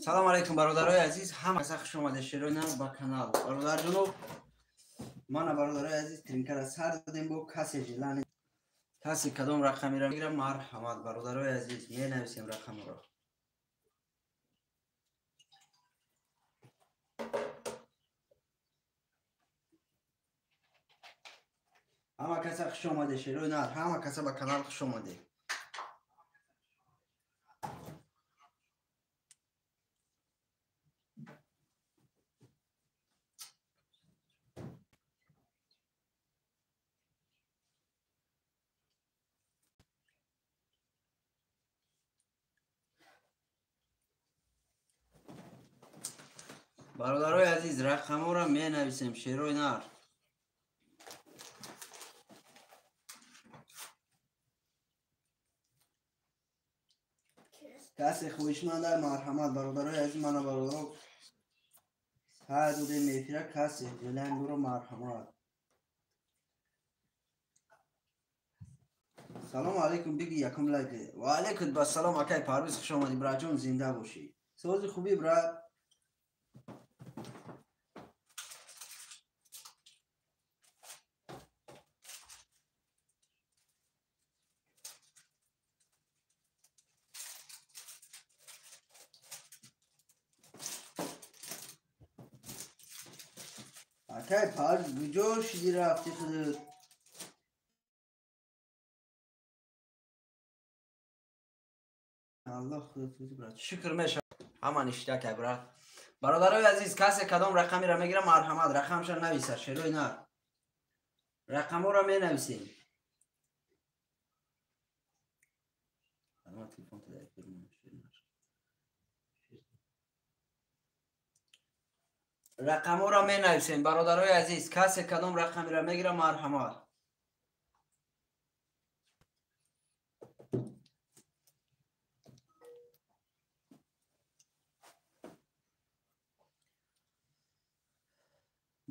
Салом алейкум бародарои азиз, ҳама каса хуш омадед шерои нар ба канал. Бародарҷоно, мана бародарои азиз тринкара сар додем бо касе желани. Касе кадом рақамиро мегирам, марҳамат бародарои азиз, менависем рақамро. Ҳама каса хуш омадед шерои нар, ҳама каса ба канал хуш омадед. Бародарои азиз, рақамҳоро менависем шерои нар. Касе хоҳишманда марҳамат бародарои азиз, мана бародаро сар додем эфира, касе желание дора марҳамат. Салом алейкум, биги якум лайк. Ва алейкум бассалом акай Парвиз, хуш омадӣ браҷон, зинда бошӣ. Сози хубӣ брат? Акай Парвиз, куҷо шидӣ рафтӣ худат? Аллоҳ худат брат. Шукр мешавад. Ҳама ништак ай брат. Бародарои азиз, касе кадом рақамеро мегирам, марҳамат, рақамша нависа, шерои нар. Рақамҳоро менависем. Рақамҳоро менависем бародарои азиз, касе кадом рақамеро мегирам, марҳамат.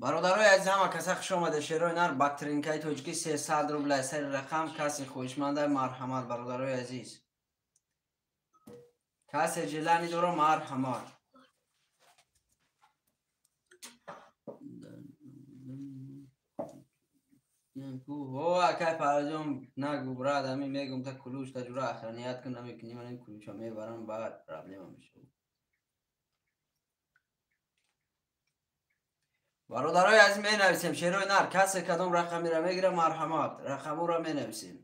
Бародарои азиз, ҳама каса хуш омадед шерои нар ба тринкаи тоҷикӣ 300 рубл сари рақам. Касе хоҳишманда марҳамат бародарои азиз. Касе желание дора марҳамат. О, акай Парвизҷон, нагу брат, ҳамин мегум та кулуш та ҷура охраният кун, намекунӣ, ман ин кулуча мебарам, баъд проблема мешавад. Бародарои азиз, менависем шерои нар, касе кадом рақамеро мегирам, марҳамат, рақамҳоро менависем.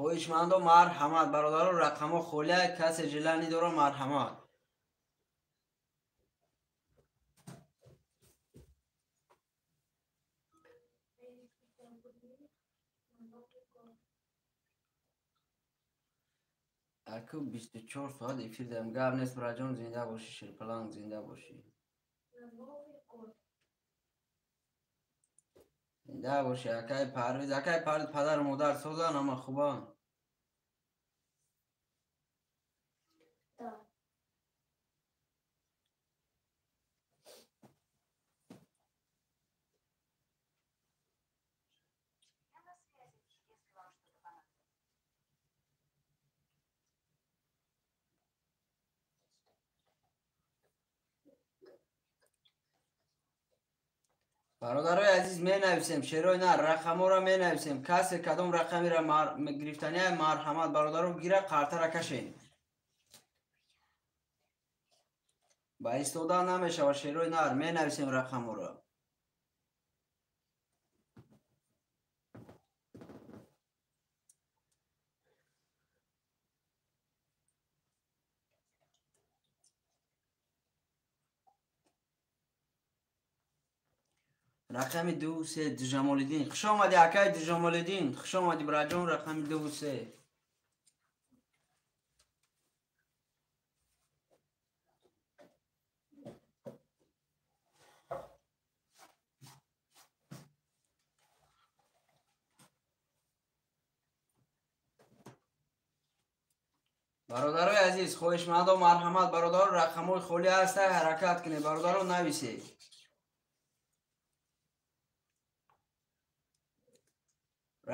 Хоҳишмандо марҳамат бародаро, рақамҳо холия, касе желание дора марҳамат. Аку 24 соат эфир дорем, гап нест браҷон, зинда бошӣ, шерпаланг, зинда бошӣ. Зинда бошӣ акай Парвиз, акай Парвиз, падару модар созан, ҳама хубанд. Бародарои азиз, менависем шерои нар, рақамҳоро менависем. Касе кадом рақамеро гирифтания марҳамат бародаро, гира қартара кашен. Ба истода намешавад шерои нар, менависем рақамҳоро. Рақами 2 3 Ҷамолиддин. Хуш омадӣ акай Ҷамолиддин, хуш омадӣ браҷон, рақами 2 3. Бародарои азиз, хоҳишмандо марҳамат, бародаро рақамҳои холӣ ҳаста, ҳаракат кунед, бародаро нависед.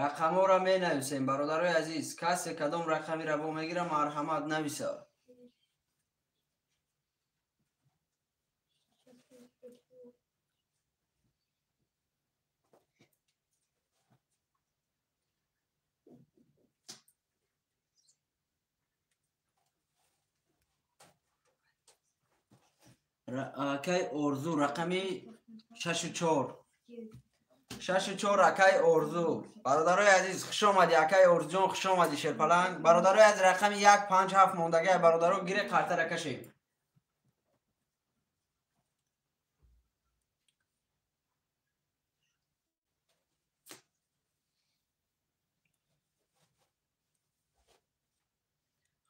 Рақамҳоро менависем, бародарои азиз. Касе кадом рақамиро бо мегира, марҳамат нависа. Акай Орзу рақами 64. 64 акай Орзу. Бародарои азиз, хуш омадӣ акай Орзуҷон, хуш омадӣ Шерпаланг. Бародарои азиз, рақами 157 мондагай, бародаро гире қартара кашем.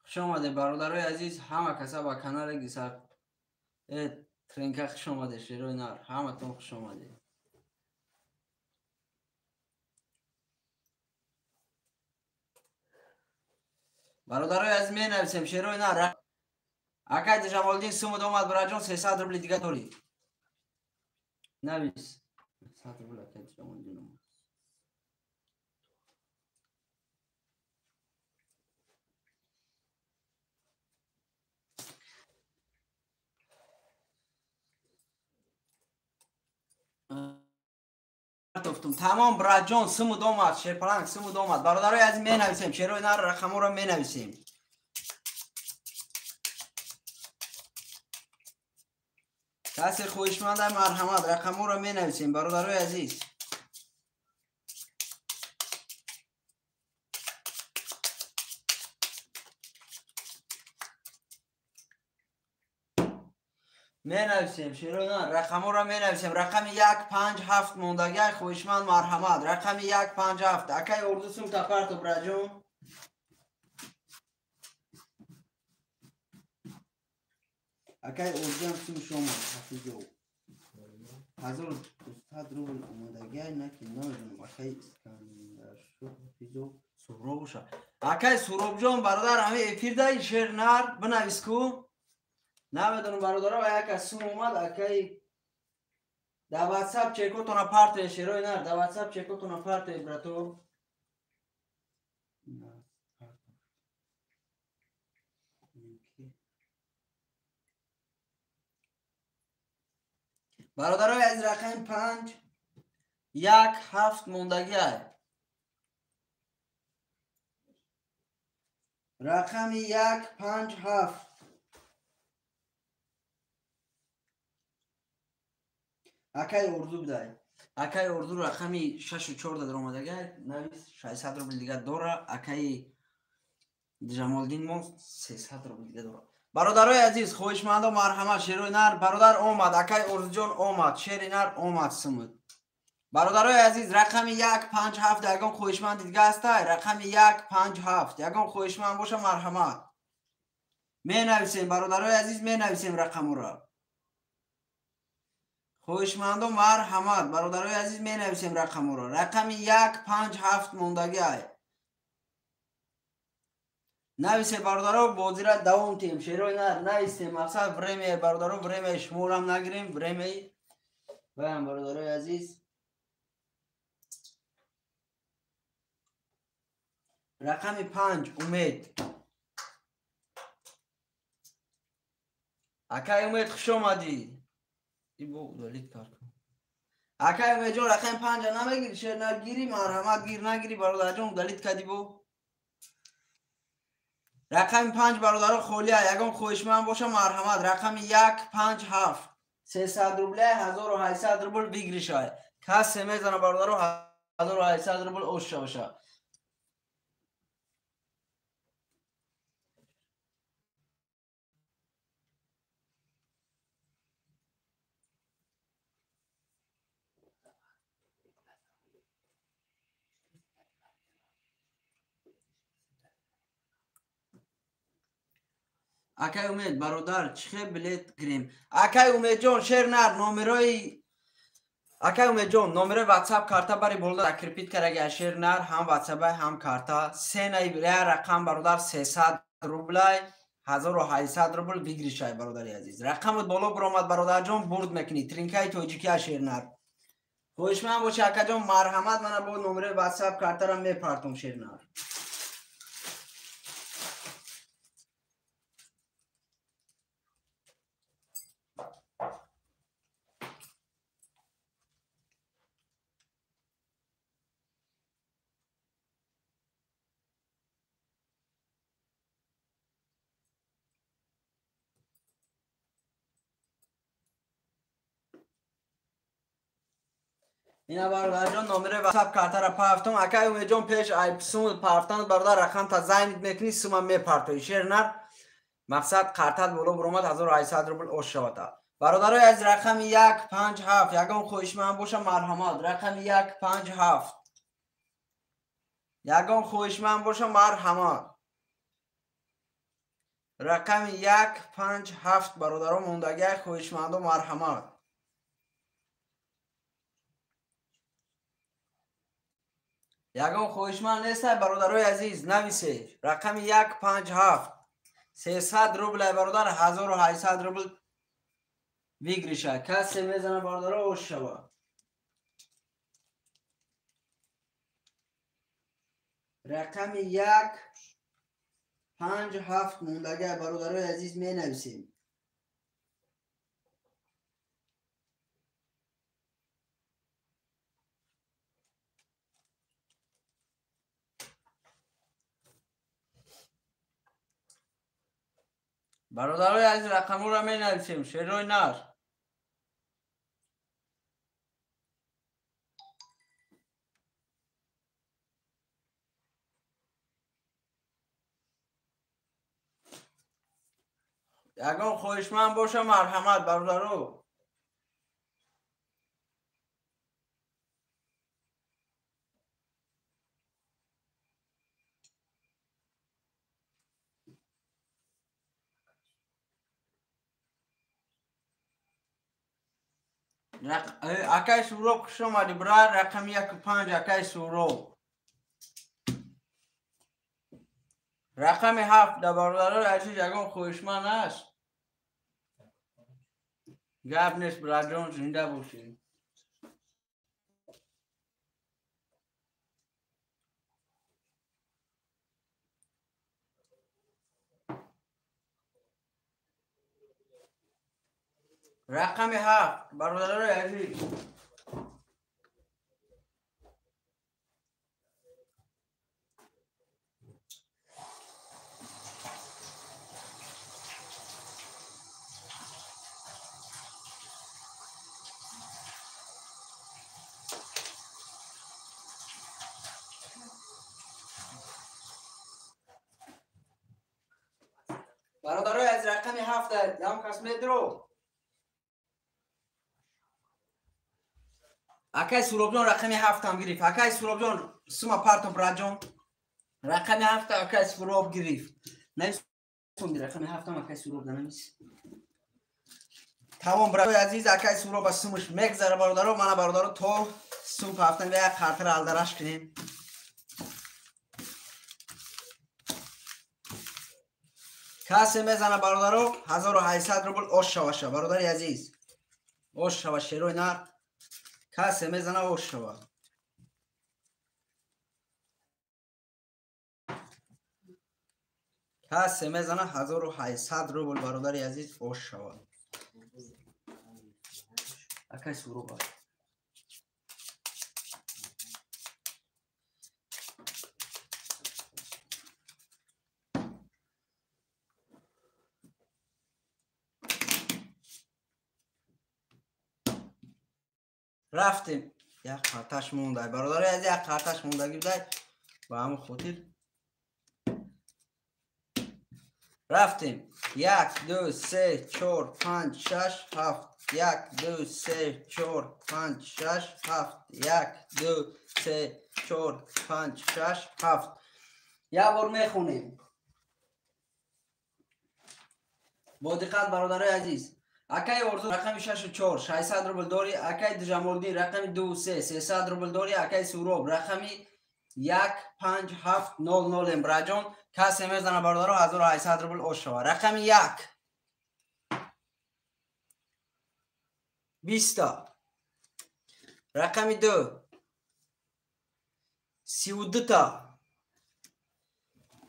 Хуш омадед бародарои азиз, ҳама каса ба канали Гисар Тренка хуш омадед, шерои нар, ҳаматон хуш омадед. Бародарои азиз, менависем шерои нар. Акай Ҷамолиддин сумуд омад, бираҷон, 300 рубли дига дорӣ. Навис. 100 рубл акай Ҷамолиддин омад. Тамом браҷон, сумуд омад, Шерпаланг сумуд омад. Бародарои азиз, менависем шерои нар, рақамҳоро менависем. Касе хоҳишманда марҳамат, рақамҳоро менависем, бародарои азиз. Менависем шерои нар, рақамҳоро менависем. Рақами 157 мондагай, хоҳишманд марҳамат. Рақами 157. Акай Орзу сум тапарто, браҷон. Акай Орзуам сум шома, ҳафизо. 1200 рубл омадагай, наки намедонам. Акай Искандаршо ҳафизо Суҳроб боша. Акай Суҳробҷон, бародар, ҳами эфирдаи шер нар бинавис ку. Намедонам бародаро, як аз сум омад, акай дар WhatsApp чекотона партоe, шерои нар, дар WhatsApp чекотона партоe, брато. Бародарои азиз, рақами 5 1 7 мондагиай. Рақами 1 5 7. Акай Орзу бидай. Акай Орзу рақами 6-4 дар омадагай, навис 600 рубл дига дора. Акай Ҷамолиддин мо 300 рубл дига дора. Бародарои азиз, хоҳишмандо марҳамат, шерои нар, бародар омад, акай Орзуҷон омад, шери нар омад сумуд. Бародарои азиз, рақами 1 5 7 ягон хоҳишманди дига ҳастай? Рақами 1 5 7 ягон хоҳишманд боша марҳамат. Менависем бародарои азиз, менависем рақамҳоро. Хоҳишмандо марҳамат, бародарои азиз, менависем рақамҳоро. Рақами 1 5 7 мондагиай. Нависе бародаро, бозира давом тиҳем. Шерои нар нависем, мақсад время бародаро, время шуморам нагирем, время баям бародарои азиз. Рақами 5 Умед. Акай Умед, хуш омадӣ. Ибо удалит кард. Акай Умедҷон, рақами 5 намегири, шер нагири, марҳамат гир нагири, бародарҷон, удалит кардӣ бо. Рақами 5 бародаро холия, ягон хоҳишманд боша марҳамат. Рақами 1 5 7. 300 рубля, 1800 рубл бигиришай. Касе мезана бародаро 1800 рубл ошша боша. Акай Умед, бародар, чӣ хел билет гирем? Акай Умедҷон, шер нар, номерои Акай Умедҷон, номерои WhatsApp карта бари болда закрепит кардаги, шер нар, ҳам WhatsApp ҳам карта. Сенаи рақам бародар 300 рублай, 1800 рубл выигрышай, бародари азиз. Рақамот боло биромад, бародарҷон, бурд мекунӣ. Тринкаи тоҷикия шернар. Хоҳишманд боши, акаҷон, марҳамат, мана бо номери WhatsApp картара мепартом, шернар. Ина бародарҷон, номери WhatsApp картара пафтум. Акай Умедҷон, пеш ай сум пафтан, бародар, рақам та зайнит мекунӣ, сума мепартоӣ. Шернар, мақсад картат боло биромад, 1800 рубл ош шавад. Бародарои аз рақами 1 5 7, ягон хоҳишманд боша, марҳамат. Рақами 1 5 7. Ягон хоҳишманд боша, марҳамат. Рақами 1 5 7, бародаро, мондагиай хоҳишмандо, марҳамат. Ягон хоҳишманд нестай, бародарои азиз, нависе. Рақами 1 5 7. 300 рублай, бародар, 1800 рубл выигрыша. Касе мезана, бародаро, ош шава. Рақами 1 5 7 мондагиай, бародарои азиз, менависем. Бародарои азиз, рақамҳоро менависем, шерои нар. Ягон хоҳишманд боша, марҳамат, бародаро. Акай Суроб, хуш омадӣ, брат. Рақами 1 5, акай Суроб. Рақами 7 да, бародарои азиз, ягон хоҳишманд аст? Гап нест, братҷон, зинда бошӣ. Рақами 7, бародарои азиз. Бародарои аз рақами 7 ям кас медро. Акай Суробҷон рақами 7 гирифт. Акай Суробҷон, сума партом, братҷон. Рақами 7 акай Суроб гирифт. Нависонди рақами 7 акай Суроб навис. Тамом, братои азиз, акай Суроб аз сумаш мегзара, бародаро. Мана, бародаро, то сум пафтан як қартара алдараш кунем. Касе мезана, бародаро, 1800 рубл ош шаваша, бародари азиз. Ош шава, шерои нар. Касе мезана, ош шава. Касе мезана, 1800 рубл, бародари азиз, ош шава. Акай Суроб. Рафтем. Як қарташ мондай, бародари азиз, як қарташ мондагӣ будай, ба ҳамон хотир рафтем. 1 2 3 4 5 6 7. 1 2 3 4 5 6 7. 1 2 3 4 5 6 7. Як бор мехонем бо диққат, бародарои азиз. Акай Орзу рақами 6 4, 600 рубл дорӣ. Акай Ҷамолиддин рақами 2 3, 300 рубл дорӣ. Акай Суроб рақами 1 5 7 0 0 эмбраҷон. Касе мезана бародаро 1800 рубл ош шава. Рақами 1 20 та. Рақами 2 32 та.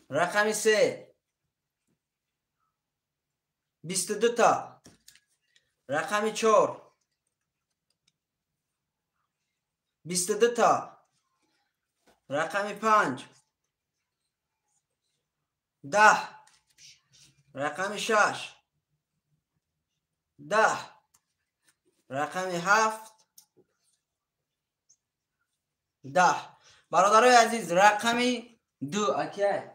Рақами 3 22 та. Рақами 4 22 та. Рақами 5 10. Рақами 6 10. Рақами 7 10. Бародарои азиз, рақами 2 акай.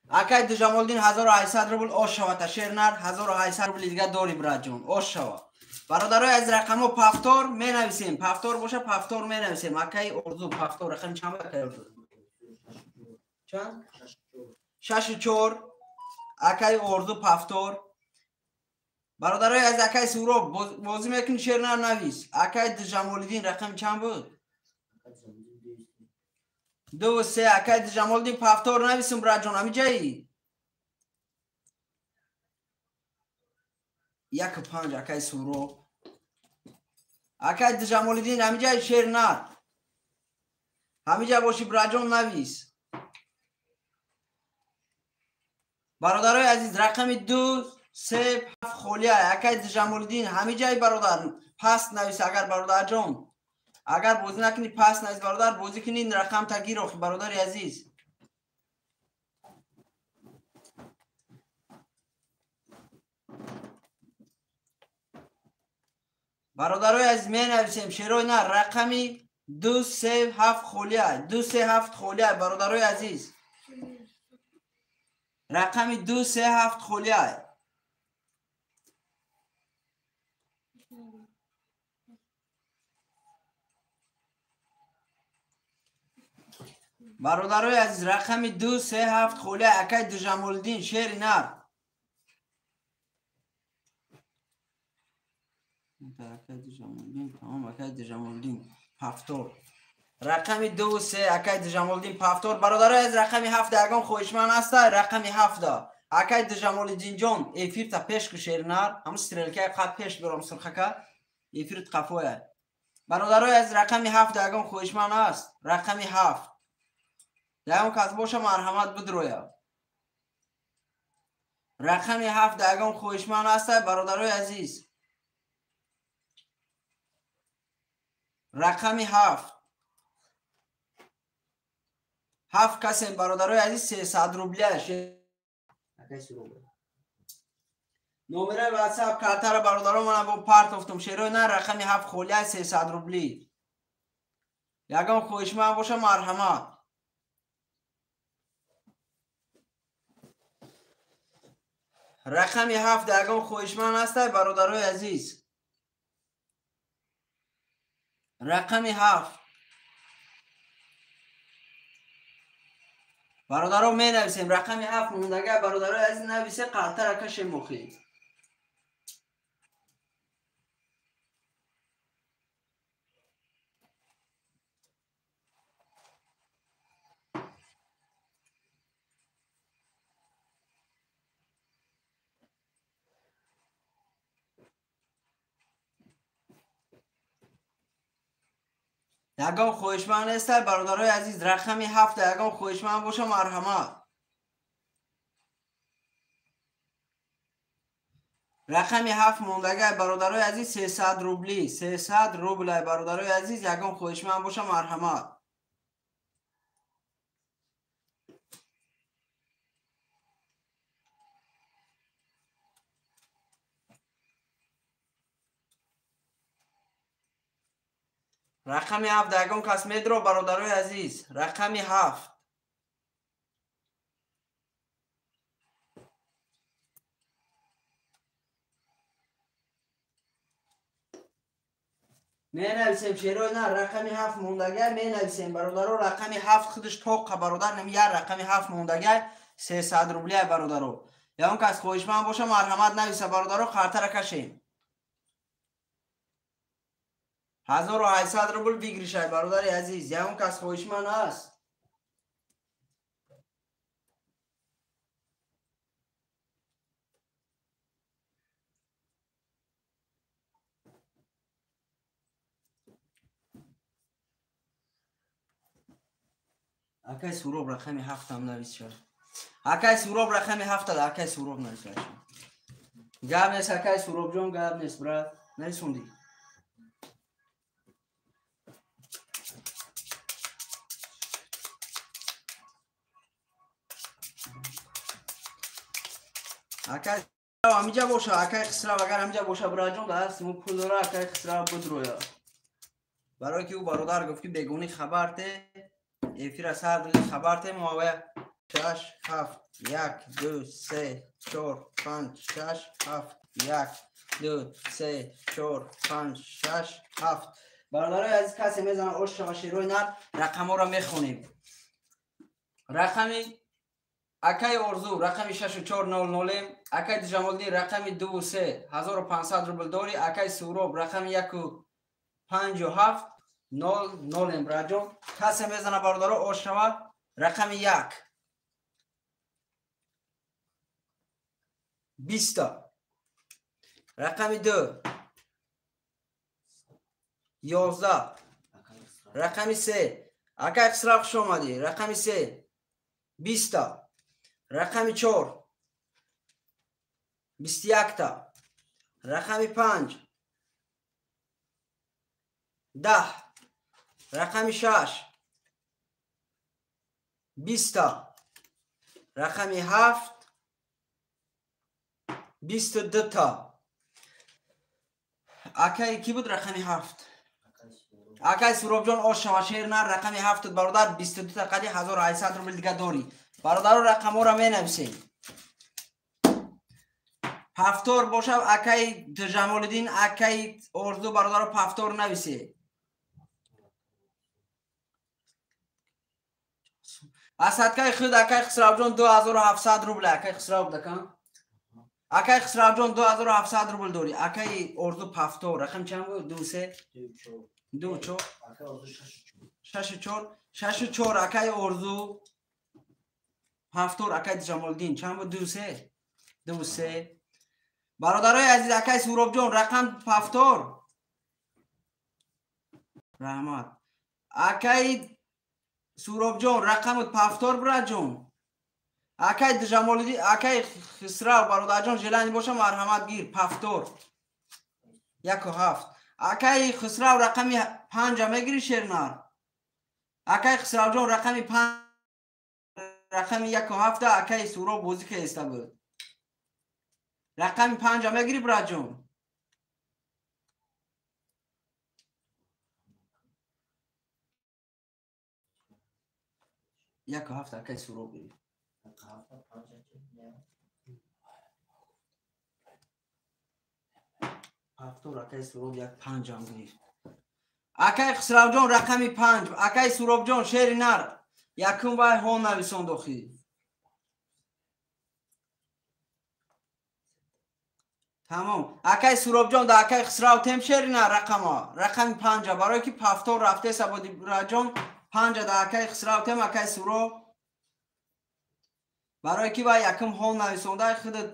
Акай Ҷамолиддин 1800 рубл ош шава ташернар 1800 рубл дига дори браҷон ош шава. Бародарои аз рақамо пафтор менависем. Пафтор боша пафтор менависем. Акай Орзу пафтор рақами чанд акай Орзу? Чанд? 6 4. Акай Орзу пафтор. Бародарои аз акай Суроб бозӣ мекунӣ шернар навис. Акай Ҷамолиддин рақами чанд буд? 2 3. Акай Ҷамолиддин пафтор нависем браҷон ҳамиҷаи? 1 5 акай Суроб. Акай Ҷамолиддин ҳамиҷаи шернар. Ҳамиҷа боши браҷон навис. Бародарои азиз рақами 2 3 7 холия. Акай Ҷамолиддин ҳамиҷаи бародар паст навис агар бародарҷон. Агар бозӣ накунӣ паст навис бародар, бозӣ кунӣ рақам тагир охи бародари азиз. Бародарои азиз менависем шерои на рақами 2 3 7 холия. 2 3 7 холия бародарои азиз. Рақами 2 3 7 холия. Бародарои азиз рақами 2 3 7 холия. Акай Ҷамолиддин шери нар. Акай Ҷамолиддин тамом. Акай Ҷамолиддин пафтор. Рақами 2 3 акай Ҷамолиддин пафтор. Бародарои азиз рақами 7 ягон хоҳишманд аст? Рақами 7 акай Ҷамолиддин ҷон эфирта пеш ку шеринар. Ҳамун стрелкаи қад пеш бером сурхака эфирт қафоя. Бародарои азиз рақами 7 ягон хоҳишманд аст? Рақами 7 ягон кас боша марҳамат бидроя. Рақами 7 ягон хоҳишманд аст бародарои азиз? Рақами 7 7 касем бародарои азиз 300 рубля. Номераи WhatsApp картара бародаро мана бо партофтум шерои на рақами 7 холия 300 рубли. Ягон хоҳишманд боша марҳамат. Рақами 7 ягон хоҳишманд аст бародарои азиз? Рақами 7 бародаро менависем. Рақами 7 мондага бародарои азиз нависе қалтара кашем охи. Ягон хоҳишманд нест бародарои азиз? Рақами 7 ягон хоҳишманд боша марҳамат. Рақами 7 мондага бародарои азиз 300 рубли. 300 рубл бародарои азиз ягон хоҳишманд боша марҳамат. Рақами 7 ягон кас медро бародарои азиз? Рақами 7 менависем шерои на рақами 7 мондага менависем бародаро. Рақами 7 худаш тоқа бародар нами я рақами 7 мондага 300 рубля бародаро. Ягон кас хоҳишманд боша марҳамат нависа бародаро, қартара кашем. 1800 рубл бигиришай, бародари азиз. Ягон кас хоҳишманд аст? Акай Суроб рақами 7-ам навис шад. Акай Суроб рақами 7 акай Суроб навис шад. Гап нест, акай Суробҷон, гап нест, брат. Нависонди. Акай ҳамиҷа боша, акай Хисрав, агар ҳамиҷа боша, браҷон, даст мо пул дора, акай Хисрав будроя. Барои ки ӯ бародар гуфт ки бегонӣ хабарте, эфира сар доди хабарте, мо авая 6 7 1 2 3 4 5 6 7 1 2 3 4 5 6 7. Бародарои азиз, касе мезана ош шава шерои нар, рақамҳоро мехонем. Рақами акай Орзу рақами 6400, акай Ҷамолиддин рақами 23 1500 рубл дори, акай Суроб рақами 157 00 браҷон. Касе мезана бародаро ош шава рақами 1 20, рақами 2 11, рақами 3 акай Хисрав хуш омадӣ, рақами 3 20, рақами 4 21, рақами 5 10, рақами 6 20, рақами 7 22. Акай ки буд рақами 7? Акай Суробҷон ош шава шер нар, рақами 7 бародар 22 та қади 1800 рубл дига дорӣ. Бародаро рақамҳоро менависем. Пафтор бошад акай Ҷамолиддин, акай Орзу, бародаро пафтор нависе. Асадкаи худ акай Хисравҷон 2700 рубл, акай Хисрав дака. Акай Хисравҷон 2700 рубл дорӣ. Акай Орзу пафтор рақам чанд буд? 2 3 2 4 Акай Орзу 6 6 4 6 4 акай Орзу пафтор, акай Ҷамолиддин чанд буд? 2 3 2 3. Бародарои азиз, акай Суробҷон рақам пафтор. Раҳмат. Акай Суробҷон рақамут пафтор, браҷон. Акай Ҷамолиддин, акай Хисрав бародарҷон желани боша марҳамат гир пафтор 1 7. Акай Хисрав рақами 5 мегири шернар. Акай Хисравҷон рақами 5 рақами 1 7 акай Суроб бозӣ кеста буд. Рақами 5 мегири браҷон. Як 7 акай Суроб гирифт. Пафтор акай Суроб 1 5 ҳам гирифт. Акай Хисравҷон рақами 5, акай Суробҷон шери нар якум вай ҳо нависонд охи. Тамом. Акай Суробҷон да акай Хисрав тем шери нар рақама, рақами 5 барое ки пафтор рафтеса боди браҷон 5 да акай Хисрав тем акай Суроб барое ки вай якум ҳо нависонда худат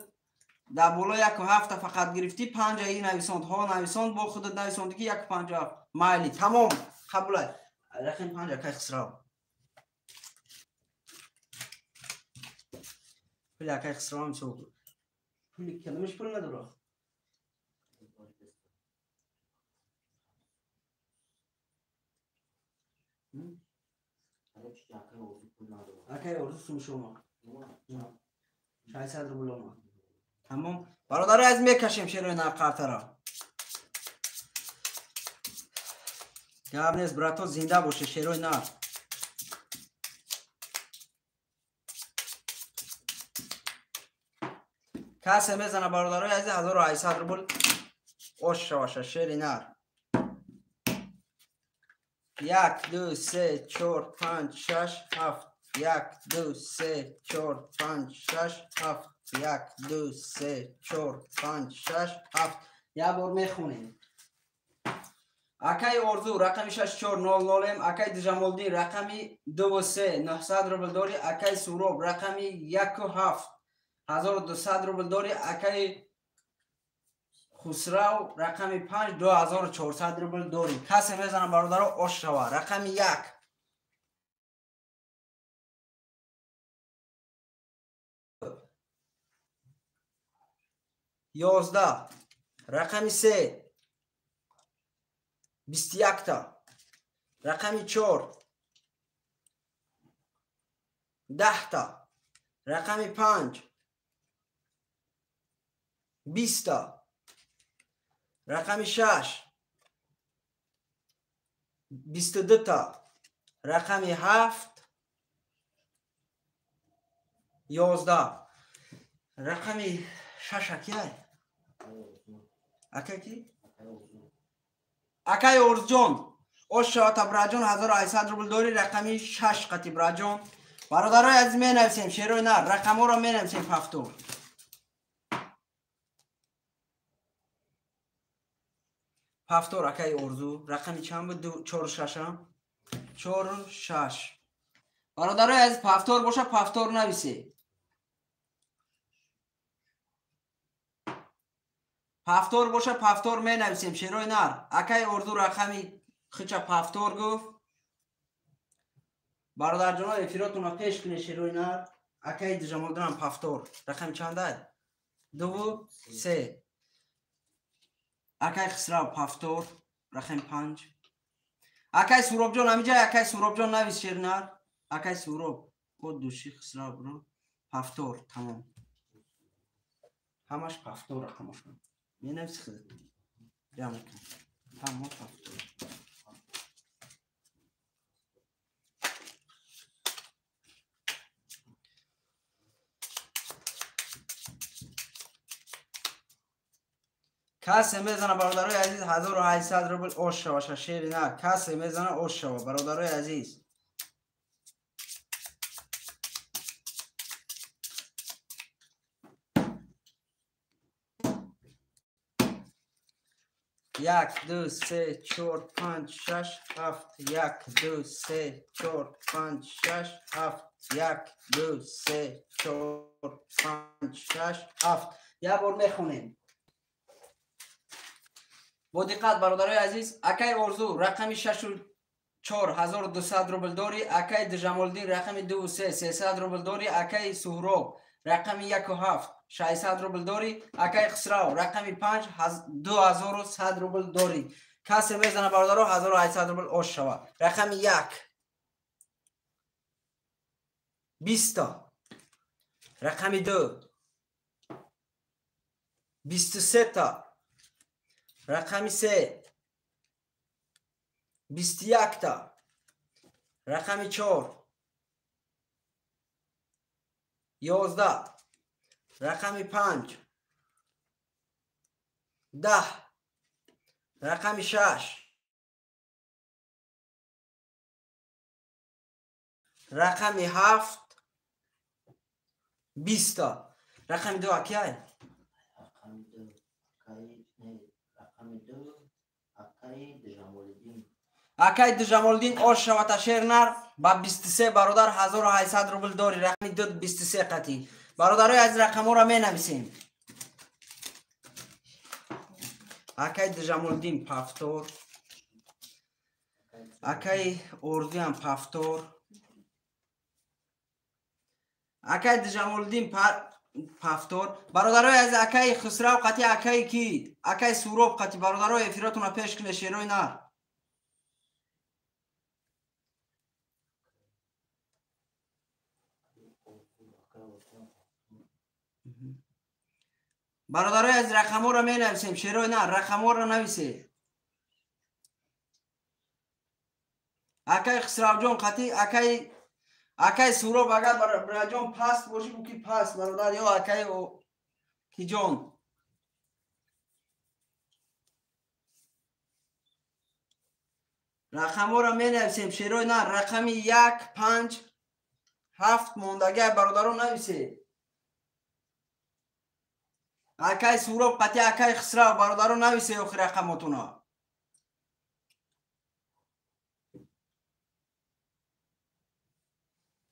дар боло 1 7 фақат гирифтӣ, 5 и нависонд, ҳо нависонд, бо худат нависонди ки 1 5 7. Майли, тамом, қабулай. Рақами 5 акай Хисрав. Пули акай Хисрав ҳам сог. Пули кадомаш пул надора? Акай Орзу сум шумо. 600 рубл омад. Тамом. Бародари азиз, мекашем шерои нарқартара. Гап нест, брато, зинда боше шерои нар. Касе мезана бародарои азиз 1800 рубл ош шаваша шери нар. 1 2 3 4 5 6 7 1 2 3 4 5 6 7 1 2 3 4 5 6 7. Як бор мехонем. Акай Орзу рақами 6400 м, акай Дижамолдин рақами 23 900 рубл дорӣ, акай Суроб рақами 17 1200 рубл дорӣ, акай Хусрав рақами 5 2400 рубл дорӣ. Касе мезана бародаро ош шава. Рақами 1 11, рақами 3 21та, рақами 4 10та, рақами 5 20та, рақами 6 22та, рақами 7 11, рақами 6 акай? Акай ки? Акай Орзуҷон, ош шавата браҷон, 1800 рубл дорӣ, рақами 6 қати браҷон. Бародарои азиз менависем, шерои нар, рақамҳоро менависем пафтор. Пафтор акай Орзу, рақами чанд буд? 4 6. 4 6. Бародарои азиз пафтор боша, пафтор нависе. Пафтор боша, пафтор менависем, шерои нар. Акай Орзу рақами хича пафтор гуфт. Бародарҷоно эфиротонро пеш кунед, шерои нар. Акай Дижамолдинам пафтор. Рақами чандай? 2 3. Акай Хисрав пафтор, рақами 5. Акай Суробҷон ҳамиҷа, акай Суробҷон навис, шери нар. Акай Суроб, о души Хисрав бро. Пафтор, тамом. Ҳамаш пафтор рақамошон. Менависи худат. Ҷамъ кун. Тамом пафтор. Касе мезана бародарои азиз 1800 рубл ош шава, шери нар. Касе мезана ош шава, бародарои азиз. Як, ду, се, чор, панҷ, шаш, ҳафт. Як, ду, се, чор, панҷ, шаш, ҳафт. Як, ду, се, чор, панҷ, шаш, ҳафт. Як бор мехонем. Бо диққат бародарои азиз, акай Орзу рақами 6 4 1200 рубл дорӣ, акай Дижамолдин рақами 2 3 300 рубл дорӣ, акай Суҳроб рақами 1 7 600 рубл дорӣ, акай Хисрав рақами 5 2100 рубл дорӣ. Касе мезана бародаро 1800 рубл ош шава. Рақами 1 20, рақами 2 23та, рақами 3 21та, рақами 4 11, рақами 5 10, рақами 6, рақами 7 20. Рақами 2 акай? Акай Дижамолиддин ош шавата шернар ба 23 бародар 1800 рубл дори. Рақами 2 23 қатӣ. Бародарои аз рақамҳоро менависем. Акай Дижамолиддин пафтор, акай Орзуям пафтор, акай Дижамолиддин пафтор. Бародарои аз акай Хусрав қатӣ, акай ки, акай Суроб қатӣ. Бародарои эфиротонро пеш кунед, шерои нар. Бародарои аз рақамҳоро менависем, шерои нар, рақамҳоро нависед. Акай Хусравҷон қатӣ, акай Суроб, агар бародарҷон паст бошӣ, бу ки паст бародар, ё акай киҷон. Рақамҳоро менависем, шерои нар. Рақами 1 5 7 мондагӣ бародарон нависед. Акай Суроб қатӣ, акай Хусрав, бародарон нависед охир рақамотуна.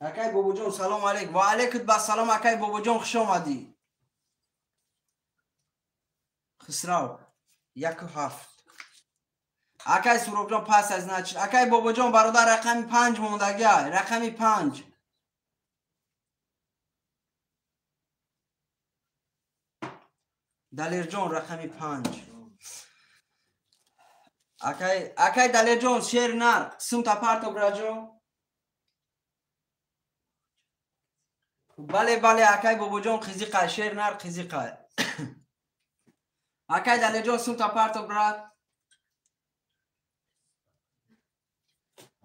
Акай Бобоҷон, салом алейк. Ва алейкум басалом, акай Бобоҷон, хуш омадӣ. Хисрав 1.7. Акай Суробҷон пас аз значит. Акай Бобоҷон бародар рақами 5 мондагӣ, рақами 5. Далерҷон рақами 5. Акай Далерҷон шер нар, сумта парто браҷон. Бале бале акай Бобоҷон қизиқа, шер нар қизиқа. Акай Далерҷон сумта парто брат.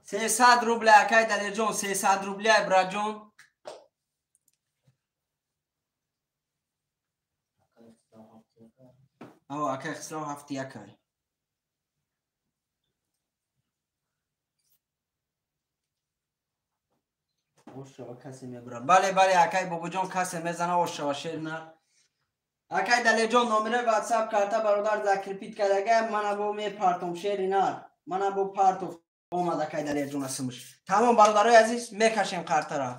300 рубля акай Далерҷон, 300 рубля братҷон. Аво акай Хисрав 7.1. Ошава касе мебурад. Бале бале акай Бобоҷон касе мезана ошава шер нар. Акай Далерҷон номераи WhatsApp карта бародар закрепит кардага, мана бо мепартом шери нар. Мана бо партов омад акай Далерҷон асмш. Тамом бародарои азиз мекашем картара.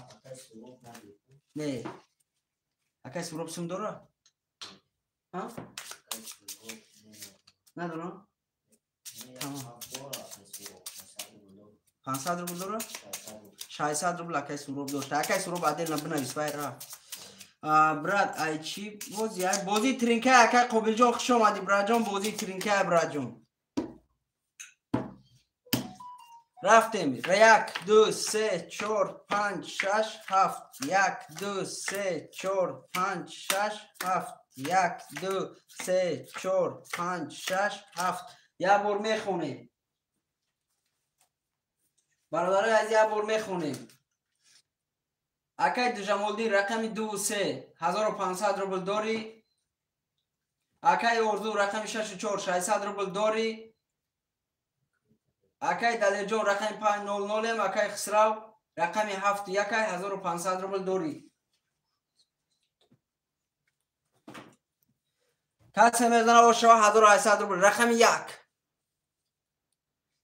Не. Акай Суроб сум дора? Ҳа? Надорам? Тамом. 500 рубл дора? 600 рубл акай Суроб дошта. Акай Суроб отдельно бинавис вай рафт. Брат, ай чи бози? Ай бози тринка акай Қобилҷон хуш омадӣ братҷон, бози тринка братҷон. Рафтем. 1 2 3 4 5 6 7. 1 2 3 4 5 6 7. 1 2 3 4 5 6 7. Як бор мехонем. Бародарои азиз як бор мехонем. Акай Ҷамолиддин рақами 2 3 1500 рубл дорӣ. Акай Орзу рақами 6 4 600 рубл дорӣ. Акай Далерҷон рақами 5 0 0, акай Хисрав рақами 7 1 1500 рубл дорӣ. Касе мезана ошава 1800 рубл. Рақами 1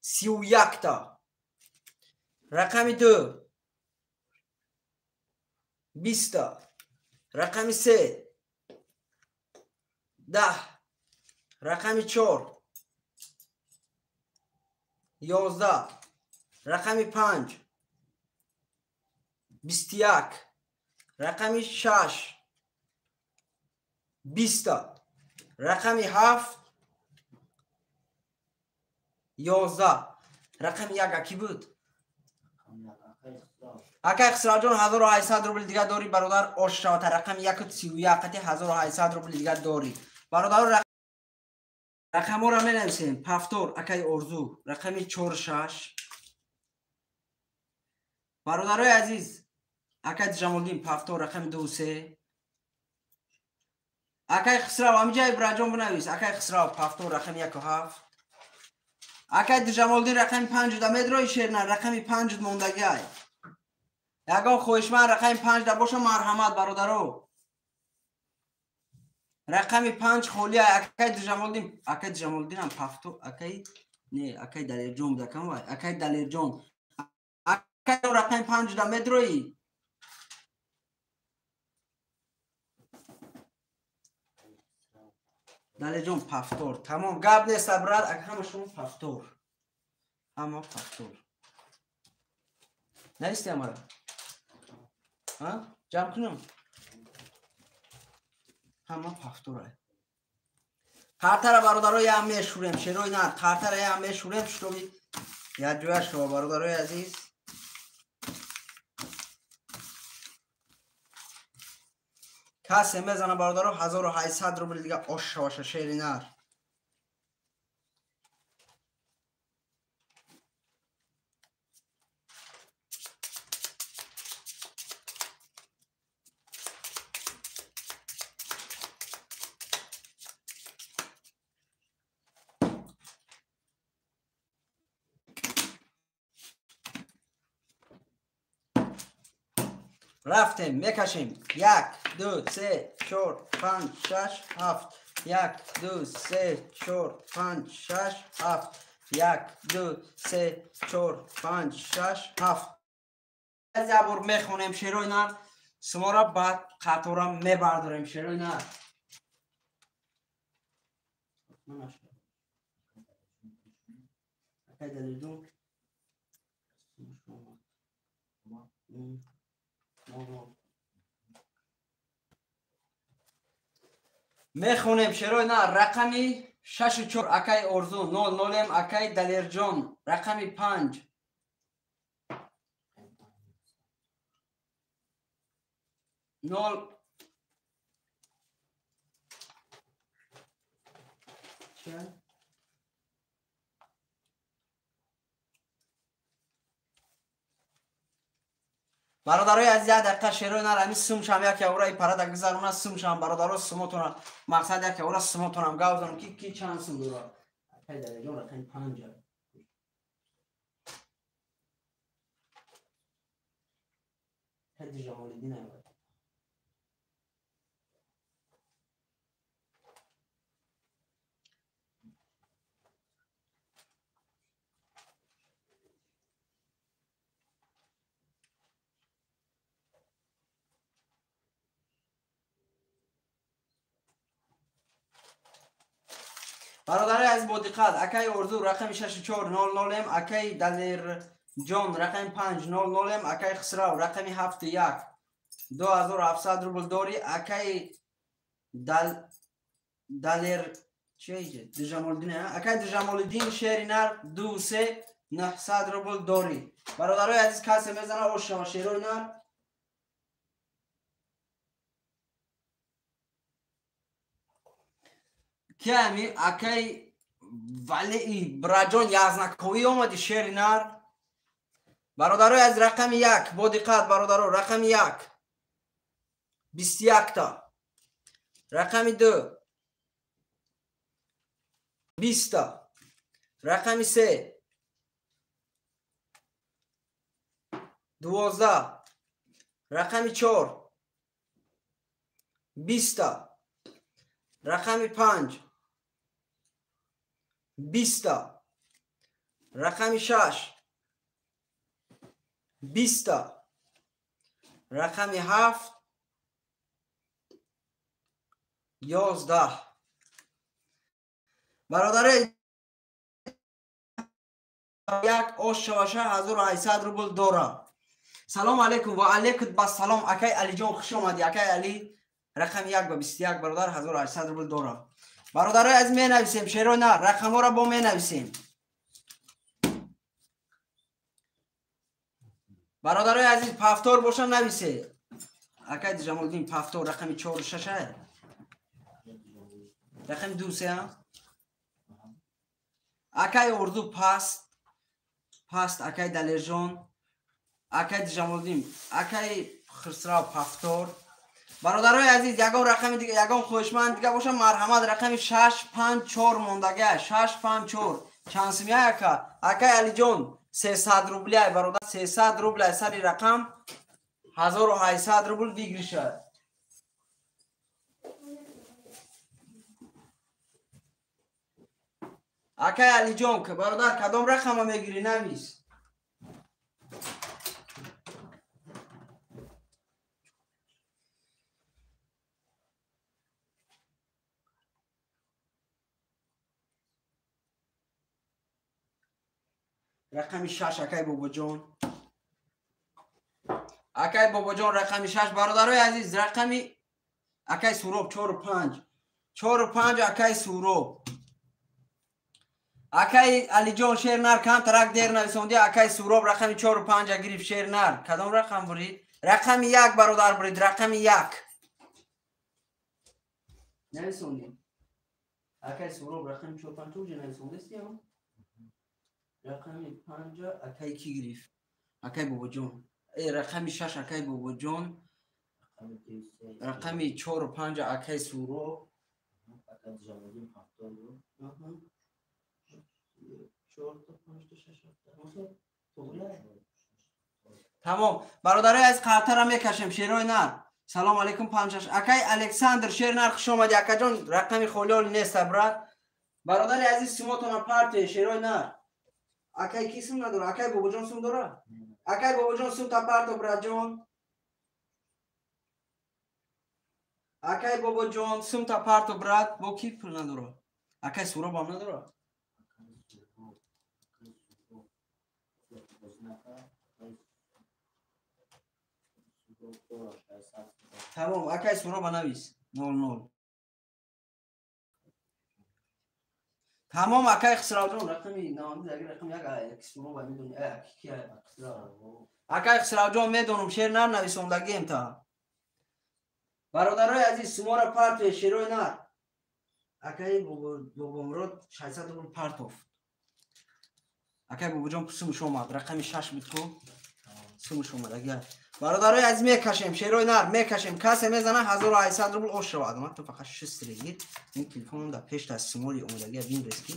31 та. Рақами 2 20 та. Рақами 3 10. Рақами 4 11. Рақами 5 21. Рақами 6 20 та. Рақами 7 11. Рақами 1 аки буд? Акай Хисравҷон 1800 рубл дига дорӣ бародар, ош шавата. Рақами 1 31 қати 1800 рубл дига дорӣ. Бародаро рақамҳоро менависем. Пафтор акай Орзу рақами 4 6. Бародарои азиз акай Ҷамолиддин пафтор рақами 2 3. Акай Хисрав ҳамиҷа браҷон бинавис. Акай Хисрав пафтор рақами 1 7. Акай Ҷамолиддин рақами 5 да медрои шерна рақами 5 мондагиай. Ягон хоҳишманд рақами 5 да боша марҳамат бародаро. Рақами 5 холия акай Ҷамолиддин, акай Ҷамолиддинам пафто, акай не, акай Далерҷон буда кам вай, акай Далерҷон. Акай рақами 5 да медрои. Далерҷон пафтор. Тамом гап нест брат, ҳама шумо пафтор. Ҳама пафтор. Нависти амара? Ҳа? Ҷамъ кунам? Ҳама пафтора. Қартара бародаро ям мешурем, шерои нар, қартара ям мешурем, шуроби як ҷоя шава бародарои азиз. Касе мезана бародаро 1800 рубл дига ош шаваша шери нар. Рафтем, мекашем. 1 2 3 4 5 6 7. 1 2 3 4 5 6 7. 1 2 3 4 5 6 7. Як бор мехонем шерои нар, шуморо баъд қатора мебардорем шерои нар. Акай Далерҷон. Мехонем шерои нар рақами 6-4 акай Орзу 0-0 акай Далерҷон рақами 5 0 бародарои азиз, як дақиқа шерои нар ҳамин сумшам як явра и парада гузаруна сумшам бародаро сумотона мақсад як явра сумотонам гап занам ки ки чанд сум дора. Акай Далерҷон рақами 5. Ҳади Ҷамолиддин ай. Бародари азиз бо диққат, акай Орзу рақами 6400, акай Далерҷон рақами 500, акай Хисрав рақами 71 2700 рубл дори, акай Далер чӣ Ҷамолиддин, акай Ҷамолиддин шери нар 23 900 рубл дори. Бародарои азиз, касе мезана ош шава шерои нар. Ками акай вале браҷон язнаковӣ омади шери нар. Бародарои аз рақами 1 бо диққат бародаро, рақами 1 21 та, рақами 2 20 та, рақами 3 12, рақами 4 20 та, рақами 5 20 та, рақами 6 20 та, рақами 7 11. Бародари як ош шаваша 1800 рубл дора. Салом алейкум ва алейкум басалом акай Алиҷон, хуш омадӣ акай Али. Рақами 1 ба 21 бародар 1800 рубл дора. Бародарои азиз менависем шерои нар, рақамҳоро бо менависем. Бародарои азиз пафтор боша нависе. Акай Ҷамолиддин пафтор рақами 4 6 рақами 2 3. Акай Орзу паст паст, акай Далерҷон, акай Ҷамолиддин, акай Хисрав пафтор. Бародарои азиз ягон рақами дига, ягон хоҳишманд дига боша марҳамат рақами 654 мондага, 654 чанд сумия ака? Акай Алиҷон 300 рубля бародар, 300 рубля сари рақам 1800 рубл бигиришад. Акай Алиҷон бародар кадом рақама мегирӣ навис. Рақами 6 акай Бобоҷон. Акай Бобоҷон рақами 6 бародарои азиз, рақами акай Суроб 4 5 4 5 акай Суроб. Акай Алиҷон шер нар камтарак дер нависонди. Акай Суроб рақами 4 5 гирифт шер нар. Кадом рақам бурид? Рақами 1 бародар бурид, рақами 1. Нависонди. Акай Суроб рақами 4 5 уже нависондест ё? Рақами 5 акай ки гирифт? Акай Бобоҷон. Рақами 6 акай Бобоҷон. Рақами 4 5 акай Суроб. Акай Ҷамолиддин 7 4 5 6 7. Тамом. Бародарои аз қатара мекашем шерои нар. Салом алейкум 5 6. Акай Александр шер нар хуш омадӣ акаҷон, рақами холиол нест брат. Бародари азиз сумотона парте шерои нар. Акай ки сум надора? Акай Бобоҷон сум дора? Акай Бобоҷон сумта парто браҷон. Акай Бобоҷон сумта парто брат. Бо ки пул надора? Акай Суроб ҳам надора? Тамом, акай Суроба навис. 00. Тамом, акай Хисравҷон рақами навамди аги рақами як як Суроба медони. Ки акай Хисравҷон медонум, шер нар нависондагием та. Бародарои азиз, сумора партоe шерои нар. Акай Бобомурод 600 рубл партофт. Акай Бобоҷон сумуш омад, рақами 6 буд ку? Сумуш омад агар. Бародарои азиз мекашем, шерои нар мекашем. Касе мезана 1800 рубл ош шавад. Ман ту фақат 6 гир. Ин телефонам дар пешта сумори омадагия бинрес ки.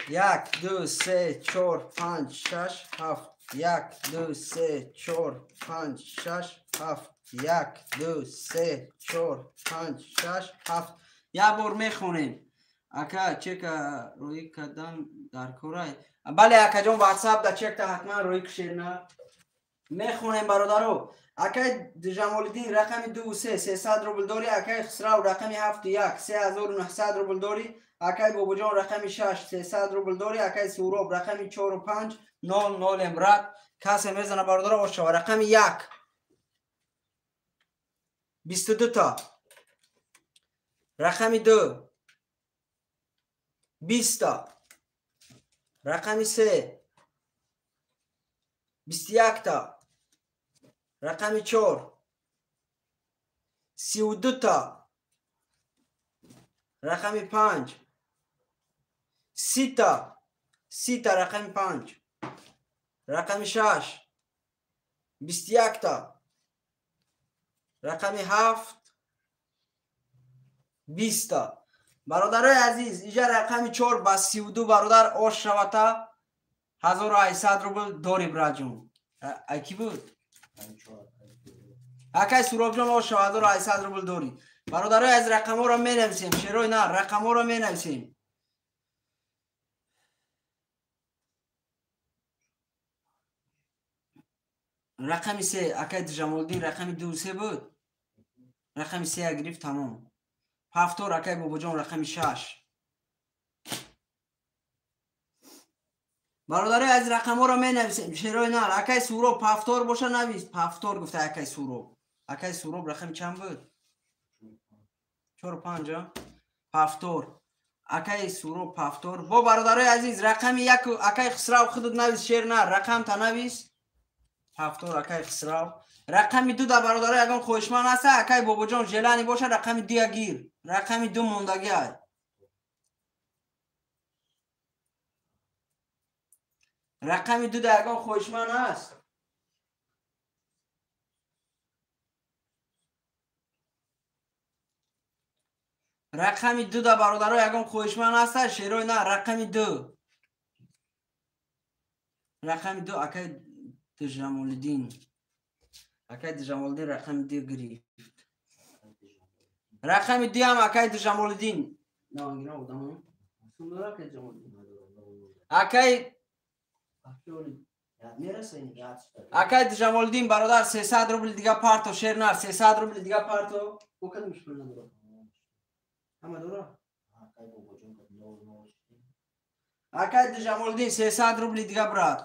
Як, ду, се, чор, панҷ, шаш, ҳафт. Як, ду, се, чор, панҷ, шаш, ҳафт. Як, ду, се, чор, панҷ, шаш, ҳафт. Як бор мехонем. Ака, чека рӯӣ кардан дар корай? Бале, акаҷон, WhatsApp да чекта ҳатман рӯӣ кушерна. Мехонем, бародаро. Акай Ҷамолиддин рақами 2 3 300 рубл дорӣ. Акай Хисрав рақами 7 1 3900 рубл дорӣ. Акай Бобоҷон рақами 6 300 рубл дорӣ. Акай Суроб рақами 4 5 0 0 брат. Касе мезана бародаро ошава. Рақами 1 22 та. Рақами 2 20 та. Рақами 3 21 та. Рақами 4 32 та. Рақами 5 30 та. 30 та рақами 5. Рақами 6 21 та. Рақами 7 20 та. Бародарои азиз, иҷа рақами 4 ба 32 бародар ош шавата 1800 рубл дорӣ браҷон. Ай ки буд? Акай Суробҷон ош шава 1800 рубл дорӣ. Бародарои аз рақамҳоро менависем, шерои на, рақамҳоро менависем. Рақами 3 акай Ҷамолиддин рақами 2 3 буд. Рақами 3 гирифт, тамом. 7 акай Бобоҷон рақами 6. Бародарои аз рақамҳоро менависем, шерои нар. Акай Суроб 7 боша навис. 7 гуфта акай Суроб. Акай Суроб рақами чанд буд? 4 5 7. Акай Суроб 7. Бо бародарои азиз рақами 1 акай Хисрав худат навис, шер нар, рақам та навис. 7 акай Хисрав. Рақами 2 да бародарои ягон хоҳишманд ҳаста, акай Бобоҷон желани боша рақами 2 гир. Рақами 2 мондагӣ ай. Рақами 2 да ягон хоҳишманд ҳаст? Рақами 2 да бародаро ягон хоҳишманд ҳаста? Шерои на, рақами 2. Рақами 2 акай Ҷамолиддин. Акай Ҷамолиддин рақами 2 гирифт. Рақами 2 ҳам акай Ҷамолиддин. Навангира одамон. Сумдора акай Ҷамолиддин. Акай акай Ҷамолиддин бародар 300 рубл дига парто, шер нар 300 рубл дига парто. Бо кадомиш пул надора? Ҳама дора? Акай Ҷамолиддин 300 рубл дига брат.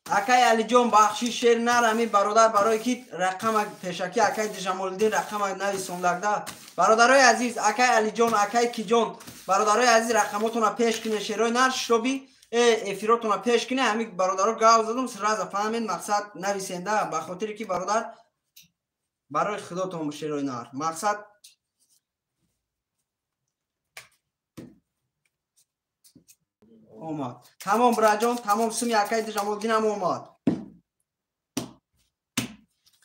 Акай Алиҷон бахшиш шер нар ами бародар барои ки рақама пешакӣ акай Ҷамолиддин рақама нависондагда. Бародарои азиз, акай Алиҷон, акай Киҷон, бародарои азиз рақамотона пеш кине, шерои нар шоби эфиротона пеш кине. Ами бародаро гав задум сразу фаҳмед мақсад нависенда, ба хотире ки бародар барои худотон шерои нар мақсад омад. Тамом браҷон, тамом суми акай Ҷамолиддинам омад.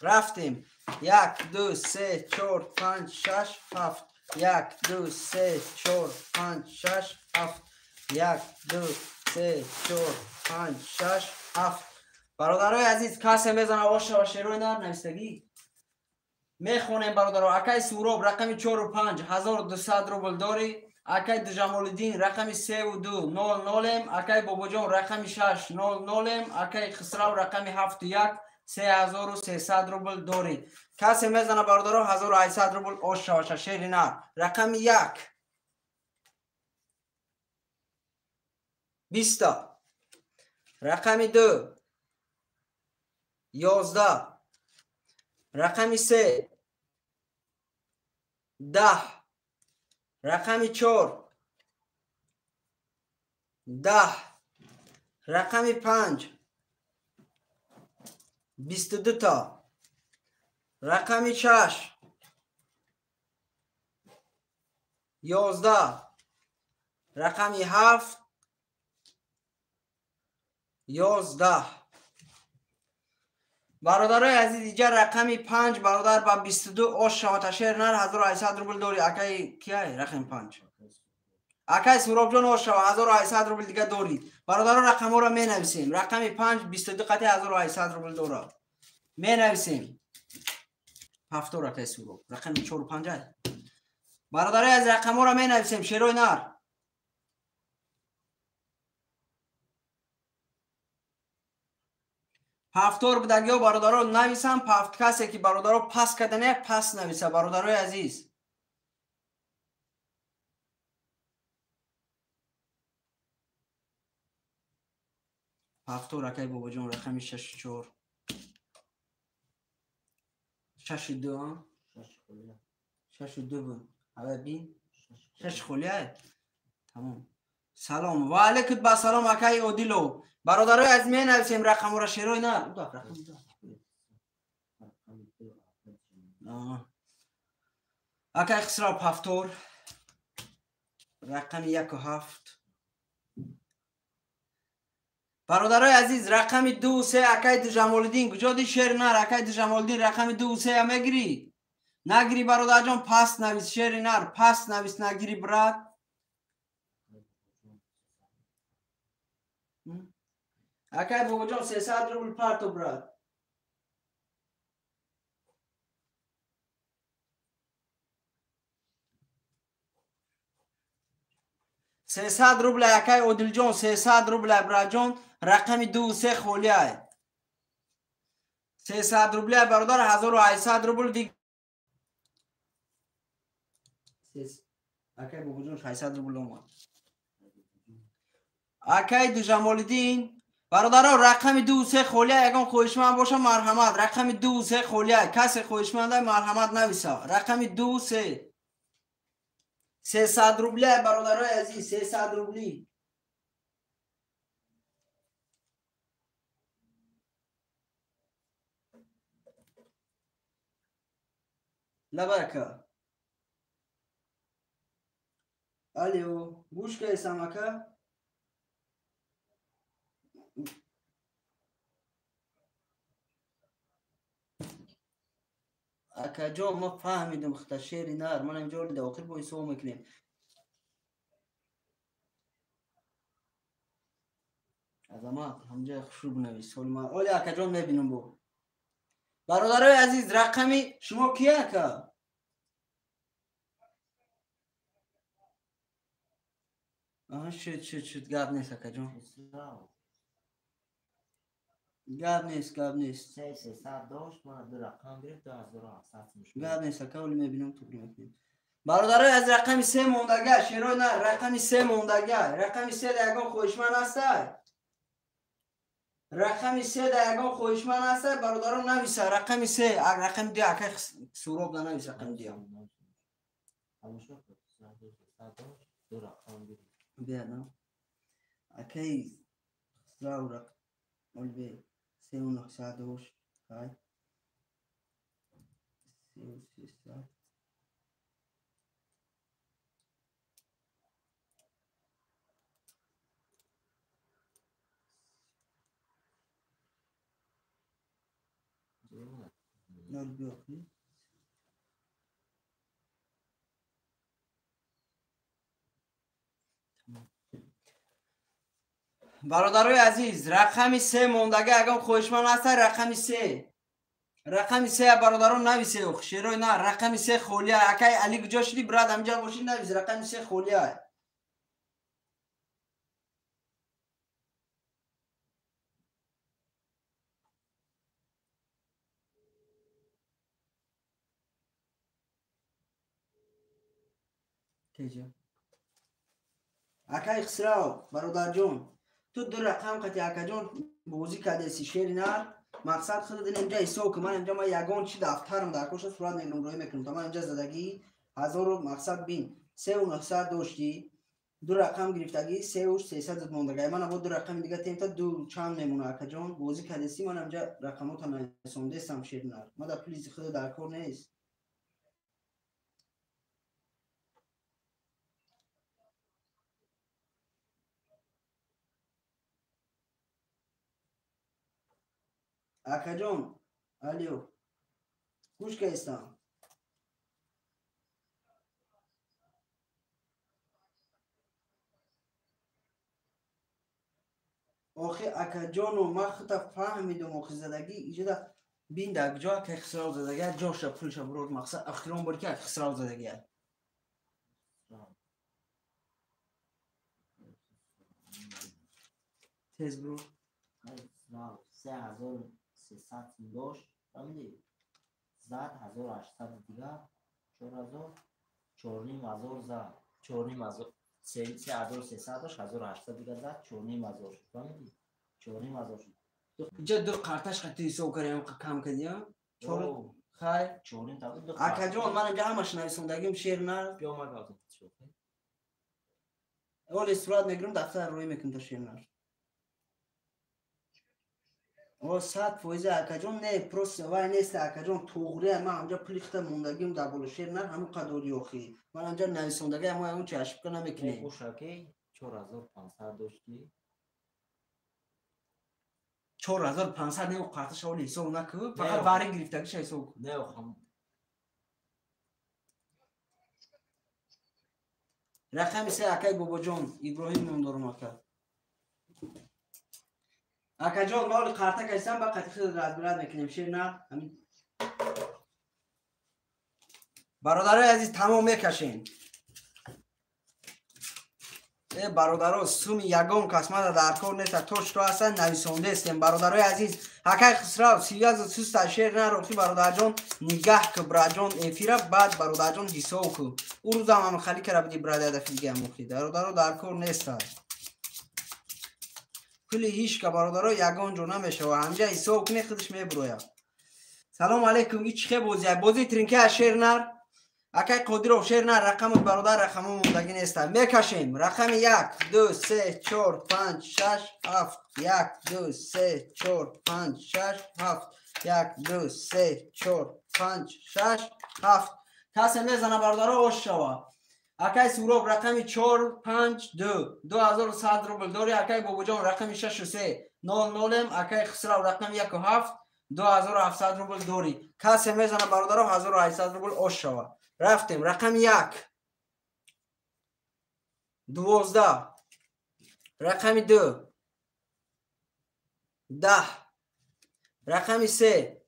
Рафтем. 1 2 3 4 5 6 7 1 2 3 4 5 6 7 1 2 3 4 5 6 7. Бародарои азиз, касе мезана оша ва шерои нар навистагӣ мехонем бародаро. Акай Суроб рақами 4 5 1200 рубл дорӣ. Акай Ҷамолиддин рақами 3 2 0 0. Акай Бобоҷон рақами 6 0 0. Акай Хисрав рақами 7 1 3300 рубл дорӣ. Касе мезана бародаро 1800 рубл оша ва шери нар. Рақами 1 20, рақами 2 11, рақами 3 10, рақами 4 10, рақами 5 22 та, рақами 6 11, рақами 7 11. Бародарои азиз, иҷа рақами 5 бародар ба 22 ош шавата шер нар 1800 рубл дорӣ. Акай кияй рақами 5? Акай Суробҷон ош шава 1800 рубл дига дорӣ. Бародаро рақамҳоро менависем. Рақами 5 22 қати 1800 рубл дора. Менависем. 7 акай Суроб. Рақами 4 5. Бародарои азиз, рақамҳоро менависем. Шерои нар. Ҳафтор будагиҳо бародаро нависам. Ҳафт касе ки бародаро пас кардане пас нависа бародарои азиз. Ҳафтор акай Бобоҷон рақами 6 4 6 2 6 2 буд. Ава бин 6 холия. Тамом. Салом ва алайкум ба салом акай Одилов. Бародарои азиз, менависем рақамҳоро шерои нар. Акай Хисрав 7 рақами 1 7. Бародарои азиз, рақами 2 3 акай Ҷамолиддин куҷо ди шер нар? Акай Ҷамолиддин рақами 2 3 мегирӣ? Нагирӣ бародарҷон, пас навис шери нар, пас навис нагирӣ брат. Акай Бобоҷон 300 рубл парто брат. 300 рубл акай Одилҷон 300 рубл братҷон. Рақами 2 3 холия. 300 рубл бародар 1800 рубл диг. Акай Бобоҷон 600 рубл омад. Акай Ҷамолиддин бародаро рақами 2 3 холия. Ягон хоҳишманд боша марҳамат. Рақами 2 3 холия. Касе хоҳишманда марҳамат нависа. Рақами 2 3 300 рубля бародарои азиз, 300 рубли. Лабака. Алло, гӯш кардесам ака? Акаҷон, ма фаҳмидам хата шери нар. Ман инҷо дар охир бо ҳисоб мекунем. Азамат, ҳамҷа хушрӯ бинавис. Оли акаҷон мебинам бо. Бародарои азиз, рақами шумо кия ака? Аҳа, шуд, шуд, шуд, гап нест акаҷон. Гап нест, гап нест. 300 дошт, ман ду рақам гирифт 2700. Гап нест ака, оли мебинам туғри мекунем. Бародарои аз рақами 3 мондага, шерои нар, рақами 3 мондага. Рақами 3 да ягон хоҳишманд ҳастай? Рақами 3 да ягон хоҳишманд ҳастай? Бародаро нависа рақами 3, рақами 2 акай Суроб да навис рақами 2. Бия, на. Акай Хисрав рақам оли 3 900 ҳай 3 300. Нол биёхи. Бародарои азиз, рақами 3 мондага ягон хоҳишманд ҳаста? Рақами 3. Рақами 3 бародарон нависе, шерои на, рақами 3 холия. Акай Али куҷо шуди, брат? Ҳаминҷа бошӣ навис, рақами 3 холия. Теҷа. Акай Хисрав, бародарҷон, ту ду рақам қати акаҷон бозӣ кардеси, шери нар. Мақсад худ дил инҷа ҳисоб кун. Ман инҷа ман ягон чи дафтарам дар коша сурат мегирам, рӯй мекунам. Та ман инҷа задагӣ 1000 мақсад бин. 3900 доштӣ, ду рақам гирифтагӣ, 3300 мондагӣ. Ман бо ду рақами дига темта ду чанд мемона акаҷон. Бозӣ кардеси, ман инҷа рақамота нависондестам, шери нар. Ман дар пули худ дар кор нест. Акаҷон, алё, гӯш кардистам. Охи акаҷону ман хута фаҳмидум, охи задагӣ иҷода бин дар ҷо акай Хисрав задагӣ, ҷоша пулша бурор мақсад охирон бор ки акай Хисрав задагӣ. Тез буро. 3300 дошт, фаҳмидӣ? Зад 1800 дига, 4000, 4500 зад, 4500, 3300 дошт, 1800 дига зад, 4500 шуд, фаҳмидӣ? 4500 шуд. Инҷа ду қарташ қати ҳисоб кардем, кам кардем. Чор хай, 4.5 та ду. Акаҷон, ман инҷа ҳамаш нависондагим, шер нар. Биё ман гавзам. Оли сурат мегирам, дафтар рӯй мекунам та шер нар. О 100% акаҷон, не, просто вай нест акаҷон, туғри ман ҳамҷа пули хита мондагим дар боло шер нар, ҳамун қадори охи. Ман ҳамҷа нависондагӣ, мо ягон чи ошибка намекунем. Бошаки 4500 доштӣ. 4500 не, қарташа оли ҳисоб накун, фақат бари гирифтагиша ҳисоб кун. Не, охам. Рақами 3 акай Бобоҷон, Иброҳим ном дорум ака. Акаҷон, ма оли қарта кашисам, ба қати худ разбират мекунем, шер на. Бародарои азиз, тамом мекашем. Э бародаро, суми ягон кас мада дар кор нест, то что ҳастан нависондестем. Бародарои азиз, акай Хисрав 31 суста шер на рохи бародарҷон, нигаҳ ку браҷон эфира, баъд бародарҷон ҳисоб ку. Ӯ рӯзам ҳам хали кара биди брада дафи дига мухи. Бародаро дар кор нест. Пули ҳичка бародаро ягон ҷо намешава. Ҳамҷа ҳисоб кунед, худаш мебурояд. Салом алейкум, ин чӣ хе бозия? Бозии тринка шер нар. Акай Қодиров, шер нар, рақами бародар рақамо мондагӣ неста. Мекашем. Рақами 1, 2, 3, 4, 5, 6, 7, 1, 2, 3, 4, 5, 6, 7, 1, 2, 3, 4, 5, 6, 7. Касе мезана бародаро ош шава. Акай Суроб рақами 4, 5, 2, 2100 рубл дори. Акай Бобоҷон рақами 6 3, 0 0. Акай Хисрав рақами 1 7, 2700 рубл дори. Касе мезана бародаро 1800 рубл ош шава. Рафтем. Рақами 1, 12, рақами 2, 10, рақами 3,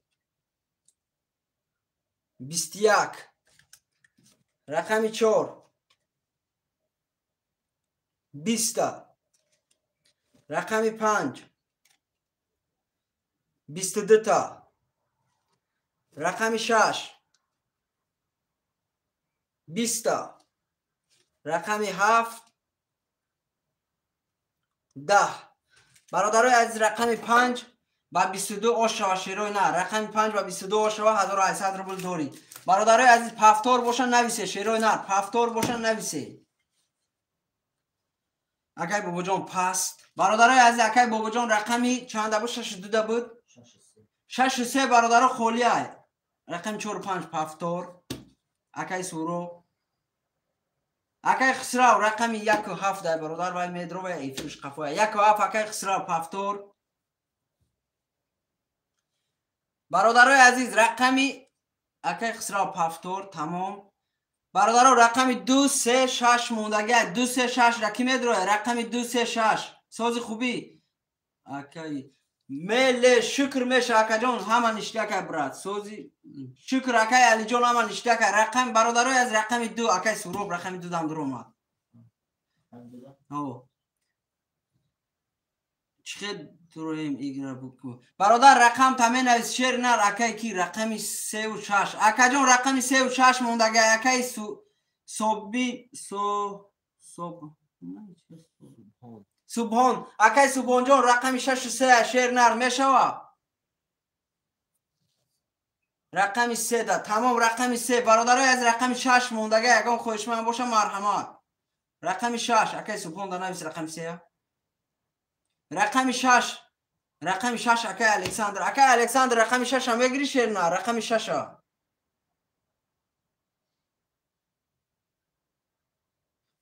21, рақами 4, 20, рақами 5, 22, рақами 6, 20, рақами 7, 10. Бародарои азиз, рақами 5 ба 22 ош шава, шерои на. Рақами 5 ба 22 ош шава, 1800 рубл дорӣ. Бародарои азиз, повтор боша нависе, шерои на, повтор боша нависе. Акай Бобоҷон паст. Бародарои азиз, акай Бобоҷон рақами чанда буд? 6 2 буд? 6 3 бародаро холия. Рақами 4 5 повтор. Акай Суро. Акай Хисрав рақами 1 7 дай бародар, вай медро ва эфирш қафоя. 1 7 акай Хисрав повтор. Бародарои азиз, рақами акай Хисрав пафтор тамом. Бародаро, рақами 2 3 6 мондагӣ. 2 3 6 ра ки медрояд? Рақами 2 3 6. Сози хубӣ. Акай меле шукр меша акаҷон, ҳама ништяка брат. Сози шукр акай Алиҷон, ҳама ништяка. Рақами бародарои аз рақами 2 акай Суроб рақами 2 дам дуромад. Ҳо. Чӣ дуроем игра буку. Бародар, рақам та менавис шер нар акай ки рақами 3 ва 6. Акаҷон, рақами 3 ва 6 мондагӣ акай соби со соб Субҳон, акай Субҳонҷон, рақами 6 ва 3 шер нар мешава? Рақами 3 да. Тамом, рақами 3. Бародарои аз рақами 6 мондагӣ, ягон хоҳишманд боша марҳамат. Рақами 6 акай Субҳон да навис рақами 3. Рақами 6. Рақами 6 акай Александр. Акай Александр, рақами 6 мегири шер нар? Рақами 6.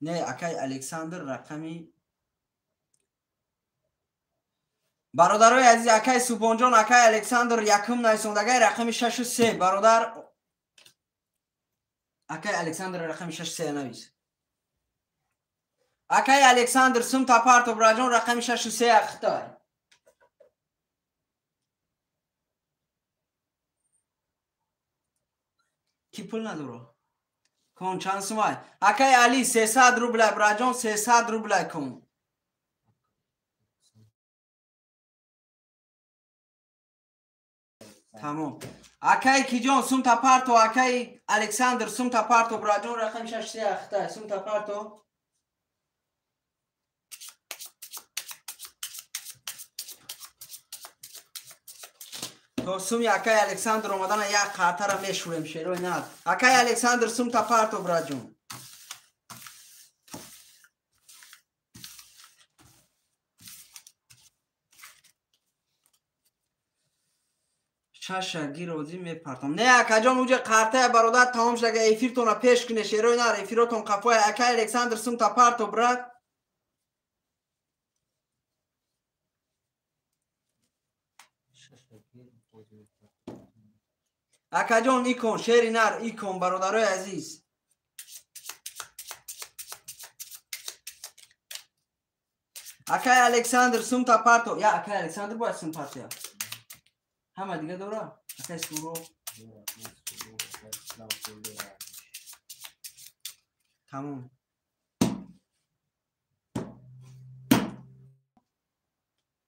Не, акай Александр рақами бародарои азиз, акай Субҳонҷон, акай Александр якум нависондагай рақами 6 ва 3. Бародар, акай Александр рақами 6 3 навис. Акай Александр сум тапарто браҷон, рақами 6 ва 3 ахтай. Ки пул надоро? Кон чанд сумай? Акай Али 300 рубля браҷон, 300 рубля кун. Тамом. Акай киҷон сум тапарто, акай Александр сум тапарто браҷон, рақами 6 3 ахтай. Сум тапарто. То суми акай Александр омадана як қартара мешӯрем шерои нар. Акай Александр сум тапарто браҷон. Шаша гирозӣ мепартам. Не, акаҷон, уҷа қартая бародар тамом шуда, агар эфиртона пеш куне шерои нар, эфиротон қафоя. Акай Александр сум тапарто брат. Акаҷон икон, шери нар икон, бародарои азиз. Акай Александр сум тапарто. Я акай Александр бояд сум партия. Ҳама дига дора? Акай Суроб. Тамом.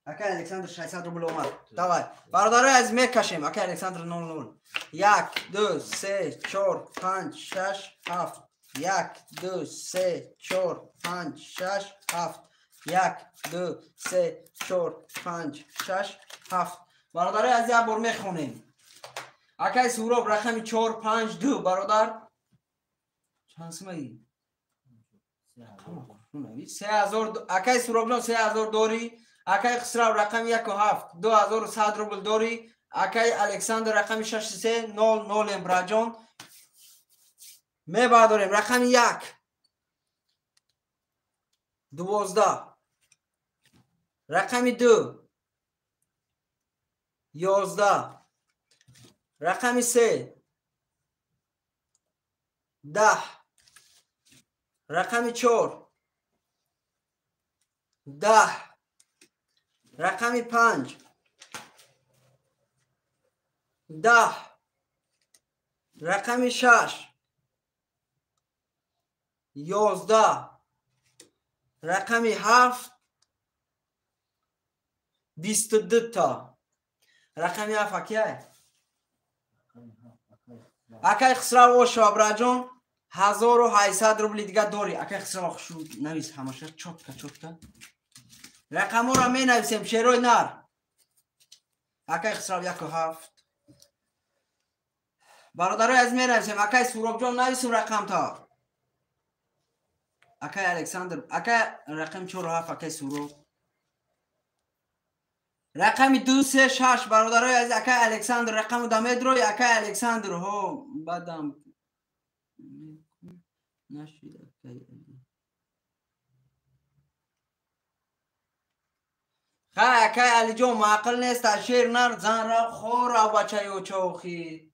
Акай Александр 600 рубл омад. Давай. Бародарои азиз, мекашем. Акай Александр 00. 1 2 3 4 5 6 7. 1 2 3 4 5 6 7. 1 2 3 4 5 6 7. Бародарои азиз, як бор мехонем. Акай Суроб рақами 4 5 2 бародар. Чанд сумаи? 3000. Акай Суробҷон 3000 дорӣ. Акай Хисрав рақами 1 7 2100 рубл дорӣ. Акай Александр рақами 6 3 0 0 эмбраҷон. Мебардорем рақами 1 12, рақами 2 11, рақами 3 10, рақами 4 10, рақами 5 10, рақами 6 11, рақами 7 22 та. Рақами 7 акай? Акай Хисрав ошо браҷон, 1800 рубли дига дорӣ. Акай Хисрав хушу навис ҳамаша чотка чотка. Рақамҳоро менависем шерои нар. Акай Хисрав 1 7. Бародарои азиз, менависем. Акай Суробҷон нависем рақамта. Акай Александр, акай рақами 4 7 акай Суроб. Рақами 2 3 6 бародарои азиз, акай Александр рақаму да медрои. Акай Александр ҳо бадам нашид акай. Хай акай Алиҷон, маъқул нест, шер нар зан рав хора бачаи очохи.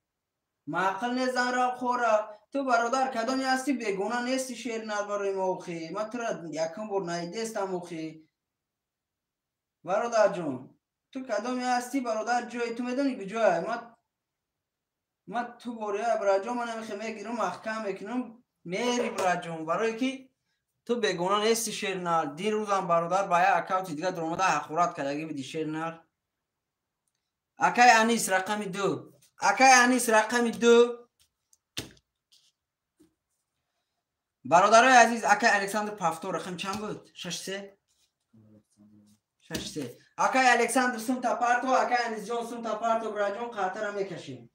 Маъқул нест зан рав хора. Ту бародар кадоми ҳасти, бегона нести шер нар барои мо охи. Ман тура якум бор наидестам охи. Бародарҷон, ту кадоми ҳасти бародар, ҷои ту медонӣ куҷое? Ман ту бория бираҷон, ман намехе мегирам, маҳкам мекунам, мери бираҷон, барое ки ту бегона нести шер нар. Дирӯзам бародар ба як аккаунти дига дуромада ҳақорат кардагӣ буди шер нар. Акай Анис рақами 2. Акай Анис рақами 2. Бародарои азиз, акай Александр Павтор рақами чанд буд? 6-3? 6-3. Акай Александр сумта парто, акай Анисҷон сумта парто, бираҷон қартара мекашем.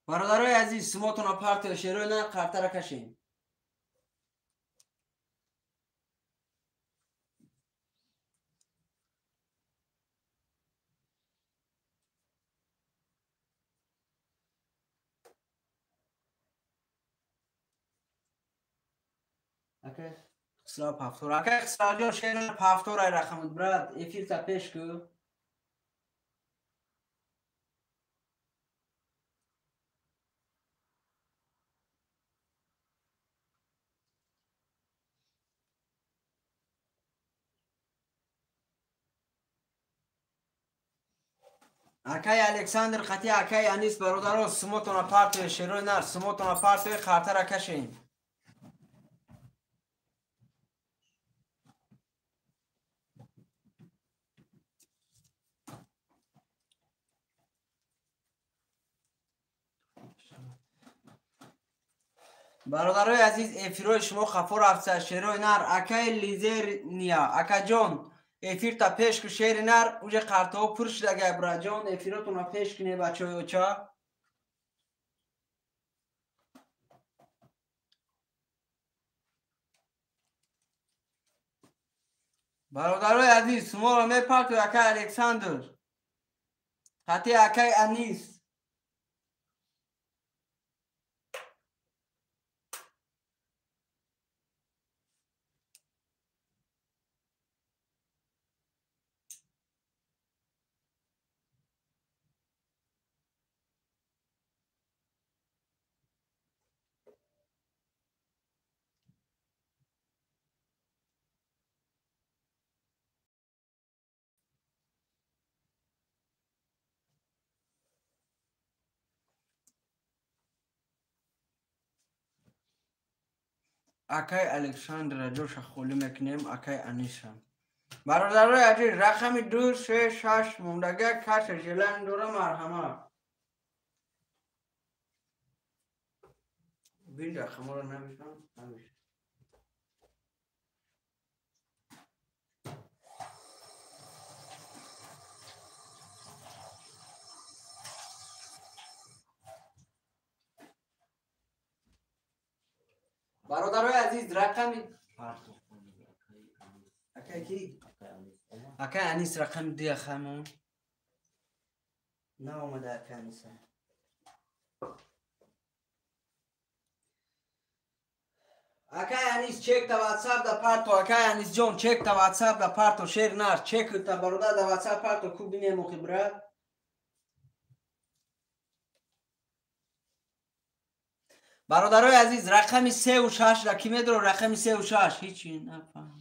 Бародарои азиз, сумотона партия шерои на қартара кашем. Акай Хисрав Пафтор. Акай Хисравҷон, шерои Пафтор ай рақамут брат, эфирта пеш ку. Акай Александр қати акай Анис бародаро, сумотона партия шерои нар, сумотона партия қартара кашем. Бародарои азиз, эфирои шумо хафо рафта шерои нар. Акай Лизерния, акаҷон, эфирта пеш ку шери нар, уже қартаҳо пур шудагай бираҷон, эфиротона пеш куне бачаҳои оча. Бародарои азиз, шуморо мепарту акай Александр қати акай Анис. Акай Александра ҷоша холӣ мекунем, акай Аниса. Бародарои азиз, рақами 2, 3, 6 мондага касе желание дора, марҳамат. Бин рақамҳоро нависам, навис. Бародарои азиз, рақами акай ки? Акай Анис рақами 2 ахамон. Наомада акай Аниса. Акай Анис чек та WhatsApp да парто, акай Анисҷон чек та WhatsApp да парто, шер нар, чек та бародар да WhatsApp парто, ку бинем охи брат. Бародарои азиз, рақами 3 ва 6 ра ки медоро, рақами 3 ва 6 ҳичи нафаҳм.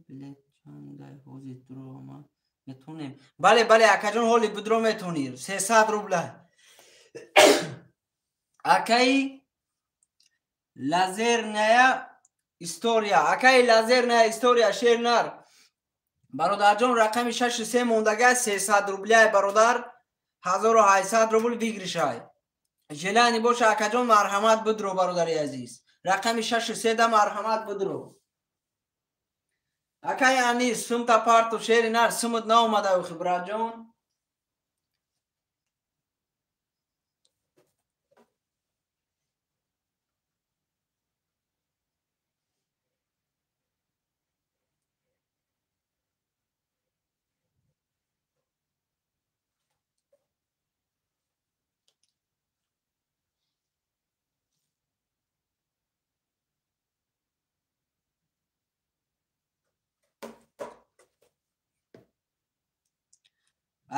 Билет чандай ҳозир дуро омад. Метонем. Бале, бале, акаҷон, ҳоли будро метонӣ. 300 рубла. Акаи Лазерная история. Акаи Лазерная история шер нар. Бародарҷон, рақами 6 3 мондага 300 рубля бародар, 1800 рубл выигрышай. Желание боша акаҷон, марҳамат будро бародари азиз. Рақами 6 3 да марҳамат будро. Акай Анис, сумта парту шери нар, сумут наомада охи браҷон.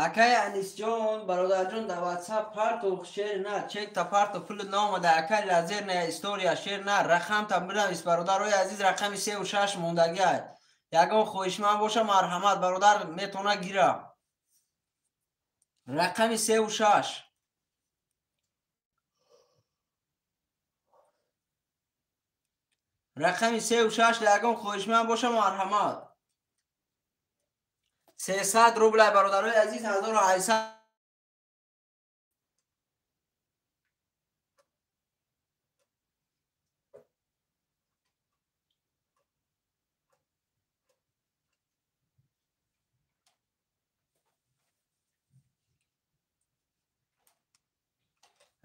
Акай Анисҷон, бародарҷон, дар WhatsApp партов шер на, чекта партов пул наомада. Акай лазерная история шер на, рақамта бинавис, бародарои азиз, рақами 3 ва 6 мондагиай. Ягон хоҳишманд боша, марҳамат, бародар метавона гира. Рақами 3 ва 6. Рақами 3 ва 6 ягон хоҳишманд боша, марҳамат. 300 рубля, бародарои азиз, 1800.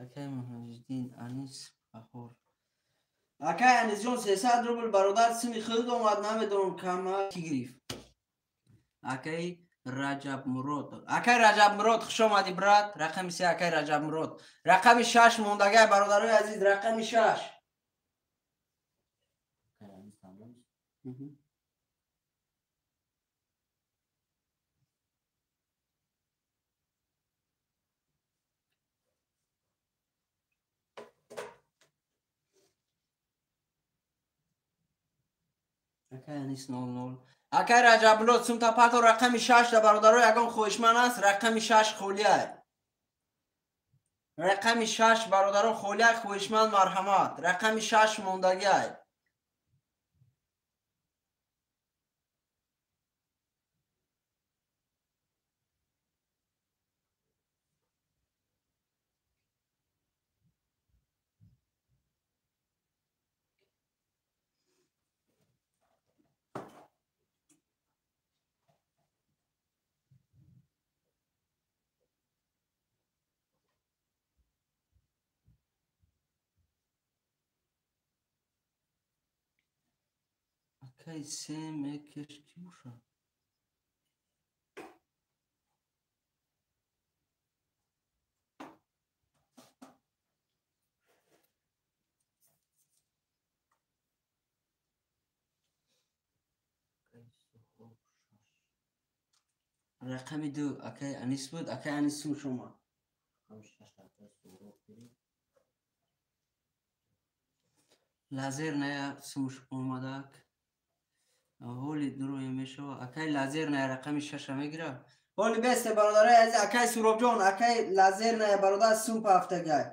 Акай Муҳаммадиддин Анис Баҳор. Акай Анисҷон, 300 рубл, бародар, сими худ омад, намедонам кама ки гирифт. Акай Раҷабмурод. Акай Раҷабмурод, хуш омадӣ, брат. Рақами 3, акай Раҷабмурод. Рақами 6 мондагай, бародарои азиз, рақами 6. Акай Анис тамом. Акай Анис 00. Акай Раҷабмурод, сумта парто, рақами 6 да, бародаро, ягон хоҳишманд аст, рақами 6 холиай. Рақами 6, бародаро, холиай, хоҳишманд марҳамат. Рақами 6 мондагиай. Акай се мекеш ки боша? Акай Суҳроб 6. Рақами 2 акай Анис буд, акай Анис сум шума. Рақами 6 акай Суҳроб гирифт. Лазерная сумш омадак. Ҳоли дуроя мешава. Акай лазерная рақами 6 мегира. Ҳоли бесте, бародарои азиз, акай Суробҷон, акай лазерная, бародар, сум пафтагай.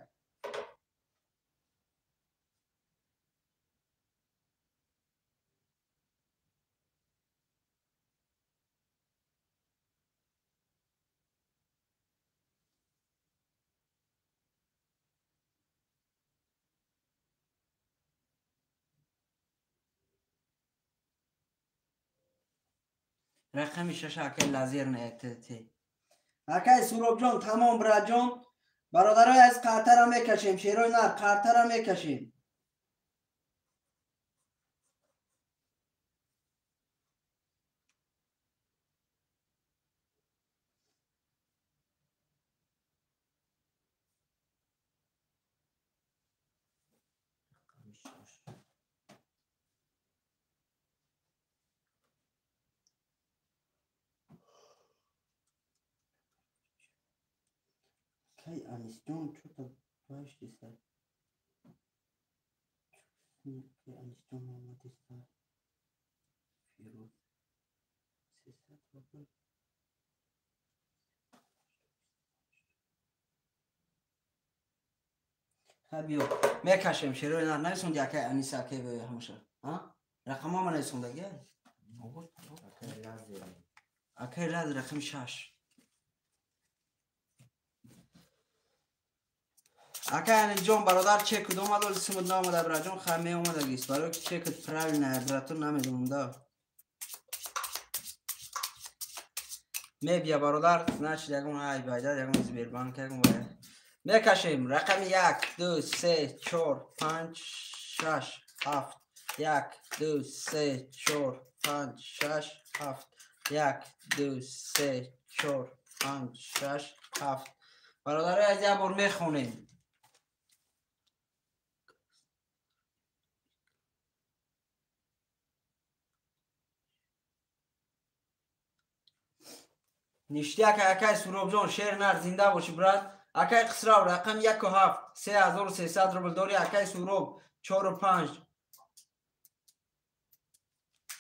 Рақами 6 акай лазерная ТТ. Акай Суробҷон, тамом, братҷон. Бародарои азиз, қартара мекашем, шерои нар, қартара мекашем. Рақами 6. Акай Анисҷон, чё-то баштиса. Акай Анисҷон омадиса. Фирӯз. 300 рубл. Ха биё, мекашем шерои нар. Нависонди акай Аниса, акай ҳамаша. А? Рақамҳо ма нависондагӣ? Акай Лазер. Акай Лазер рақами 6. Акай Анисҷон, бародар, чекуд омад, оли сумуд наомада, братҷон, ха меомадагист. Барои ки чекуд правильно, брату, намедонам да. Мебия, бародар, значит, ягон ай байда, ягон Сбербанк, ягон вай. Мекашем рақами 1, 2, 3, 4, 5, 6, 7, 1, 2, 3, 4, 5, 6, 7, 1, 2, 3, 4, 5, 6, 7. Бародарои аз як бор мехонем. Ништяк акай Суробҷон, шер нар, зинда бошӣ брат. Акай Қисрав рақами 1 7, 3300 рубл дори. Акай Суроб 4 5,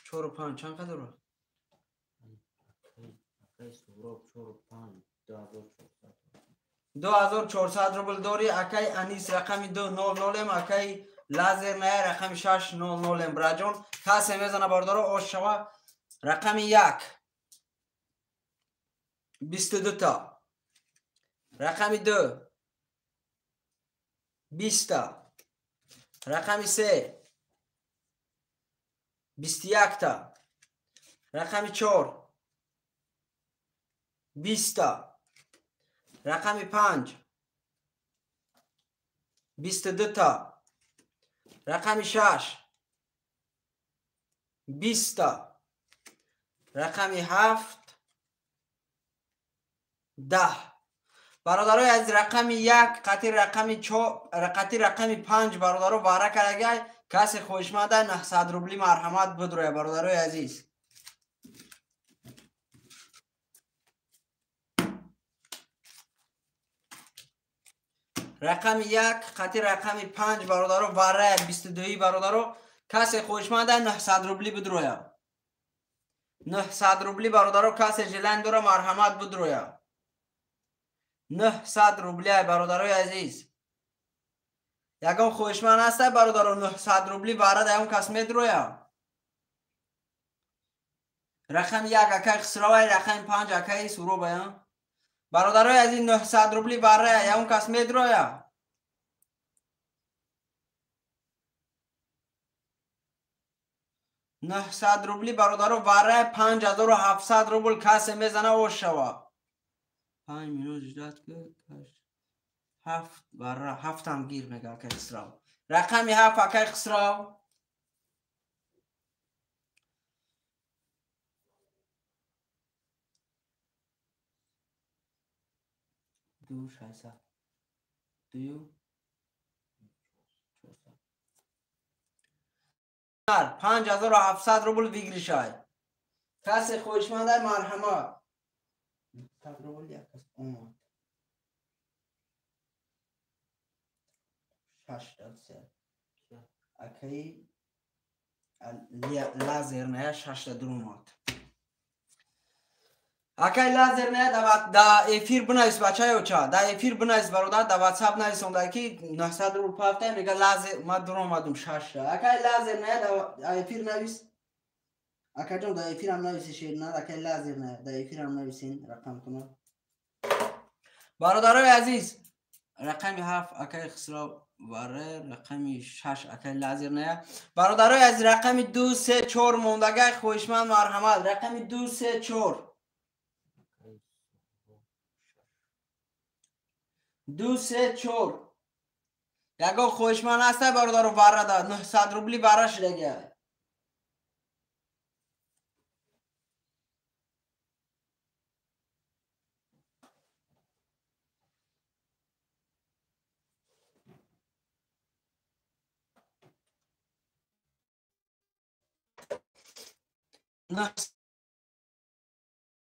4 5 чанд қадр? Акай Суроб 4 5, 2400. 2400 рубл дори. Акай Анис рақами 2 0 нолем. Акай Лазер ная рақами 6 0 нолем. Браҷон, касе мезана, бародаро, ош шава. Рақами 1 22та, рақами 2 20та, рақами 3 21та, рақами 4 20та, рақами 5 22та, рақами 6 20та, рақами 7 10. Бародарои аз рақами 1 қати рақами 4, қати рақами 5, бародаро, баҳра кардагай. Касе хоҳишманда, 900 рубли, марҳамат, бидроя, бародарои азиз. Рақами 1 қати рақами 5, бародаро, варая 22-и. Бародаро, касе хоҳишманда, 900 рубли бидроя. 900 рубли, бародаро, касе желание дора, марҳамат, бидроя. 900 рубли, бародарои азиз. Ягон хоҳишманд ҳаста, бародаро? 900 рубли варада, ягон кас медроя? Рақами 1 акаи Хисровай, рақами 5 акаи Суробая. Бародарои азиз, 900 рубли варая, ягон кас медроя? 900 рубли, бародаро, варая, 5700 рубл. Касе мезана, ош шава. 5 минут ждать. Ҳафт вара, ҳафтам гир, мега акаи Хисрав. Рақами 7, акаи Хисрав. Ду 600, дую 400, 5700 рубл выигрыш ай. Касе хоҳишмандай, марҳамат. 100 рубл як кас омад. Шаш се акаи Лазер ная, шашта дурумад. Акай Лазер ная, да эфир бинавис, бачаёча, да эфир бинавис, бародар. Да ватсап нависонда, ки 900 рубл пафта. Мега Лазер, ма дуромадум шашта. Акай Лазер ная, да эфир навис. Акаҷон, да эфирам нависи, шернар. Акай Лазер ная, да эфирам нависин рақамтона. Бародарои азиз, рақами 7 акаи Хисров варе, рақами 6 акаи Лазер ная. Бародарои азиз, рақами 2, 3, 4 мондагай. Хоҳишманд, марҳамат. Рақами 2, 3, 4, 2, 3, 4. Ягон хоҳишманд ҳастай, бародаро? Варада 900 рубли вара шудагай.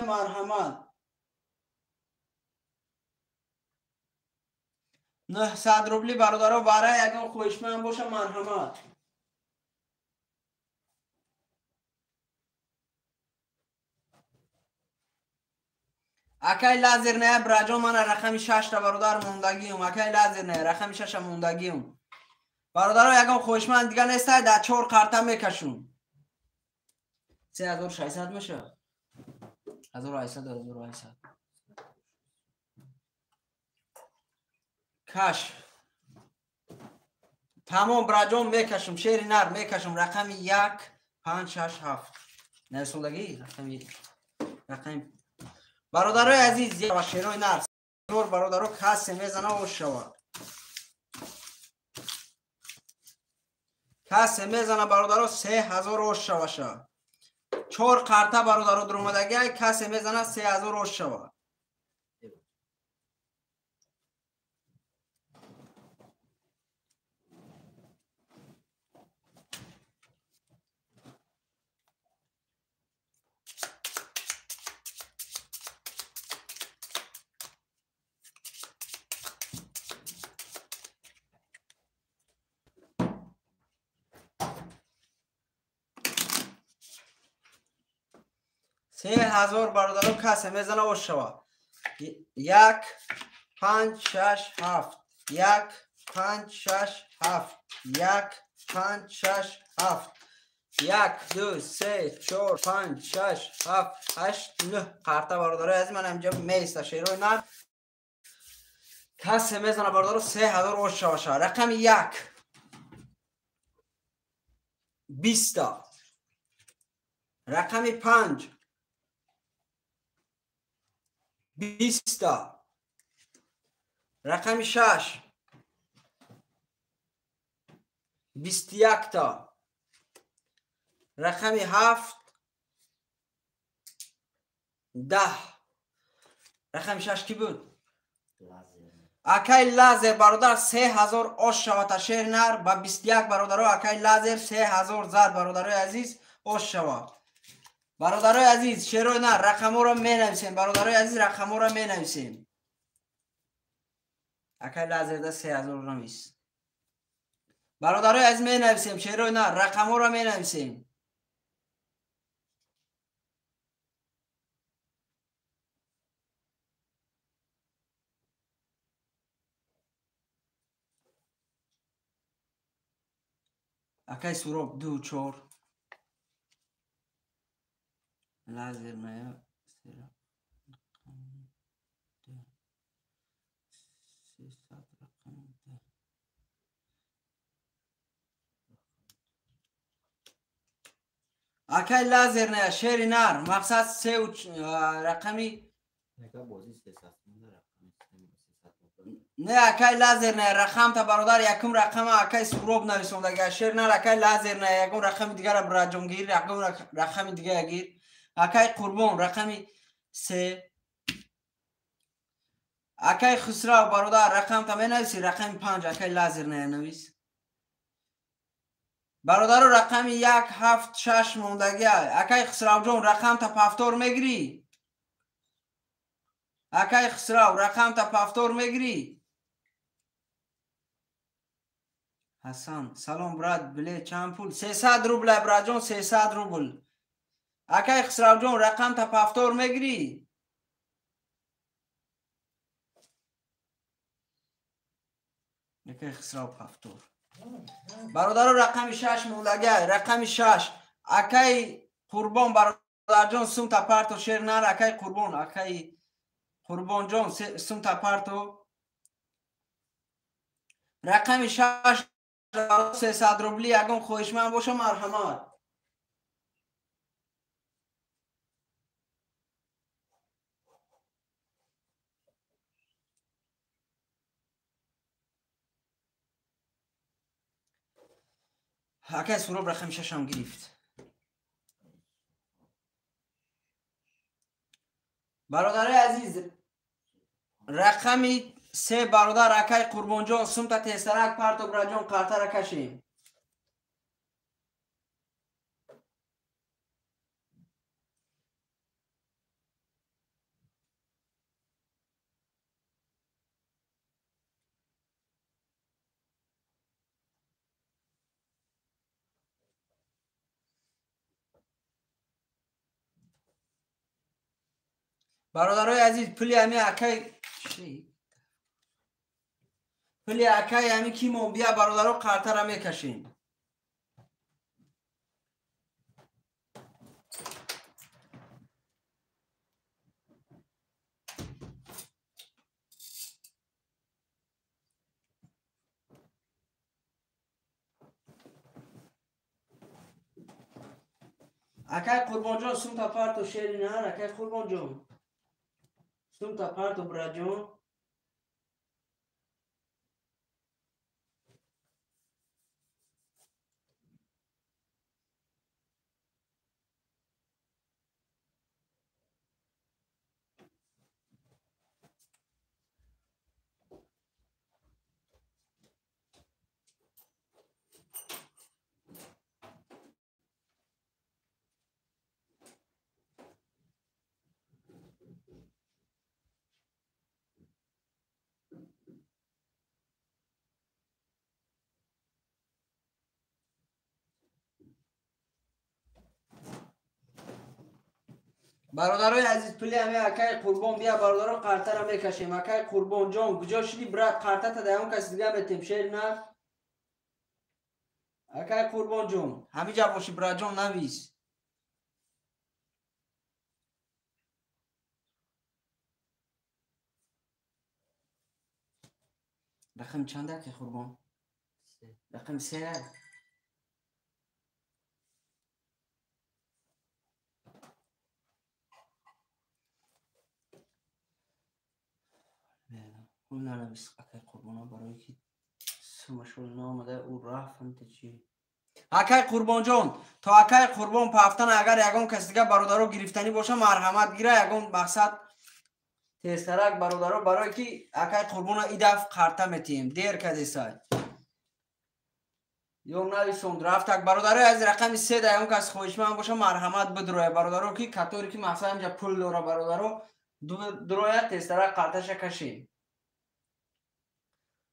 Марҳамат, 900 рубли, бародаро, вара. Ягон хоҳишманд боша, марҳамат. Акай Лазер ная, браҷон, мана рақами шашта, бародар, мондагиум. Акай Лазер ная, рақами шаша мондагиум. Бародаро, ягон хоҳишманд дига нестай? Дар чор қарта мекашум. 3600 меша, 1800, 1800 каш. Тамом, браҷон, мекашум. Шери нар, мекашум. Рақами 1, 5, 6, 7 нависондагӣ. Рақами, бародарои азиз ва шерои нар, бародаро, касе мезана, ош шавад. Касе мезана, бародаро, 3000 ош шаваша. Чор қарта, бародаро, дуромадагиай. Касе мезана, 3000 ош шавад. 3000 бародаро касе мезана ош шава. 1 5 6 7 1 5 6 7 1 5 6 7 1 2 3 4 5 6 7 8 9 қарта бародарои азиз, ман ҳаминҷа меиста шерои нар. Касе мезана бародаро 3000 ош шава шава. Рақами 1 20. Рақами 5 20. Рақами 6 21. Рақами 7 10. Рақами 6 ки буд? Акай Лазер бародар 3000 ош шава та шер нар ба 21 бародаро. Акай Лазер 3000 зад бародарои азиз ош шава. Бародарои азиз, шерои нар рақамҳоро менависем. Бародарои азиз, рақамҳоро менависем. Акай Лазер да 3000 навис. Бародарои азиз, менависем шерои нар рақамҳоро менависем. Акай Суроб 2 4 Лазер мая акай Лазер ная шери нар мақсад 3 рақами не акай Лазер не рақамта бародар, якум рақама акай Суроб нависондага шер нар. Акай Лазер не ягон рақами дигара браҷонгир, ягон рақами дигара гир. Акай Қурбон рақами 3. Акай Хусрав бародар рақамта менависи рақами 5. Акай Лазер не навис. Бародаро рақами 1 7 6 мондагия. Акай Хусравҷон рақамта пафтор мегирӣ? Акай Хусрав рақамта пафтор мегирӣ? Ҳасан салом брат, биле чанд пул? 300 рубл братҷон, 300 рубл. Акай Хусравҷон рақамта пафтор мегирӣ? Акай Хусрав пафтор. Бародаро рақами 6 мондагия, рақами 6. Акай Қурбон бародарҷон сумта парто шер нар. Акай Қурбон, акай Қурбонҷон сумта парто. Рақами 6 300 рубли. Ягон хоҳишманд боша марҳамат. Акай Суроб рақами 6-ам гирифт. Бародарои азиз, рақами 3 бародар акай Қурбонҷон сумта тезтарак парто браҷон, қартара кашем. Бародарои азиз, пули ами акай пули акай ами кимон бия бародаро қартара мекашем. Акай Қурбонҷон сумта парто шери нар. Акай Қурбонҷон сумта парто браҷон. Бародарои азиз, пули ҳами акаи Қурбон бия, бародаро, қартара мекашем. Акаи Қурбонҷон, куҷо шуди, брат? Қартата да ягон каси дига метем, шер на. Акаи Қурбонҷон, ҳамиҷа боши, братҷон, навис. Рақами чанд, акаи Қурбон? Рақами се. Нанавис, акай Қурбона, барое ки сумашол наомада, ӯ рафт чи. Акай Қурбонҷон, то акай Қурбон пафтан, агар ягон каси дига, бародаро, гирифтанӣ боша, марҳамат, гира, ягон мақсад тезтарак, бародаро, барое ки акай Қурбона и даф қарта метиҳем, дер кадесай ё нависонд, рафтак. Бародарои аз рақами се да ягон кас хоҳишманд боша, марҳамат, бидроя, бародаро, ки каторе ки мақсад инҷа пул дора, бародаро, дуроя, тезтарак қарташа кашем.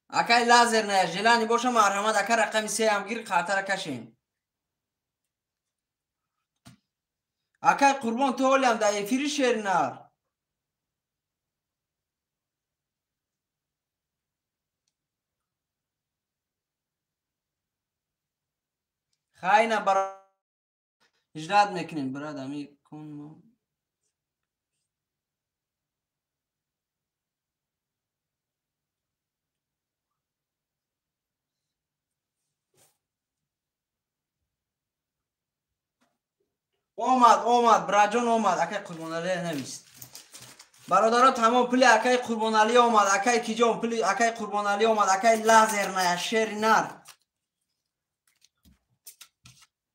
Акай лазер ная желани боша, марҳамат, ака, рақами сеам гир, қартара кашем. Акай Қурбон, ту ҳолиам дар эфири, шеринар? Хайна бар ждать мекунем, брат, ами кун. Омад, омад, братҷон, омад. Акай Қурбоналӣ навист, бародаро, тамом, пули акай Қурбоналӣ омад. Акай киҷон, пули акай Қурбоналӣ омад. Акай лазерная, шери нар,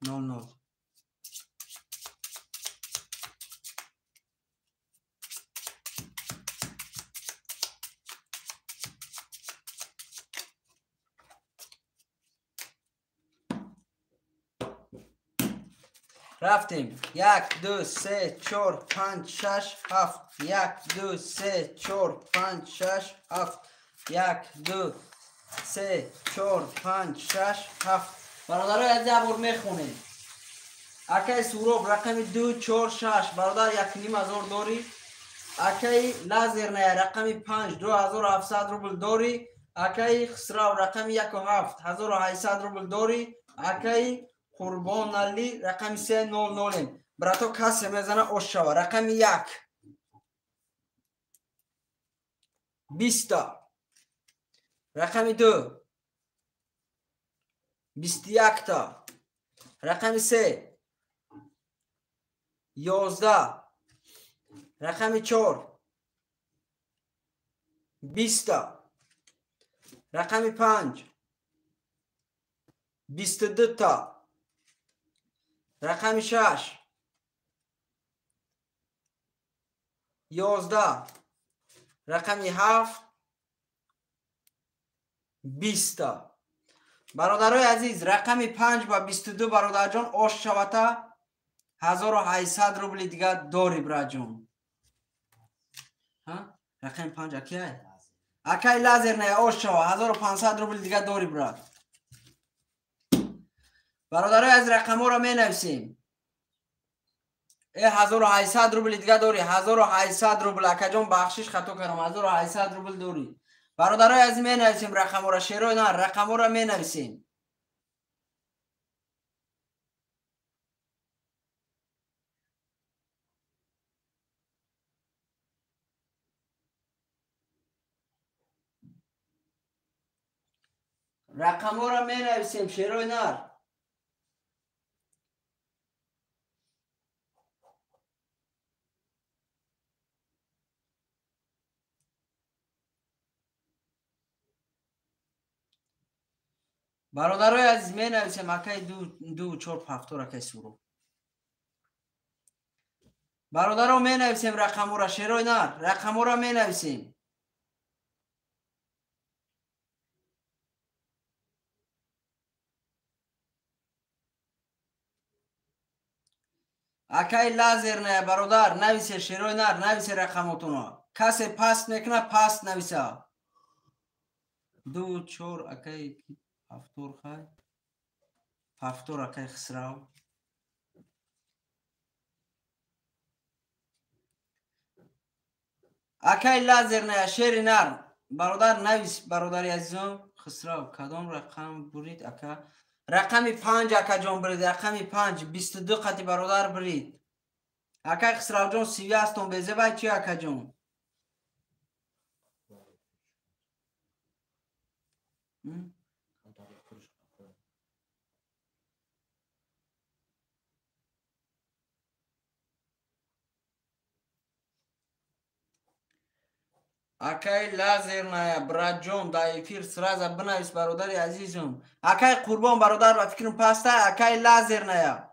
00. Рафтем. Як, ду, се, чор, панҷ, шаш, ҳафт. Як, ду, се, чор, панҷ, шаш, ҳафт. Як, ду, се, чор, панҷ, шаш, ҳафт. Бародарои азиз, як бор мехонем. Акаи Суроб, рақами ду, чор, шаш, бародар, 1500 дорӣ. Акаи лазерная, рақами панҷ, 2700 рубл дорӣ. Акаи Хисрав, рақами яку ҳафт, 1800 рубл дорӣ. Акаи Қурбоналӣ, рақами се, нол нолем. Брато, касе мезана, ош шава. Рақами як, 20-та. Рақами ду, 21-та. Рақами се, 11. Рақами чор, 20-та. Рақами панҷ, 22-та. Рақами шаш, 11. Рақами ҳафт, 20-та. Бародарои азиз, рақами панҷ ба 22, бародарҷон, ош шавата, 1800 рубли дига дорӣ, братҷон. Рақами панҷ акиай, акай лазерная, ош шава, 1500 рубли дига дорӣ, брат. Бародарои аз, рақамҳоро менависем. Э, 1800 рубли дига дорӣ, 1800 рубл, акаҷон, бахшиш, хато кардам, 1800 рубл дорӣ. Бародарои азиз, менависем рақамҳоро, шерои на, рақамҳоро менависем. Рақамҳоро менависем, шерои нар. Бародарои азиз, менависем. Акаи ду, чор, ҳафтор, акаи Суроб, бародаро, менависем рақамҳоро, шерои нар, рақамҳоро менависем. Акаи лазерная, бародар, нависе, шерои нар, нависе рақамотуно. Касе паст мекуна, паст нависа. Ду, чор, акаи ҳафтор, хай, ҳафтор, акаи Хисрав. Акай лазерная шери нар. Бародар навис, бародари азизон. Хисрав, кадом рақам бурид ака? Рақами 5 акаҷон бурид, рақами 5, 22 қати бародар бурид. Акай Хисравҷон сивиастон безебай чи акаҷон? Акай лазерная братҷон дар эфир сразу бинавис бародари азизум. Акай Қурбон бародар ба фикрам паста, акай лазерная.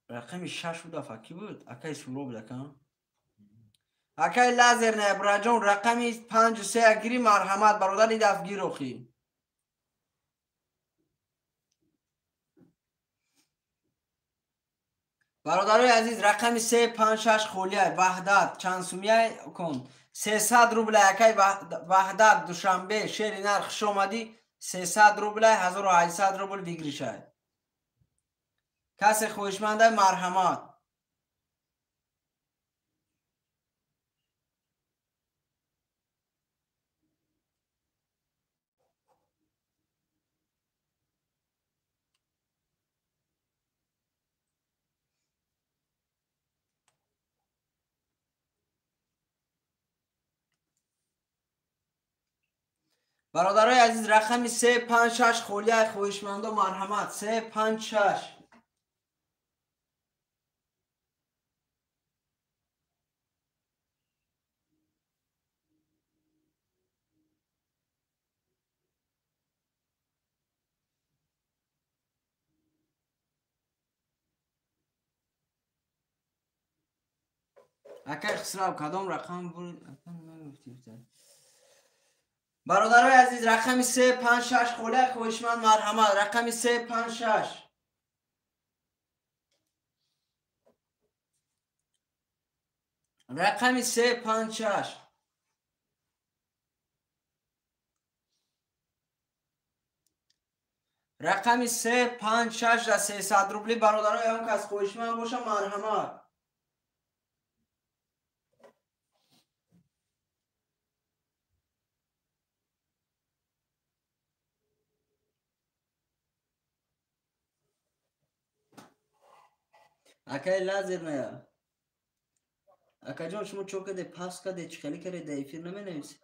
Рақами 6 буда факи буд? Акай Суроб буд ака? Акай лазерная братҷон рақами 5 3 гири марҳамат бародари дафгир охи. Бародарои азиз рақами 3 5 6 холияй Ваҳдат чанд сумияй кун 300 рублай акай Ваҳдат Душанбе шери нар хуш омадӣ 300 рублай 1800 рубл бигиришай. Касе хоҳишмандай марҳамат. Бародарои азиз рақами 3 5 6 холияй хоҳишмандо марҳамат 3 5 6. Акай Хисрав кадом рақам бурид? Ака нагуфтӣ. Бародарои азиз рақами 3 5 6 холияй хоҳишманд марҳамат рақами 3 5 6. Рақами 3 5 6. Рақами 3 5 6 ра 300 рубли бародарои он кас хоҳишманд боша марҳамат. Акай лазерная. Акаҷон шумо чо каде пас каде чӣ хеле каде дар эфир наменависед?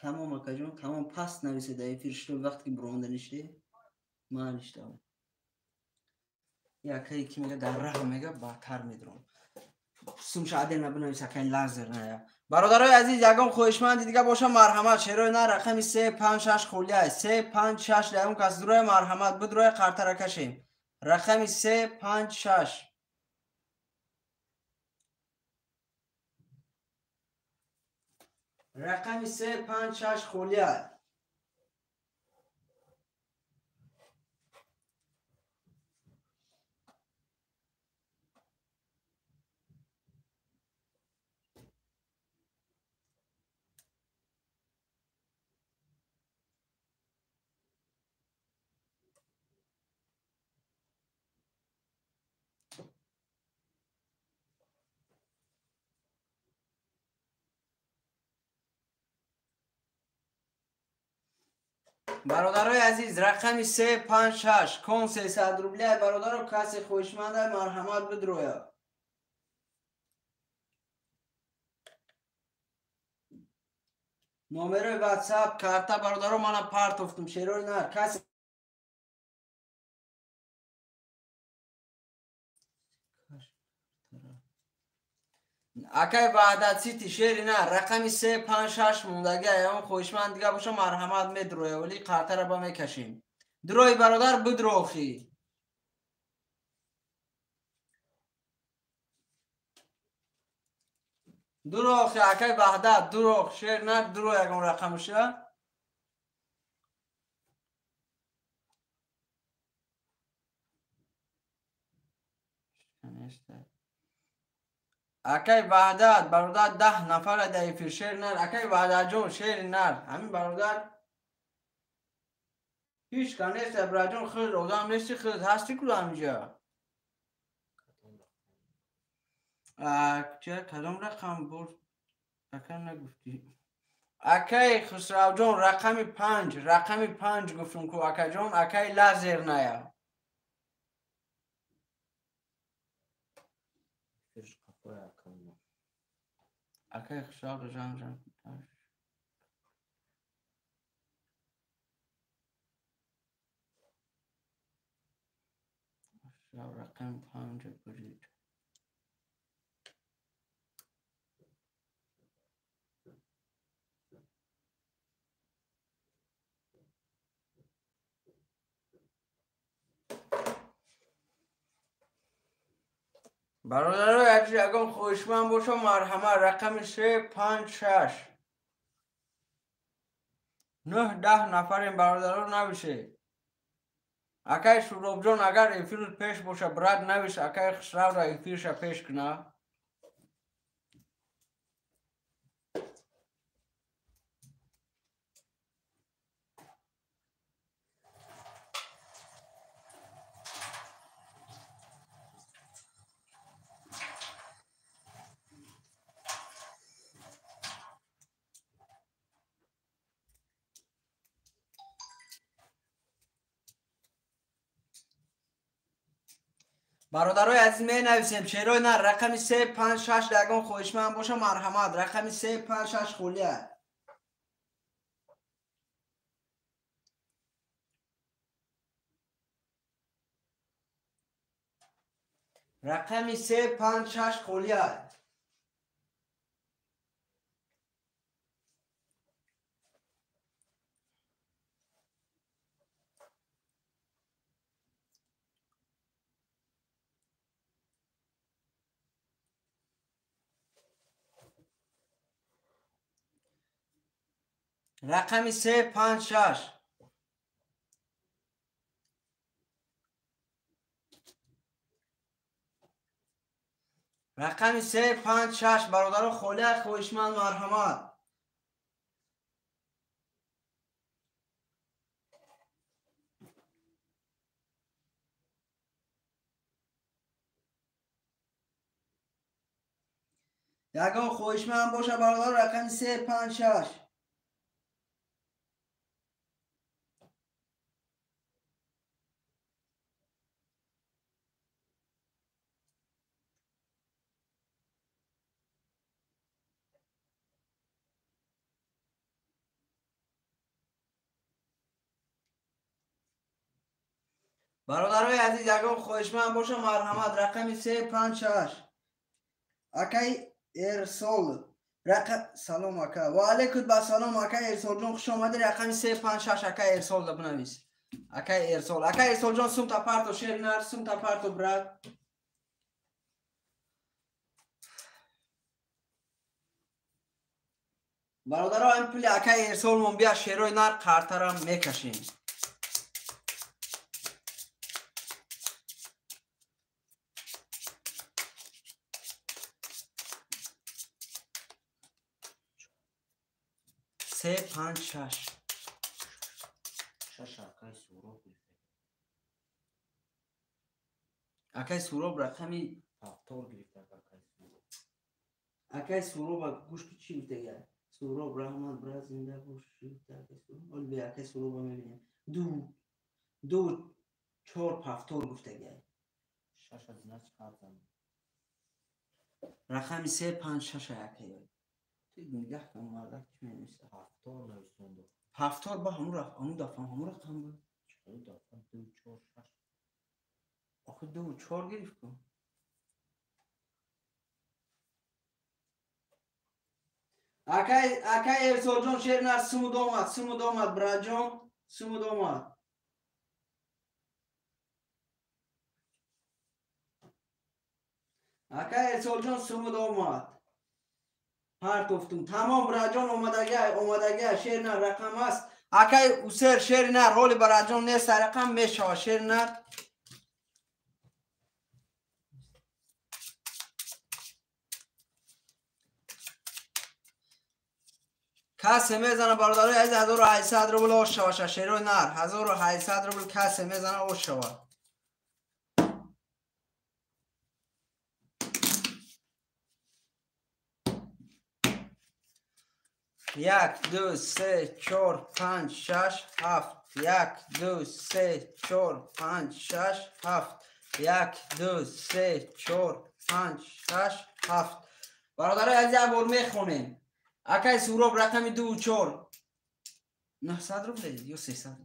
Тамом акаҷон, тамом пас нависед дар эфир шумо вақте ки буронда ниште ман ништам. Акае ки мега дар раҳ мега баъдтар медурам. Сумша адел набинавис акай лазерная. Бародарои азиз ягон хоҳишманди дига боша марҳамат шерои на рақами 3 5 6 холияй 3 5 6 ягон кас дуроя марҳамат бидуроя қартара кашем. Рақами 3 5 6. Рақами 3 5 6 холияй. Бародарои азиз рақами 3 5 6 кон 300 рублия бародаро касе хоҳишманда марҳамат бидроя. Номерои WhatsApp карта бародаро мана партофтум шерои нар касе Акай Ваҳдат Сити шери нар рақами 3 5 6 мондагӣ ягон хоҳишманд дига боша марҳамат медроя вале қартара ба мекашем. Дурои бародар бидро охи. Дуро охи акай Ваҳдат дуро шер нар дуро ягон рақамша. Акай Ваҳдат бародар 10 нафара дар эфир шер нар акай Ваҳдатҷон шери нар ҳамин бародар Ҳеч ка нест, браҷон, худ одам нести, худ ҳасти ку ҳаминҷа. Ча кадом рақам буд? Ака нагуфтӣ. Акаи Хусравҷон, рақами 5, рақами 5 гуфтум ку акаҷон, акаи лазер ная. Акаи Хусрав жан жан. Рақами 5 бурид. Бародаро, ягон хоҳишманд бошо, марҳамат, рақами 3, 5, 6. 9, 10 нафарем, бародаро, нависе. Акаи Суробҷон, агар эфир пеш боша, брат, навис, акаи Хусравра эфирша пеш куна. Бародарои азиз, менависем шерои на рақами 3, 5, 6 ягон хоҳишманд боша, марҳамат, рақами 3, 5, 6 холия. Рақами 3, 5, 6 холия. Рақами 3, 5, 6. Рақами 3, 5, 6 бародаро холия, хоҳишманд, марҳамат. Ягон хоҳишманд боша, бародаро, рақами 3, 5, 6. Бародарои азиз, ягон хоҳишманд боша, марҳамат, рақами 3, 5, 6. Акаи Эрсол, салом ака. Ва алайкум ассалом, акаи Эрсолҷон, хуш омадӣ. Рақами 3, 5, 6 акаи Эрсол да бинавис. Акаи Эрсол, акаи Эрсолҷон, сумта парто, шер нар, сумта парто, брат. Бародаро, ин пули акаи Эрсолмон бия, шерои нар қартарам мекашем. 3, 5, 6. 6 акаи Суроб гирифта. Акаи Суроб рақами 7 гирифта акаи Суроб. Акаи Суроб гӯш ки чӣ гуфтага? Суроб раҳмат, брат, зинда бош. Акаи Суроб. Ҳол бия акаи Суробро мебинем. 2, 2, 4, 7 гуфтага. 6 аз знач хатам. Рақами 3, 5, 6 акаи. Нигоҳ кун, мардак чӣ менависад? 7 нависонду. 7 ба ҳамун ҳамун дафъа ҳамун рақам буд. Чӣ дафъа 2, 4, 6. Охи 2, 4 гирифт ку. Акаи Эрсолҷон, шер нар, сумуд омад, сумуд омад, братҷон, сумуд омад. Акаи Эрсолҷон, сумуд омад. Партофтум. Тамом, братҷон, омадагия, омадагия, шер нар рақам аст. Акаи Усер, шер нар, ҳоли братҷон нест, рақам мешава, шер нар. Касе мезана бародарои азиз 1800 рубл ош шава шерои нар 1800 рубл касе мезана ош шава. Як, ду, се, чор, панҷ, шаш, ҳафт. Як, ду, се, чор, панҷ, шаш, ҳафт. Як, ду, се, чор, панҷ, шаш, ҳафт. Бародарои азиз як бор мехонем. Акай Суроб рақами 2 4 900 рубл ё 300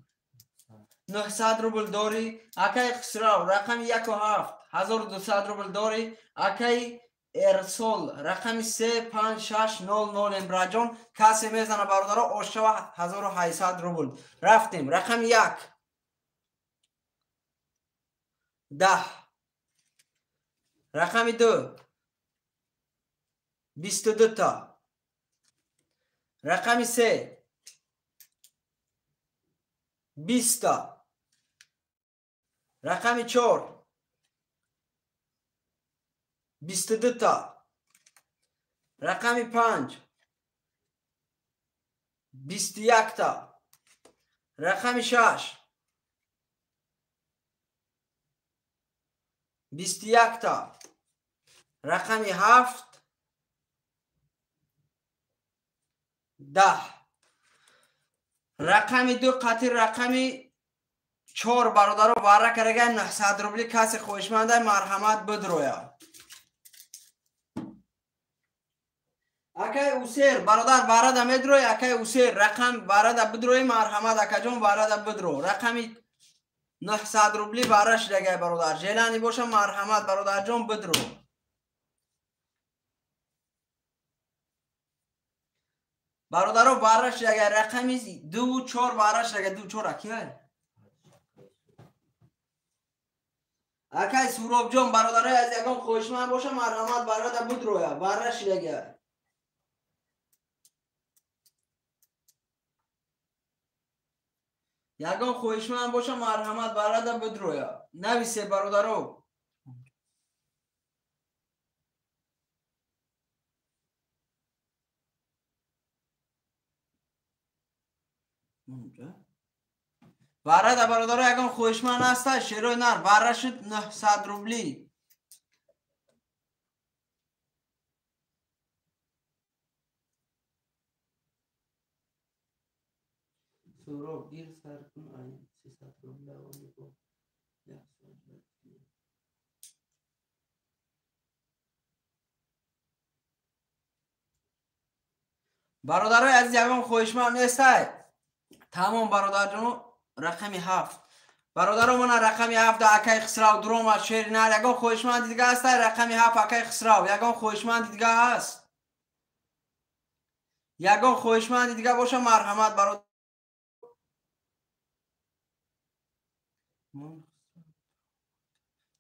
900 рубл дорӣ. Акай Хусрав рақами 1 7 1200 рубл дорӣ. Акай Эрсол рақами 3 5 6 0 0 эмбраҷон касе мезана бародаро ошава 1800 рубл. Рафтем рақами 1 10 рақами 2 22 та рақами 3 20 та рақами 4 22 та рақами 5 21 та рақами 6 21 та рақами 7 10 рақами 2 қатъи рақами 4 бародаро вара карага 900 рубли касе хоҳишманда марҳамат бидроя. Акай Усер бародар варада медрои. Акай Усер рақам варада бидрои марҳамат акаҷон варада бидро. Рақами 900 рубли вара шидагай бародар. Желани боша марҳамат бародарҷон бидро. Бародаро вара шидагай рақами 2 4 вара шидагай 2 4 акай. Акай Суробҷон бародарои аз ягон хоҳишманд боша марҳамат варада бидроя. Вара шидагай. Ягон хоҳишманд боша марҳамат барада бидроя. Нависе бародаро. Барада бародаро ягон хоҳишманд ҳаста шерои нар вара шуд 900 рубли. Суроб гир сар кун ай 300 рубла бо 100. Бародарои азиз ягон хоҳишманд нестай. Тамом бародарҷон рақами 7. Бародаро мана рақами 7 акай Хусрав дуромад шери нар ягон хоҳишманди дига ҳастай рақами 7 акай Хусрав ягон хоҳишманди дига ҳаст. Ягон хоҳишманди дига боша марҳамат бародар.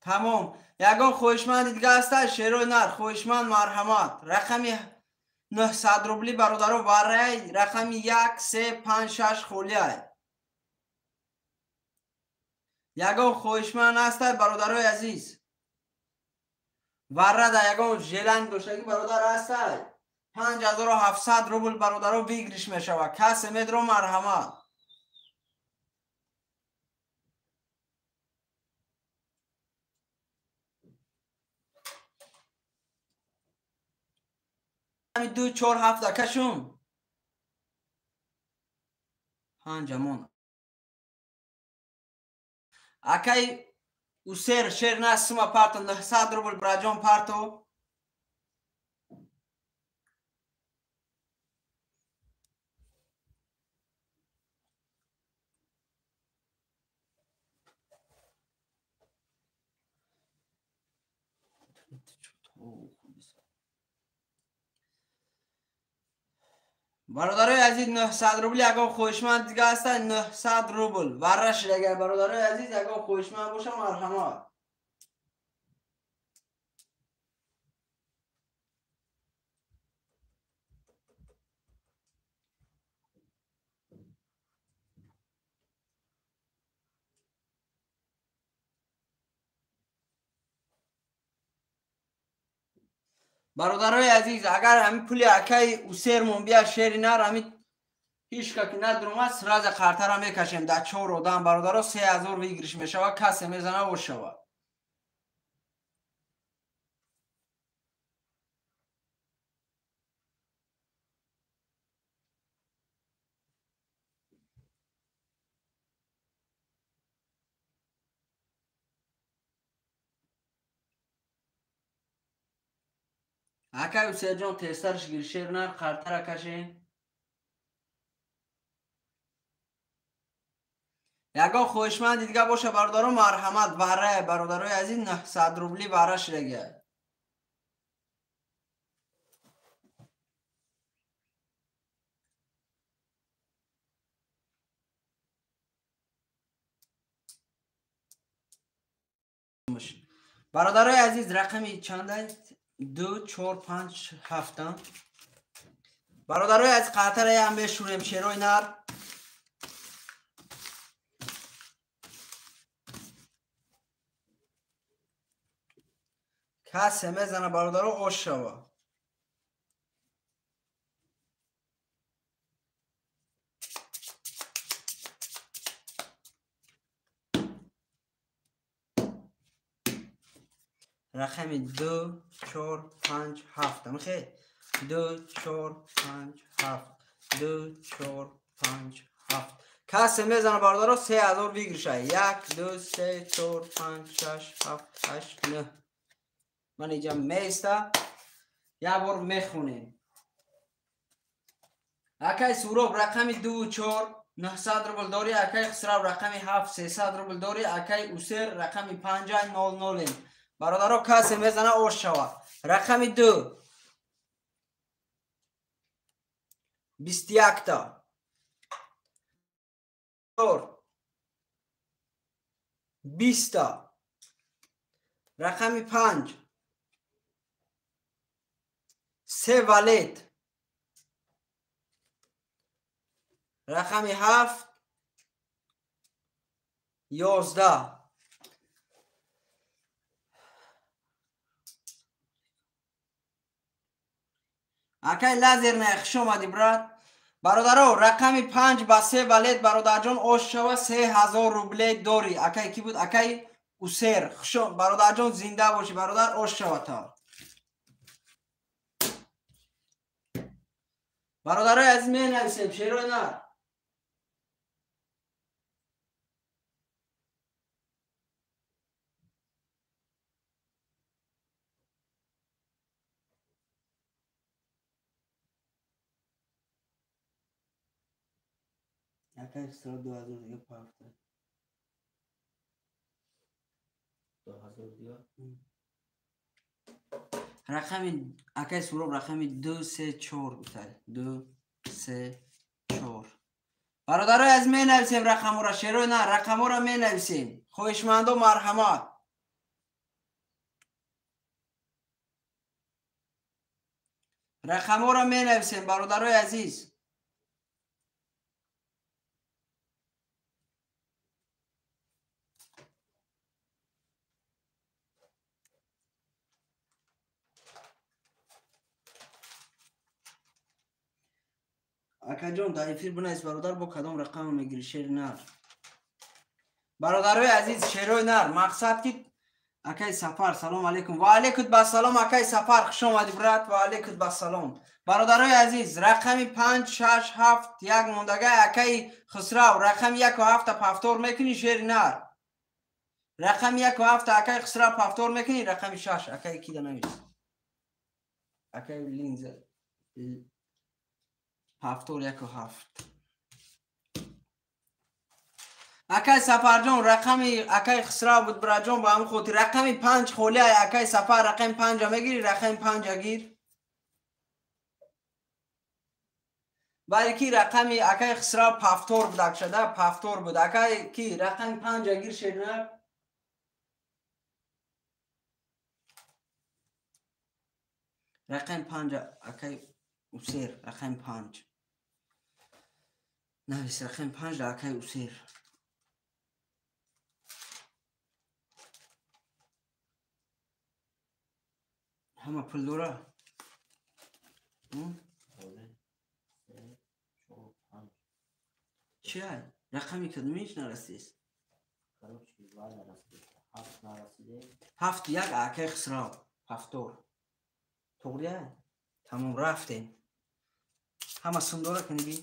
Тамом. Ягон хоҳишманди дига ҳастай шерои нар хоҳишманд марҳамат. Рақами 900 рубли бародаро варай рақами 1 3 5 6 холиай. Ягон хоҳишманд ҳастай бародарои азиз. Варада ягон желан доштагӣ бародар ҳастай. 5700 рубл бародаро выигрыш мешавад. Касе медро марҳамат. 2 4 7 акашум 5 амон. Акай Усер шер на сума парто 900 рубл браҷон парто. Бародарои азиз 900 рубл ягон хоҳишманд дига ҳастанд 900 рубл вара шидагай бародарои азиз ягон хоҳишманд боша марҳамат. Бародарои азиз агар ҳамин пули акаи Усермон бия шери нар ҳамин Ҳеч ка ки надурумад, сразу қартара мекашем. Дар 4 одам бародаро 3000 выигрыш мешава, касе мезана ошава. Акай Усерҷон тезтарш гир, шер нар қартара кашем. Ягон хоҳишманди дига боша бародаро, марҳамат, варае бародарои азиз 900 рубли вара шидаги. Бародарои азиз рақами чандай? 2 4 5 7. Бародарои аз қатараи ҳам мешурем шерои нар. Касе мезана бародаро ош шава. Рақами 2 4 5 7. Михе 2 4 5 7 2 4 5 7. Касе мезана бародаро 3000 выигрыша. 1 2 3 4 5 6 7 8 9. Ман инҷа меиста, як бор мехонем. Акай Суроб рақами 2 4 900 рубл дорӣ, акай Хисрав рақами 7 300 рубл дорӣ, акай Усер рақами 5 00. Бародаро касе мезана ош шава. Рақами 2 21 та 4 20 та рақами 5 3 валет рақами 7 11. Акай лазер не, хуш омадӣ брат. Бародаро рақами 5 ба 3 валет бародарҷон ош шава 3000 рубле дорӣ. Акай ки буд? Акай Усер. Хуш бародарҷон, зинда бошӣ бародар, ош шава та. Бародарои азиз менависем шерои нар. Акай Хисрав 2000 дига пафта. 2000 дига? Рақами акай Суроб рақами 2 3 4 гуфтай. 2 3 4. Бародарои аз менависем рақамҳоро, шерои на, рақамҳоро менависем. Хоҳишмандо марҳамат. Рақамҳоро менависем бародарои азиз. Акаҷон дар эфир бинавис бародар, бо кадом рақам мегирӣ шери нар. Бародарои азиз шерои нар, мақсад ки акай Сафар салом алейкум. Ва алейкум басалом акай Сафар, хуш омадӣ брат. Ва алейкум басалом. Бародарои азиз рақами 5 6 7 1 мондага акай Хусрав рақами 1 7 повтор мекунӣ шери нар. Рақами 1 7 акай Хусрав повтор мекунӣ, рақами 6 акай ки да навис. Акай линза повтор 1 7. Акай Сафарҷон рақами акай Хисрав буд браҷон, ба ҳамин хотир рақами 5 холӣ ай акай Сафар рақами 5 мегирӣ, рақами 5 гир. Балки ки рақами акай Хисрав повтор буд акшада, повтор буд. Акай ки рақами 5 гир шерна. Рақами 5 акай Усер, рақами 5. Навис рақами 5 акай Усер. Ҳама пул дора? 3 4 5. чи ай? Рақами кадомиш нарасист? Короче, вай нарасид. Ҳафт нарасиде. Ҳафт як акай Хисрав. Ҳафтор. Туғри ай? Тамом рафтем. Ҳама сум дора кани би?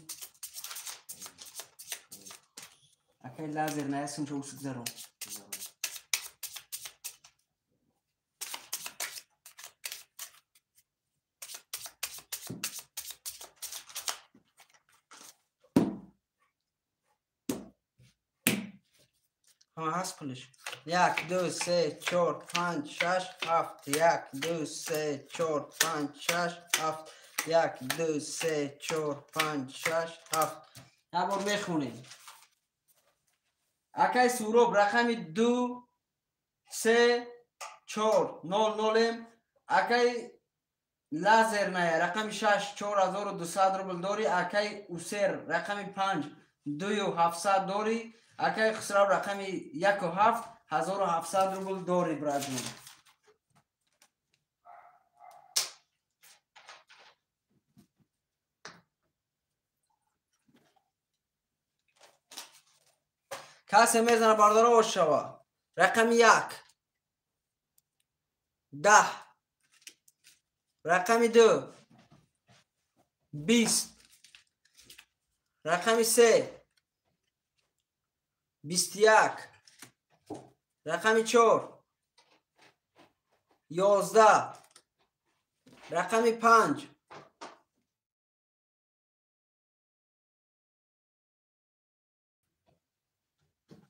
Акай лазер ная сумча усук зарон. Ҳаст пулиш. 1 2 3 4 5 6 7 1 2 3 4 5 6 7 1 2 3 4 5 6 7. Як бор мехонем. Акай Суроб рақами 2 3 4 0 0. Акай Лазерная рақами 6 4200 рубл дорӣ. Акай Усер рақами 5 2700 дорӣ. Акай Хусрав рақами 1 7 1700 рубл дорӣ браҷон. Касе мезана бардора ош шава. Рақами 1 10 рақами 2 20 рақами 3 21 рақами 4 11 рақами 5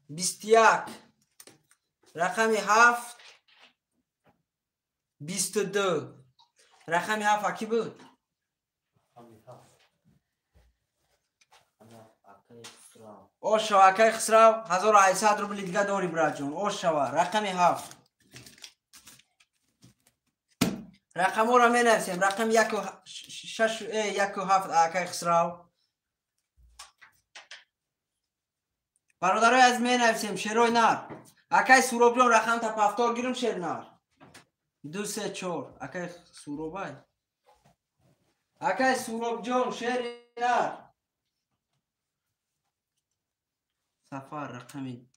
21 рақами 7 22 рақами 7 аки буд? Ош шава акай Хисрав 1800 рубли дига дорӣ браҷон. Ош шава рақами 7. Рақамҳоро менависем. Рақами 1 6 1 7 акай Хисрав. Бародарои аз менависем шерои нар. Акай Суробҷон рақам та пафтор гирм шер нар. 2 3 4 акай Суробай. Акай Суробҷон шери нар. Сафар рақами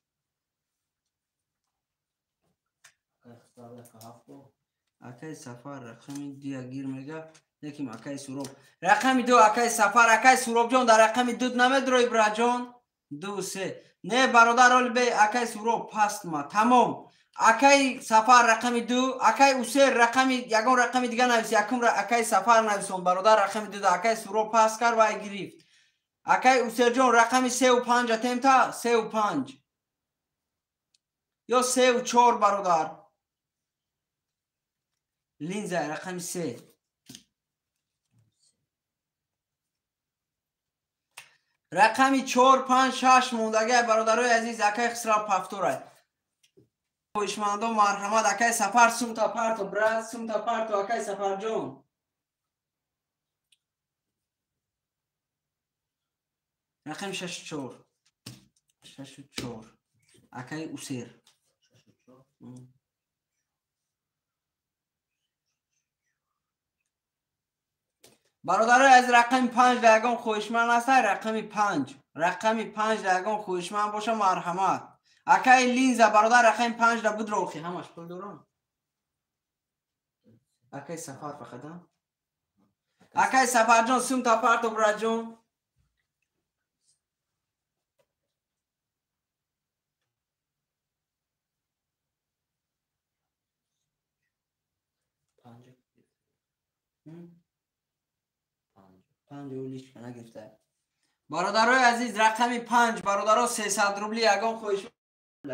акай Сафар рақами 2 гир мега. Лекин акай Суроб рақами 2 акай Сафар. Акай Суробҷон дар рақами 2 намедрои браҷон. 2 3 не бародар оли бе акай Суроб паст ма тамом. Акай Сафар рақами 2 акай Усер рақами ягон рақами дига навис. Якум акай Сафар нависон бародар рақами 2 акай Суроб паст кард ва гирифт. Акай Усерҷон рақами 3 5 темта 3 5 ё 3 4 бародар. Линза рақами 3. Рақами 4 5 6 мондагай бародарои азиз. Акай Хисрав пафторай. Хоҳишмандон марҳамат. Акай Сафар сумта парто брат сумта парто акай Сафарҷон. Рақами 6 4 6 4 акай Усер. Бародарои аз рақами 5 да ягон хоҳишманд ҳаста? Рақами 5 рақами 5 да ягон хоҳишманд боша марҳамат. Акай Линза бародар рақами 5 да будро охи ҳамаш пул дорам. Акай Сафар фақат. Акай Сафарҷон сумта парто браҷон. 5 уличка нагирифта. Бародарои азиз рақами 5 бародаро 300 рубли ягон хоҳиш.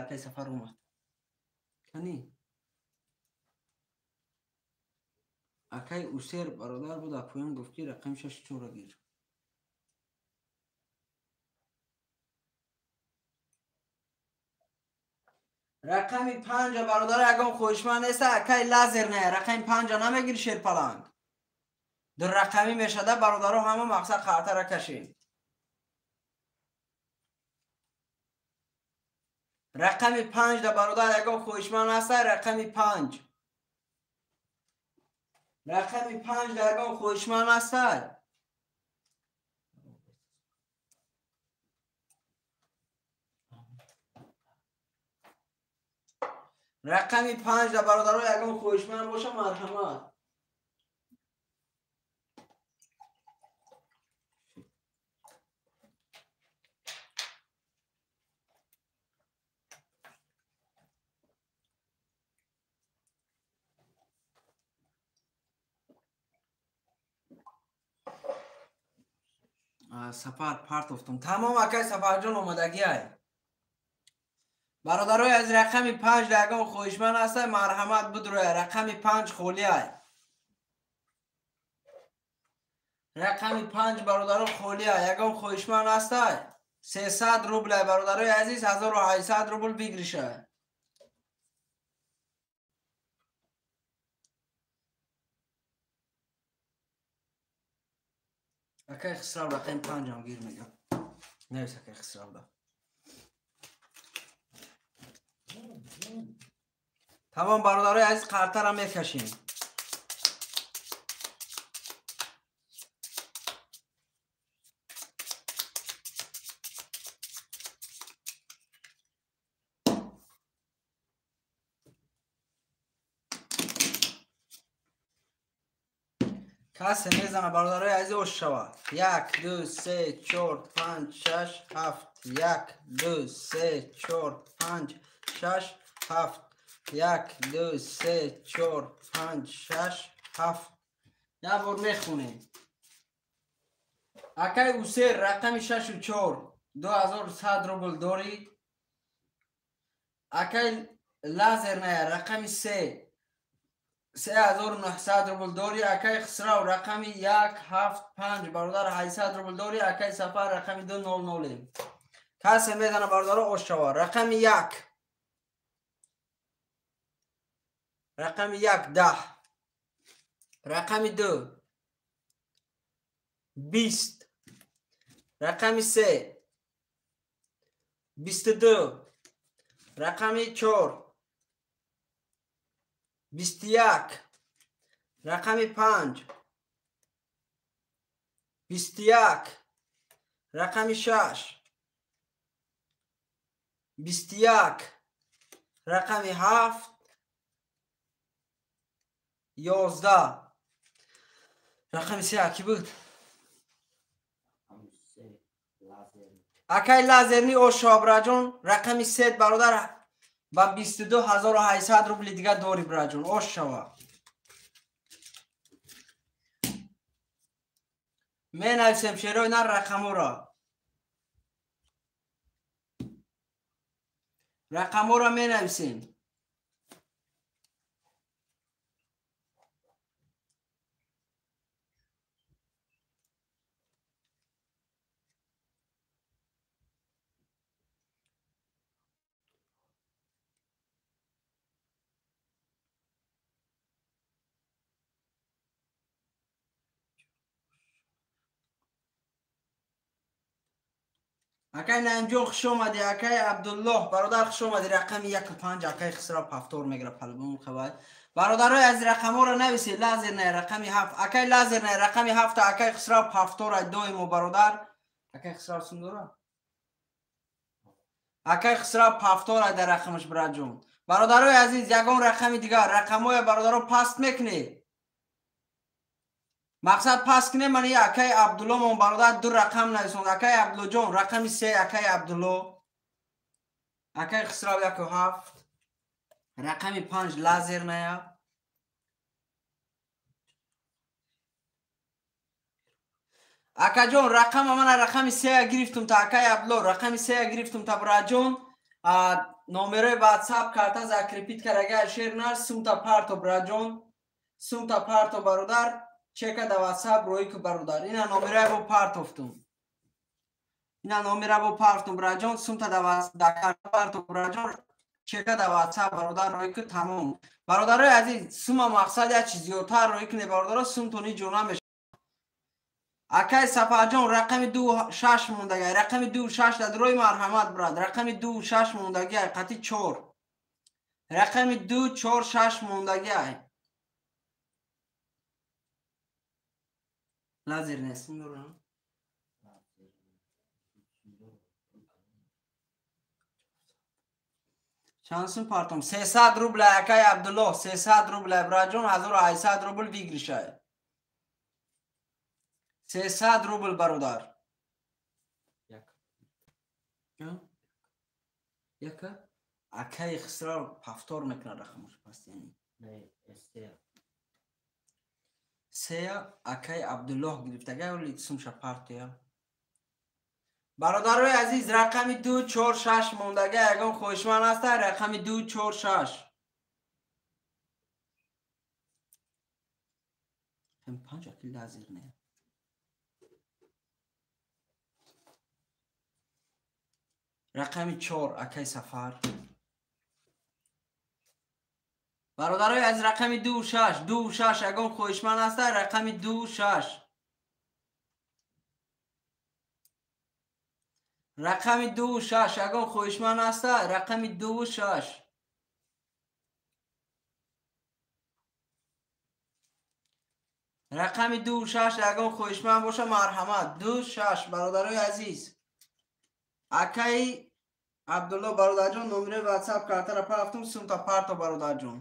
Акай Сафар омад. Кани? Акай Усер бародар буд апоён гуфт ки рақами 6 4 гир. Рақами 5 бародаро ягон хоҳишманд нест. Акай лазер не рақами 5 намегири шерпаланг. Ду рақамӣ мешада бародаро ҳама мақсад қартара кашем. Рақами 5 да бародар ягон хоҳишманд ҳаста? Рақами 5 рақами 5 да ягон хоҳишманд ҳаста? Рақами 5 да бародаро ягон хоҳишманд боша марҳамат. Сафар партофтум. Тамом акай Сафарҷон омадагиай. Бародарои аз рақами 5 да ягон хоҳишманд ҳастай марҳамат бидроя. Рақами 5 холиай. Рақами 5 бародаро холиай. Ягон хоҳишманд ҳастай? 300 рублай бародарои азиз, 1800 рубл бигиришай. Акай Хисрав рақами 5 ҳам гир мегам. Навис акай Хисрав да. Тамом бародарои азиз қартара мекашем. Касе мезана бародарои азиз ош шава. 1 2 3 4 5 6 7 1 2 3 4 5 6 7 1 2 3 4 5 6 7. Як бор мехонем. Акай Усер рақами 6 ва 4 2100 рубл дорӣ. Акай Лазерная рақами 3 3900 рубл дорӣ. Акай Хисрав рақами 1 7 5 бародар 800 рубл дорӣ. Акай Сафар рақами 2 0 0. Касе мезана бародаро ош шава. Рақами 1 рақами 1 10 рақами 2 20 рақами 3 22 рақами 4 21 рақами 5 21 рақами 6 21 рақами 7 11 рақами 3 аки буд. Акай Лазерни ошо браҷон рақами 3 бародар ба 22800 рубли дига дори браҷон ош шава. Менависем шерои нар рақаморо. Рақаморо менависем. Акай Наимҷон хуш омадӣ, акай Абдуллоҳ бародар хуш омадӣ. Рақами 1 ва 5 акай Хисрав 7 мегира палбум хабар. Бародарои аз рақамҳоро нависед. Лазерная рақами 7 акай Лазерная рақами 7 акай Хисрав 7 ай доимо бародар. Акай Хисрав сум дора? Акай Хисрав 7 ай дар рақамаш браҷон. Бародарои азиз ягон рақами дигар рақамҳоя бародаро паст мекунед. Мақсад пас кунем ман акай Абдулло мон бародар ду рақам нависон. Акай Абдуллоҷон рақами 3 акай Абдулло. Акай Хисрав 1 ва 7 рақами 5 Лазерная. Акаҷон рақама мана рақами 3 гирифтум та акай Абдулло рақами 3 гирифтум та браҷон. Номерои WhatsApp карта закрепит карага шер нар сумта парто браҷон. Сумта парто бародар. Чека да WhatsApp рӯй ку бародар. Ина номерай бо партофтум. Ина номера бо партофтум браҷон. Сумта да карта парто браҷон. Чека да WhatsApp бародар рӯй ку тамом. Бародарои азиз сума мақсад як чиз зиёдтар рӯй кунед бародаро сумтони ҷо намешавад. Акай Сафарҷон рақами 2 6 мондагай. Рақами 2 6 дар рӯи марҳамат брат. Рақами 2 6 мондагай қати 4. Рақами 2 4 6 мондагай. Лазер нестум дорам. Чанд сум партом? 300 рубл акай Абдуллоҳ, 300 рубл браҷон, 1800 рубл выигрышай. 300 рубл бародар. Яка? Акай Хисрав повтор мекунад рақамаш пас яъне. Не, сея. Сея акай Абдуллоҳ гирифтага, оли сумша партия. Бародарои азиз, рақами 2 4 6 мондага, ягон хоҳишманд ҳаста? Рақами 2 4 6. Ҳам 5 акил лазир не. Рақами 4 акай Сафар. Бародарои аз рақами 2 6, 2 6 ягон хоҳишманд ҳаста? Рақами 2 6. Рақами 2 6 ягон хоҳишманд ҳаста? Рақами 2 6. Рақами 2 6 ягон хоҳишманд боша, марҳамат. 2 6 бародарои азиз. Акай Абдулло бародарҷон, номери WhatsApp картара парафтум, сумта парто бародарҷон.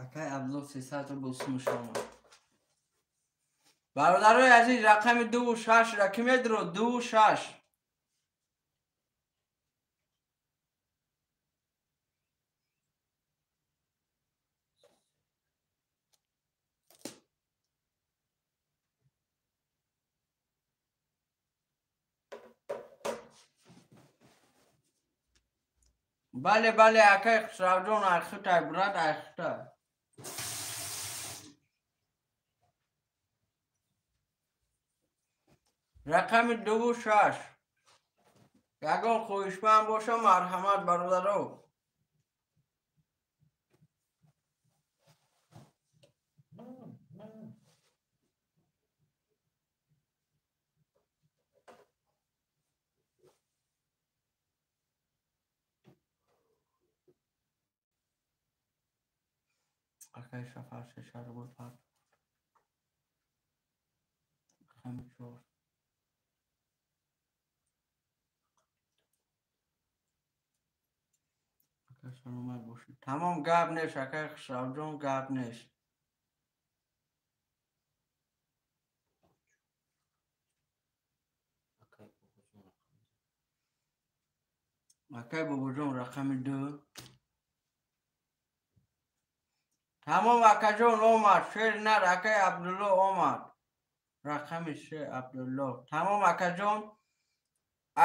Акай Абдулло 300 рубл сумаш омад. Бародарои азиз, рақами 2 6 ра ки медро? 2 6. Бале, бале, акай Хусравҷон, айхутай, брат, айхутай. Рақами 2 6. Ягон хоҳишманд боша, марҳамат бародаро. Акай Сафар 600 рубл парт. Рақами 4. Саломат бошед. Тамом, гап нест, акай Хусравҷон, гап нест. Акай Бобоҷон рақами 2. Тамом, акаҷон омад, шер нар, акай Абдулло омад. Рақами 3 Абдулло. Тамом, акаҷон.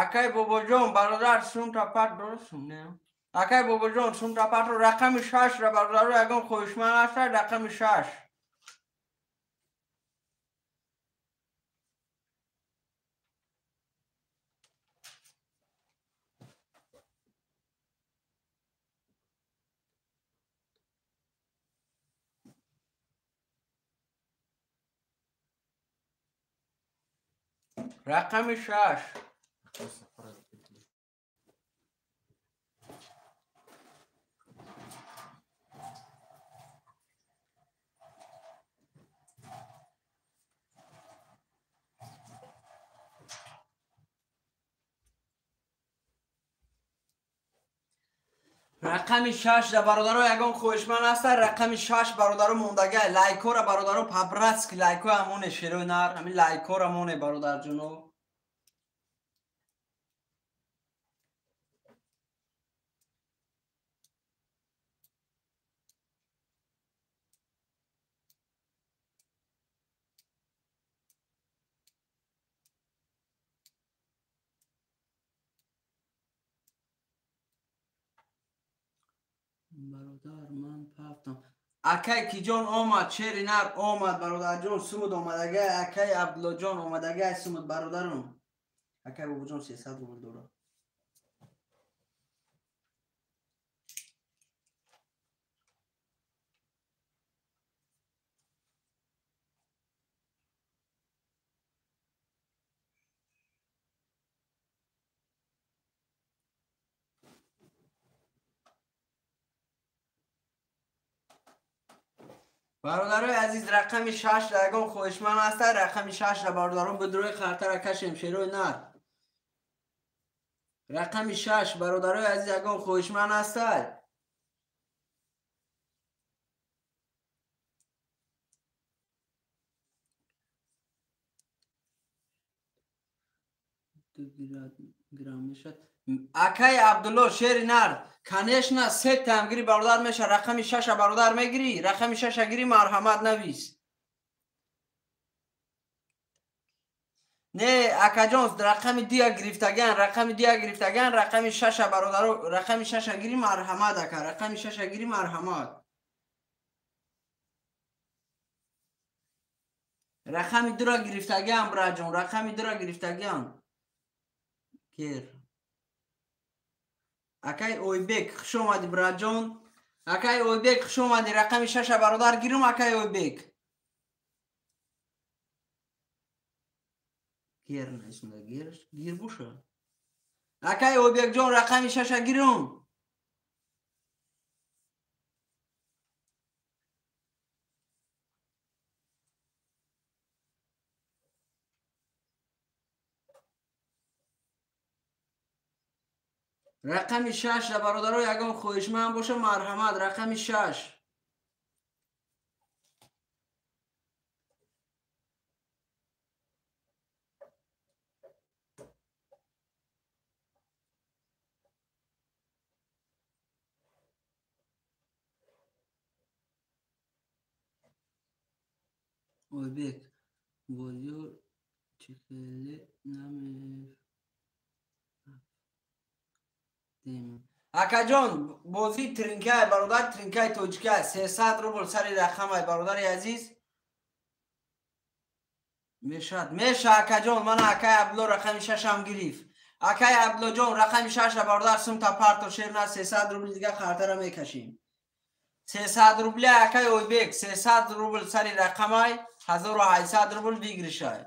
Акай Бобоҷон, бародар, сумта парт дуруст не? Акай Бобоҷон, сумта партро рақами 6 ра бародаро, ягон хоҳишманд ҳаста? Рақами 6. Рақами 6. Рақами 6 да бародаро, ягон хоҳишманд ҳаста? Рақами 6 бародаро мондага. Лайкора бародаро по-братски лайко ҳамоне, шерои нар, ҳамин лайкора моне бародарҷоно. Бародар, ман пафтам. Акай Киҷон омад, шери нар омад, бародарҷон, сумуд омадага, акай Абдуллоҷон омадага, сумуд бародарон. Акай Бобоҷон 300 рубл дорад. Бародарои азиз, рақами 6 ягон хоҳишманд ҳаста, рақами 6 бародарон бидрои хартара кашем, шерои нар. Рақами 6 бародарои азиз, ягон хоҳишманд ҳаста? Акай Абдулло, шери нар, конечно, се таам гири бародар меша, рақами 6 бародар мегири, рақами 6 гири, марҳамат навис. Не, акаҷон, рақами 2 гирифтаган, рақами 2 гирифтаган, рақами 6 бародаро, рақами 6 гири, марҳамат ака, рақами 6 гири, марҳамат. Рақами 2 гирифтаган, браҷон, рақами 2 гирифтаган. Кер. Акай Ойбек, хуш омадӣ, браҷон. Акай Ойбек, хуш омадӣ, рақами 6 бародар гирум, акай Ойбек. Гер наисунда, гер, гир буша. Акай Ойбекҷон, рақами 6 гирум. Рақами 6 бародаро, ягон хоҳишманд боша, марҳамат, рақами 6. Ойбек, бозиё чӣ хеле намефаҳмем. Акаҷон, бозии тринкай бародар, тринкай тоҷикай, 300 рубл сари рақамай, бародари азиз. Мешад, меша, акаҷон, мана акай Абдулло рақами 6-ам гирифт. Акай Абдуллоҷон, рақами 6 бародар, сумта парто шерна, 300 рубл дига хартара мекашем. 300 рубли акай Ойбек, 300 рубл сари рақамай, 1800 рубл выигрышай.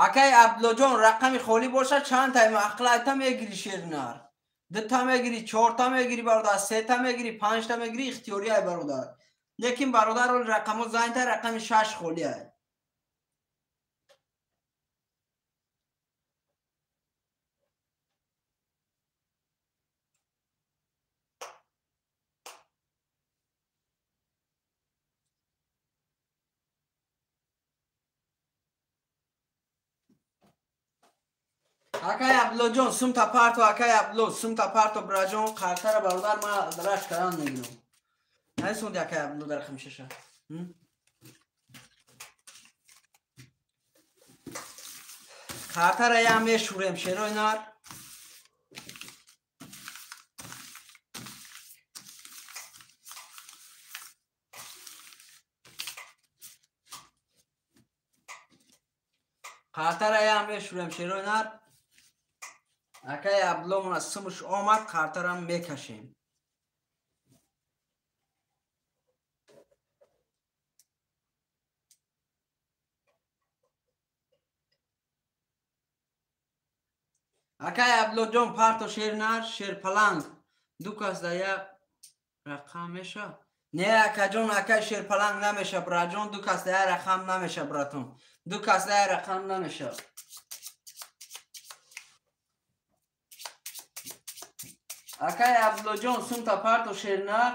Акай Абдуллоҷон, рақами холӣ боша, чанд тай маъқулайта мегири шернар? 2та мегири, 4та мегири бародар, 3та мегири, 5та мегири, ихтиёрӣ ай бародар. Лекин бародар, ол рақамо зайнта, рақами 6 холӣ ай. Акай Абдуллоҷон, сумта парто, акай Абдулло, сумта парто, браҷон, қартара бародар, ма дараш кардан мегирам. Найсонди акай Абдулло дар рақами 6. Қартара ям мешурем, шерои нар. Қартара ям мешурем, шерои нар. Акай Абдулло аз сумуш омад, қартарам мекашем. Акай Абдуллоҷон, парто шернар, шерпаланг. Ду кас да як рақам меша? Не, акаҷон, акай шерпаланг намеша, браҷон, ду кас да як рақам намеша, братон. Ду кас да як рақам намеша. Акай Абдуллоҷон, сумта парто шернар.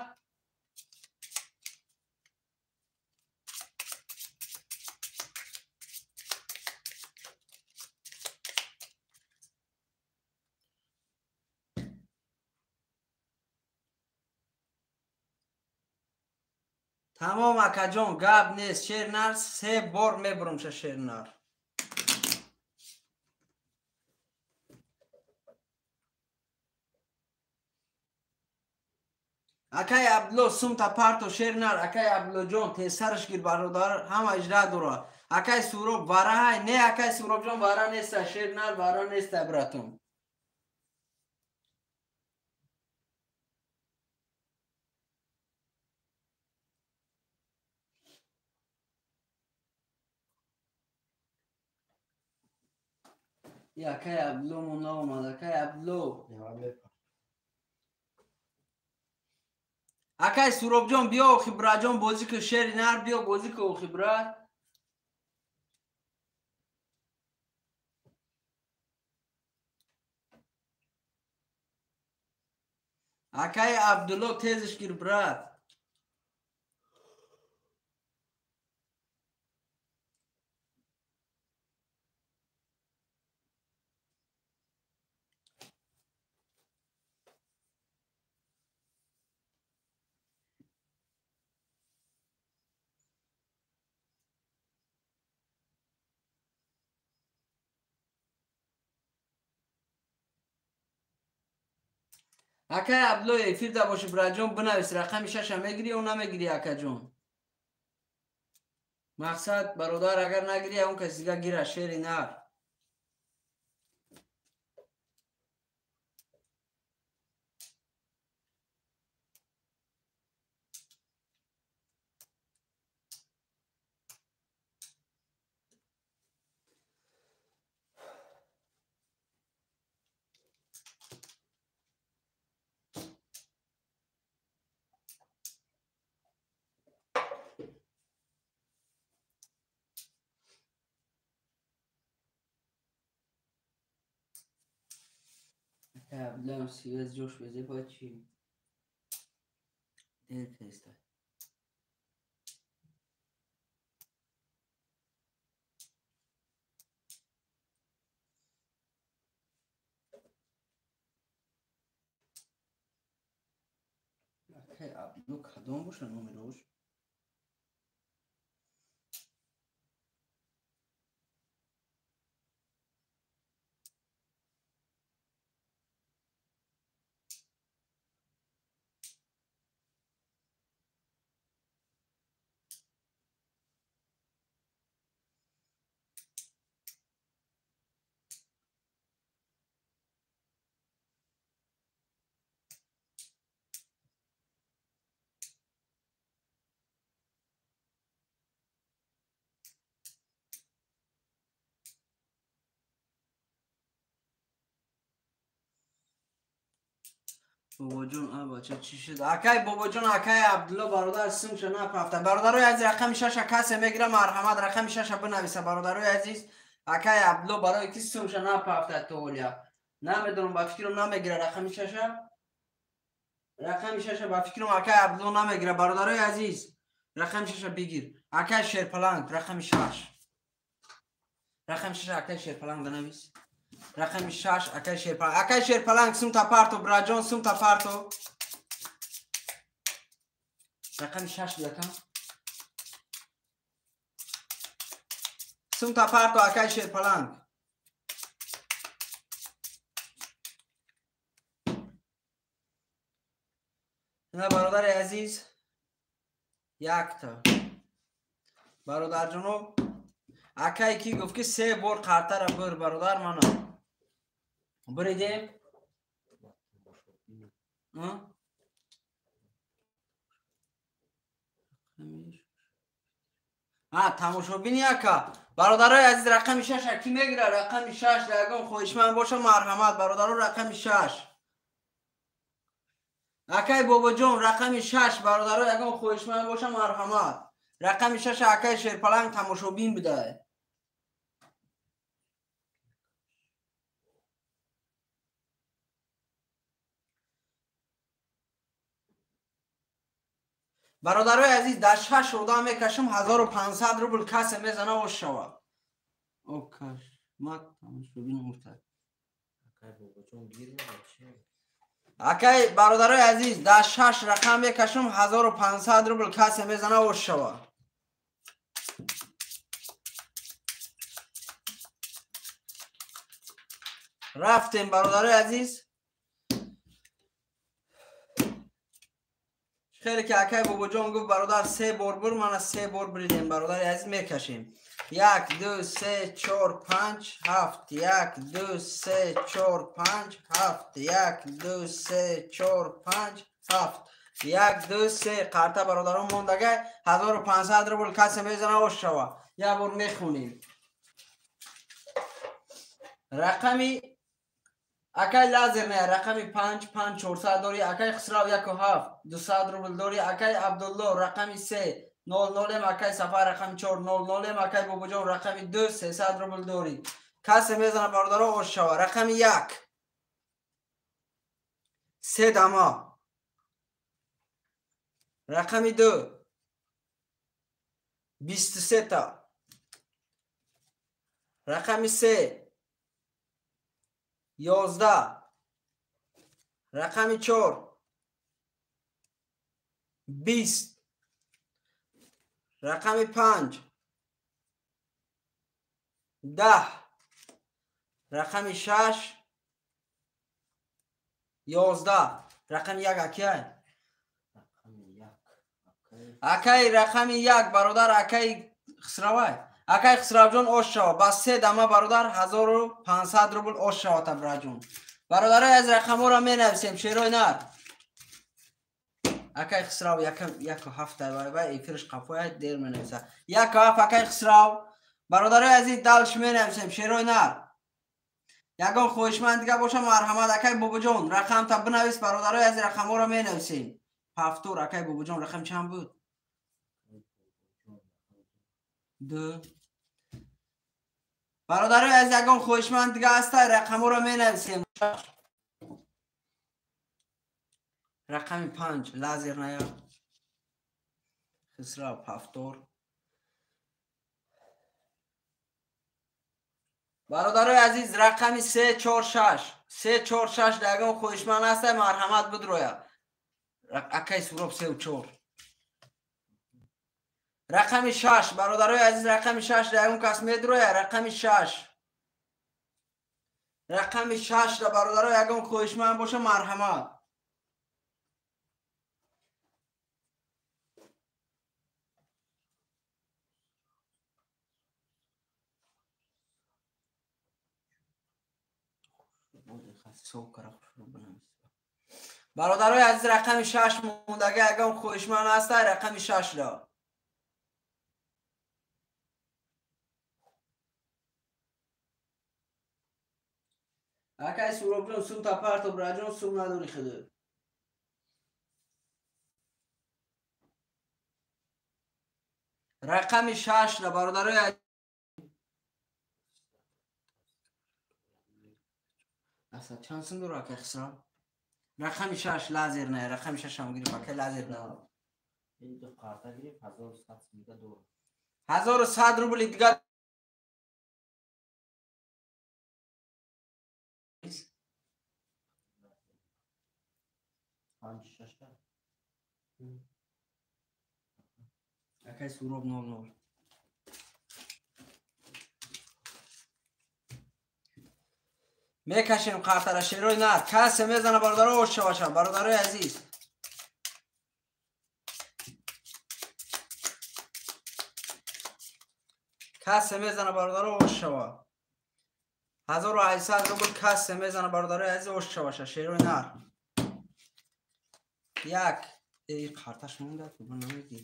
Тамом, акаҷон, гап нест, шернар 3 бор мебурумша шернар. Акай Абдулло, сумта парто шернар, акай Абдуллоҷон, тезсараш гир бародар, ҳама иҷра дора. Акай Суроб вараҳай, не, акай Суробҷон вара неста, шернар вара неста, братон. Акай Абдулло мо наомад, акай Абдулло. Акай Суробҷон, биё охи браҷон, бозӣ ку, шери нар, биё бозӣ ку охи брат. Акай Абдулло, тезиш гир брат. Акай Абдулло, эфир да боши браҷон, бинавис рақами шаша мегирӣ ё намегирӣ, акаҷон? Мақсад бародар, агар нагирӣ, он кас дига гира, шери нар. Абдуллоам сивез ҷош безе бояд чӣ? Дер кеста. Акай Абдулло кадом боша номерош? Бобоҷон, а бача чӣ шуд? Акай Бобоҷон, акай Абдулло бародар симша напрафта. Бародарои азиз, рақами шаша касе мегира, марҳамат, рақами шаша бинависа, бародарои азиз. Акай Абдулло барои ки симша напрафта то олия. Намедонам, ба фикрам намегира рақами шаша. Рақами шаша ба фикрам акай Абдулло намегира, бародарои азиз. Рақами шаша бигир. Акай Шерпаланг, рақами шаш. Рақами шаша акай Шерпаланг бинавис. Рақами шаш акай Шерпаланг. Акай Шерпаланг, сумта парто, браҷон, сумта парто. Рақами шаш биякам. Сумта парто, акай Шерпаланг. На бародари азиз, якта. Бародарҷоно, акай ки гуфт ки се бор қартара бир, бародар мана. Биридем? Тамошобини ака. Бародарои азиз, рақами шаша ки мегира? Рақами шаш ягон хоҳишманд боша, марҳамат, бародаро, рақами шаш. Акай Бобоҷон, рақами шаш, бародаро, ягон хоҳишманд боша, марҳамат. Рақами шаша акай Шерпаланг тамошобин будай. Бародарои азиз, дар шаш одам мекашам, 1500 рубл касе мезана, ош шавад. Окаш, ма тамошобин муртад. Акай Бобоҷон гир мега чӣ? Акай бародарои азиз, дар шаш рақам мекашам, 1500 рубл касе мезана, ош шавад. Рафтем, бародарои азиз. Хеле ки акай Бобоҷон гуфт, бародар, се бор бур, мана се бор бридем, бародари азиз, мекашем. 1, 2, 3, 4, 5, 7, 1, 2, 3, 4, 5, 7, 1, 2, 3, 4, 5, 7, 1, 2, 3. Қарта бародарон мондагай, 1500 рубл касе мезана, ош шава. Як бор мехонем. Рақами Акай лазерная рақами 5 5400 дорӣ. Акай Хусрав 1.7 200 рубл дорӣ. Акай Абдулло рақами 3 00. Акай Сафар рақами 4 00. Акай Бобоҷон рақами 2 300 рубл дорӣ. Касе мезана бародаро ош шава. Рақами 1 3 дама. Рақами 2 23 та. Рақами 3 11. Рақами 4 20. Рақами 5 10. Рақами 6 11. Рақами 1 акай. Акай рақами 1 бародар акай Хусравай. Акай Хусравҷон ош шава. Ба 3 дама бародар 1500 рубл ош шава табраҷон. Бародарай аз рақамҳоро менависем шерои нар. Акай Хусрав 1.7 вай вай эфирш қафояд дер менависа. 1.7 акай Хусрав. Бародарай азиз далш менависем шерои нар. Ягон хоҳишманд дига боша марҳамат акай Бобоҷон рақамта бинавис бародарай аз рақамҳоро менависем. Пафтур акай Бобоҷон рақам чанд буд? 2. Бародарай аз ягон хоҳишманд дига ҳаста рақамҳоро менависем. Рақами 5 лазерная. Хусрав пафтур. Бародарои азиз рақами 3 4 6 3 4 6 ягон хоҳишманд ҳаста марҳамат бидроя. Акай Суроб 3 4. Рақами 6 бародарои азиз рақами 6 ягон кас медроя. Рақами 6. Рақами 6 да бародаро ягон хоҳишманд боша марҳамат. Бародарои азиз рақами 6 мондага ягон хоҳишманд ҳаста рақами 6 ро. Акай Суробҷон сум та парто браҷон сум надори худо. Рақами 6 ро бародарои аса чанд сум дора акай Хусрав? Рақами 6 лазерная, рақами 6 ҳам гирифт акай лазерная. Ин ду қарта гирифт 1100 сум дига дора. 1100 рубл дига. 5 6. Акай Суроб 00. Мекашем қартара шерои нар. Касе мезана бародаро ош шаваша бародарои азиз. Касе мезана бародаро ош шава. 1800 рубл касе мезана бародарои азиз ош шаваша шерои нар. Як эй қарташ монда ту намедӣ.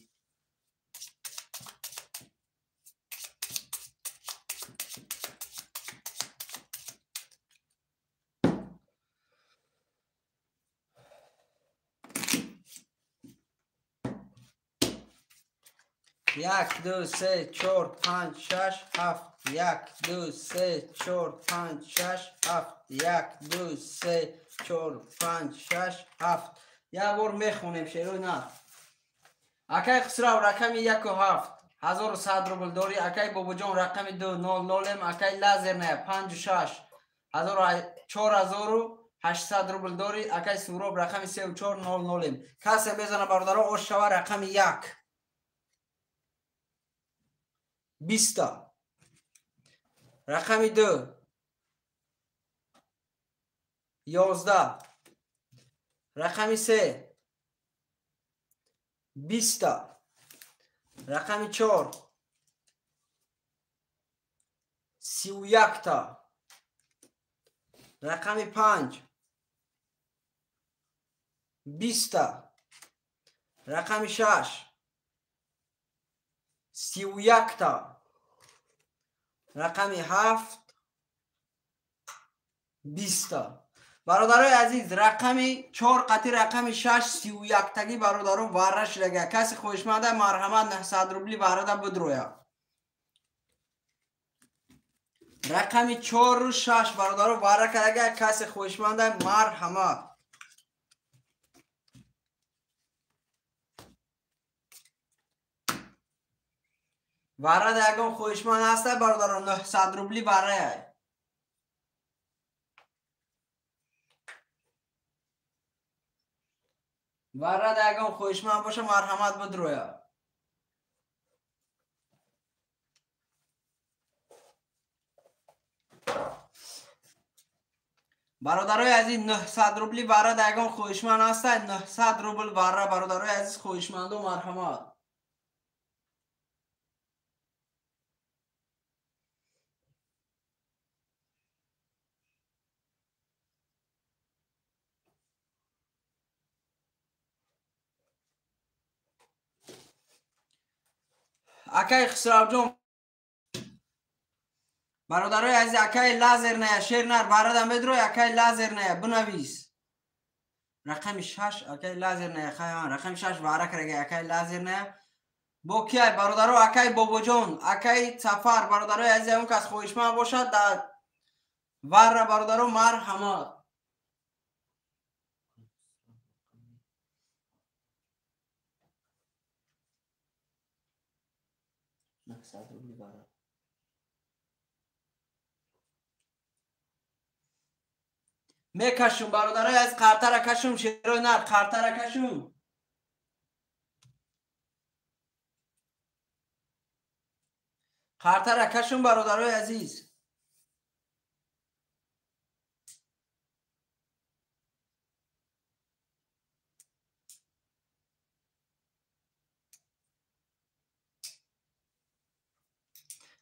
1 2 3 4 5 6 7 1 2 3 4 5 6 7 1 2 3 4 5 6 7. Як бор мехонем шерои нар. Акай Хусрав рақами 1.7 1100 рубл дорӣ. Акай Бобоҷон рақами 2 00. Акай лазерная 5 6 4800 рубл дорӣ. Акай Суроб рақами 3 4 00. Касе мезана бародаро ош шава рақами 1 20. Рақами 2 11. Рақами 3 20. Рақами 4 31. Рақами 5 20. Рақами 6 31. Рақами 7 20. Бародарои азиз, рақами 4 қати рақами 6 31 таги бародаро варра шудага. Каси хоҳишманда марҳамат 900 рубли варрада бидроя. Рақами 4 6 бародаро варра кардага. Каси хоҳишманда марҳамат. Варрада ягон хоҳишманд ҳаста бародаро 900 рубли варрая. Варрада ягон хоҳишманд боша марҳамат бидроя. Бародарои азиз 900 рубли варрада ягон хоҳишманд ҳаста 900 рубл варра бародарои азиз хоҳишмандо марҳамат. Акай Хусравҷон бародарои азиз, акай лазерная шернар варрада медрой, акай лазерная бинавис. Рақами 6 акай лазерная хайан, рақами 6 варра карага акай лазерная. Бо киай бародаро? Акай Бобоҷон, акай Сафар бародарои азиз, он кас хоҳишманд бошад дар варра бародаро марҳамат. Мекашум бародарои аз қартара кашум шерои нар қартара кашум. Қартара кашум бародарои азиз.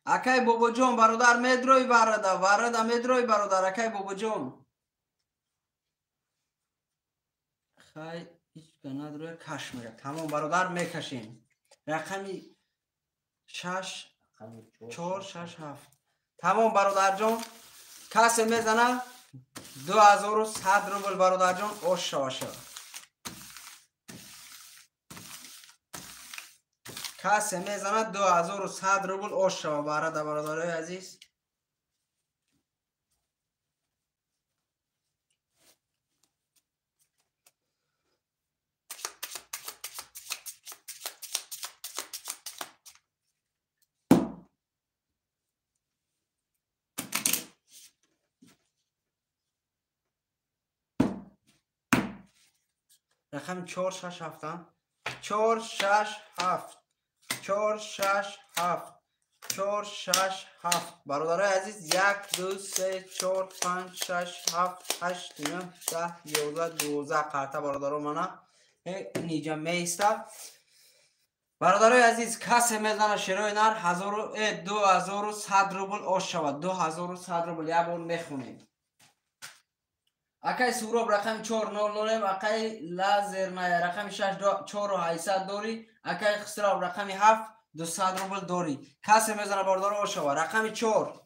Акай Бобоҷон бародар медрои варрада, варрада медрои бародар акай Бобоҷон. Хай ҳеҷ надроя каш мега. Тамом бародар мекашем. Рақами 6 4 6 7. Тамом бародарҷон, касе мезана 2100 рубл бародарҷон ош шаваша. Касе мезана 2100 рубл ош шава барада бародарои азиз. Рақами 4 6 7 4 6 7 4 6 7 4 6 7 бародарои азиз 1 2 3 4 5 6 7 8 9 10 11 12 қарта бародаро мана инҷа меиста. Бародарои азиз, касе мезана шерои нар 2100 рубл ош шавад. 2100 рубл як бор мехонем. Акай Суроб рақами 4 0 0, акай Лазерная рақами 6 4800 дорӣ, акай Хусрав рақами 7 200 рубл дорӣ. Касе мезана бародаро ошава. Рақами 4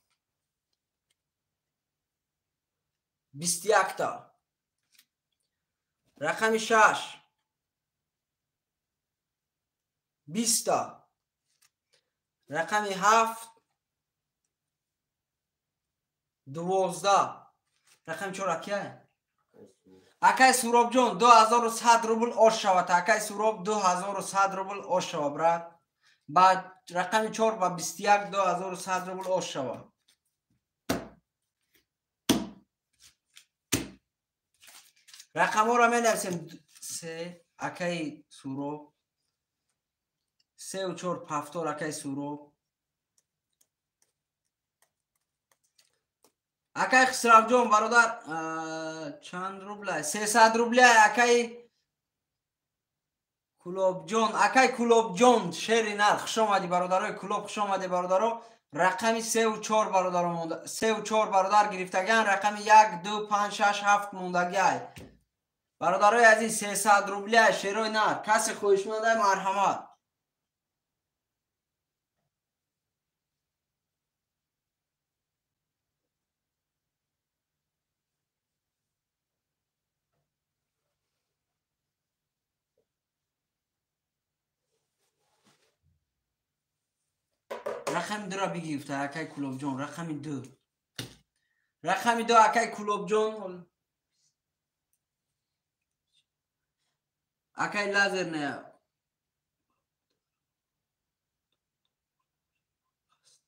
21 та. Рақами 6 20 та. Рақами 7 12. Рақами 4 акай? Акай Суробҷон 2100 рубл ош шавад. Акай Суроб 2100 рубл ош шава брат. Ба рақами 4 ба 21 2100 рубл ош шава. Рақамҳоро менависем. 3 акай Суроб, 3 4 7 акай Суроб, акай Хусравҷон бародар чанд рубла? 300 рубля акай Кулобҷон, акай Кулобҷон шери нар хуш омадӣ бародарои Кулоб, хуш омадӣ бародаро. Рақами 3 4 бародаро монда, 3 4 бародар гирифтаган, рақами 1 2 5 6 7 мондагиай. Бародарои азиз 300 рубля шерои нар. Касе хоҳишманда марҳамат. Рақами 2-ро бигирифта акай Кулобҷон, рақами 2. Рақами 2 акай Кулобҷон. Акай лазерная.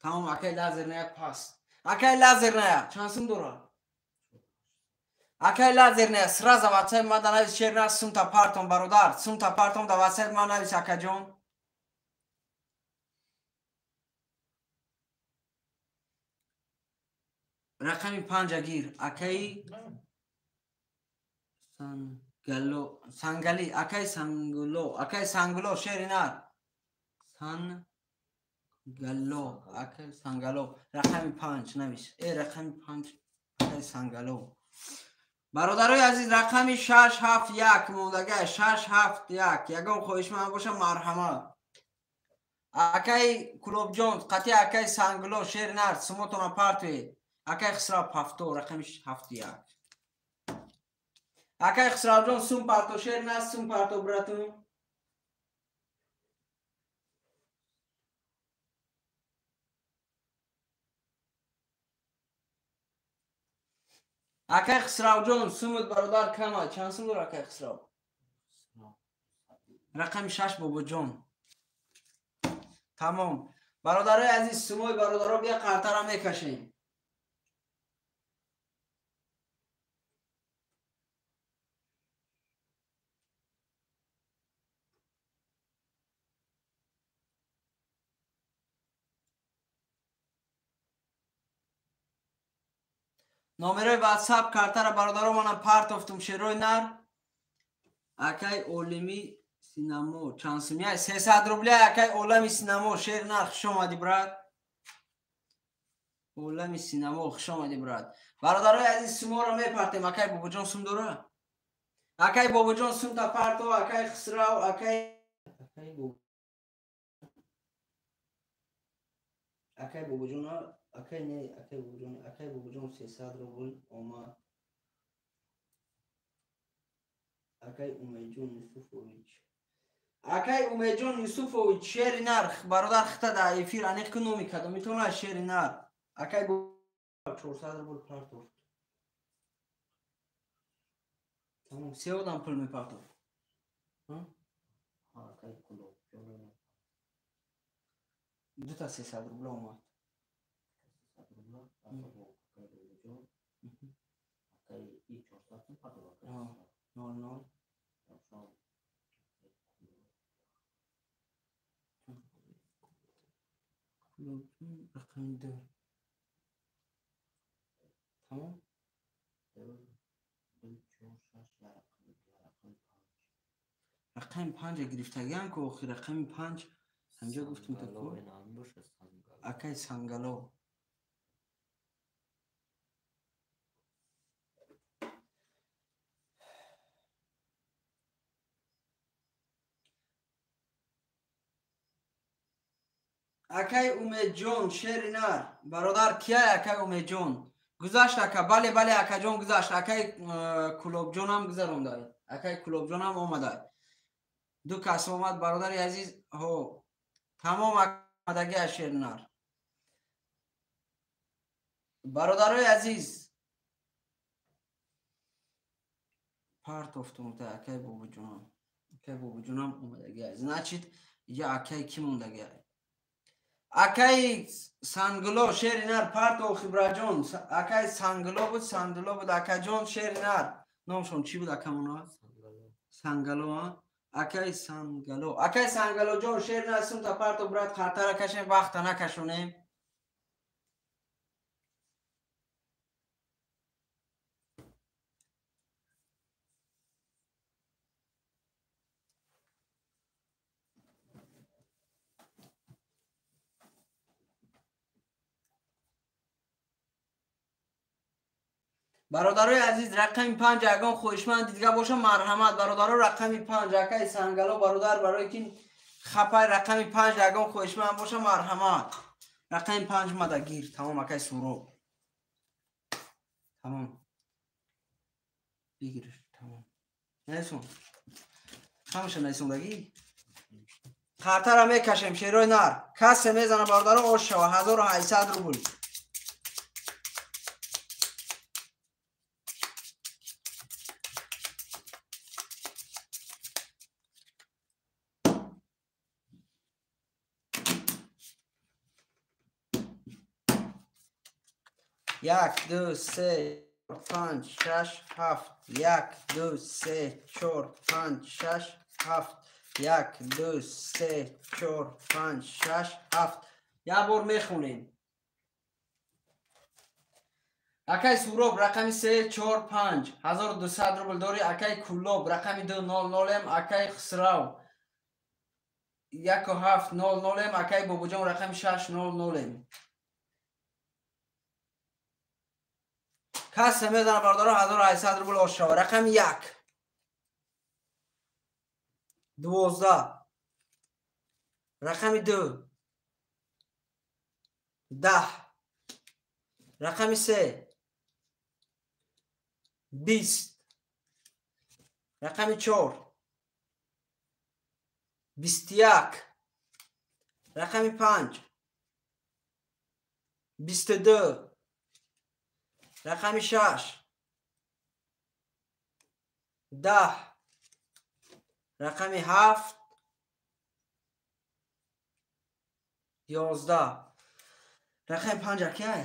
Тамом, акай лазерная пас. Акай лазерная, чанд сум дора? Акай лазерная, сразу WhatsApp ма да навис шер на сумта партом, бародар, сумта партом да WhatsApp ма навис акаҷон. Рақами 5 гир, акай Сангало, Сангали, акай Сангуло, акай Сангуло, шери нар. Сангало, акай Сангало, рақами 5 навис. Рақами 5 акай Сангало. Бародарои азиз, рақами 6 7 1 мондага, 6 7 1. Ягон хоҳишманд боша марҳамат. Акай Кулобҷон, қатъи акай Сангуло, шери нар, сумотона партоед. Акай Хисрав пафто, рақами 7 1. Акай Хисравҷон, сум парто, шер нар, сум парто, братун. Акай Хисравҷон, сумут бародар кама. Чанд сум дор акай Хисрав? Рақами 6 бобоҷон. Тамом. Бародарои азиз, сумои бародаро бия қартара мекашем. Номерои WhatsApp картара бародаро манам партофтум шерои нар. Акай Олими Синамо, чанд сумия? 300 рубля акай Олами Синамо, шер нар, хуш омадӣ брат. Олами Синамо, хуш омадӣ брат. Бародарои азиз, суморо мепартем. Акай Бобоҷон сум дора? Акай Бобоҷон сум та парто, акай Хисрав, акай Бобоҷон, акай не, акай Бобоҷон, акай Бобоҷон 300 рубл омад. Акай Умедҷон Юсуфович. Акай Умедҷон Юсуфович, шери нарх, бародар хита да эфир аниқ ку номи кадом метавона шери нар. Акай 400 рубл партофт. Тамом, се одам пул мепартофт. Акай Кулобҷон. Дута 300 рубла омад. Нол нол. Рақами 2. Тамом? 2 4 6 рақами 5. Рақами 5 гирифтагиам ку охир рақами 5 ҳамҷо гуфтум та ку? Акай Сангало. Акай Умедҷон, шери нар, бародар кияй акай Умедҷон? Гузашт ака, бале бале акаҷон гузашт. Акай Кулобҷонам гузарондай. Акай Кулобҷонам омадай. Ду кас омад бародари азиз. Ҳо, тамом омадаги аз шери нар. Бародарои азиз, партофтум та акай Бобоҷонам. Акай Бобоҷонам омадаги. Значит, я акай ки мондаги? Акай Сангуло, шери нар, парто Хибраҷон. Акай Сангуло буд, Сангуло буд, акаҷон, шери нар. Номшон чӣ буд акамона? Сангало, а? Акай Сангало. Акай Сангалоҷон, шери нар, сумта парто брат, қартара кашем, вақта накашонем. Бародарои азиз, рақами 5 ягон хоҳишманд дига боша марҳамат. Бародаро, рақами 5 акай Сангало бародар, барои ки хапай рақами 5 ягон хоҳишманд боша марҳамат. Рақами 5 мада гир. Тамом акай Суроб. Тамом. Бигириш, тамом. Найсон. Ҳамаша найсондагӣ? Қартара мекашем шерои нар. Касе мезана бародаро ош шава 1800 рубл. Як, ду, се, панҷ, шаш, ҳафт. Як, ду, се, чор, панҷ, шаш, ҳафт. Як, ду, се, чор, панҷ, шаш, ҳафт. Як бор мехонем. Акай Суроб рақами 3, 4, 5 1200 рубл дорӣ. Акай Кулоб рақами 2, 0, 0. Акай Хусрав 1, 7, 0, 0. Акай Бобоҷон рақами 6, 0, 0. Касе мезана бародаро 1800 рубл ош шава. Рақами 1 12, рақами 2 10, рақами 3 20, рақами 4 21, рақами 5 22, рақами 6 10, рақами 7 11, рақами 5 акай.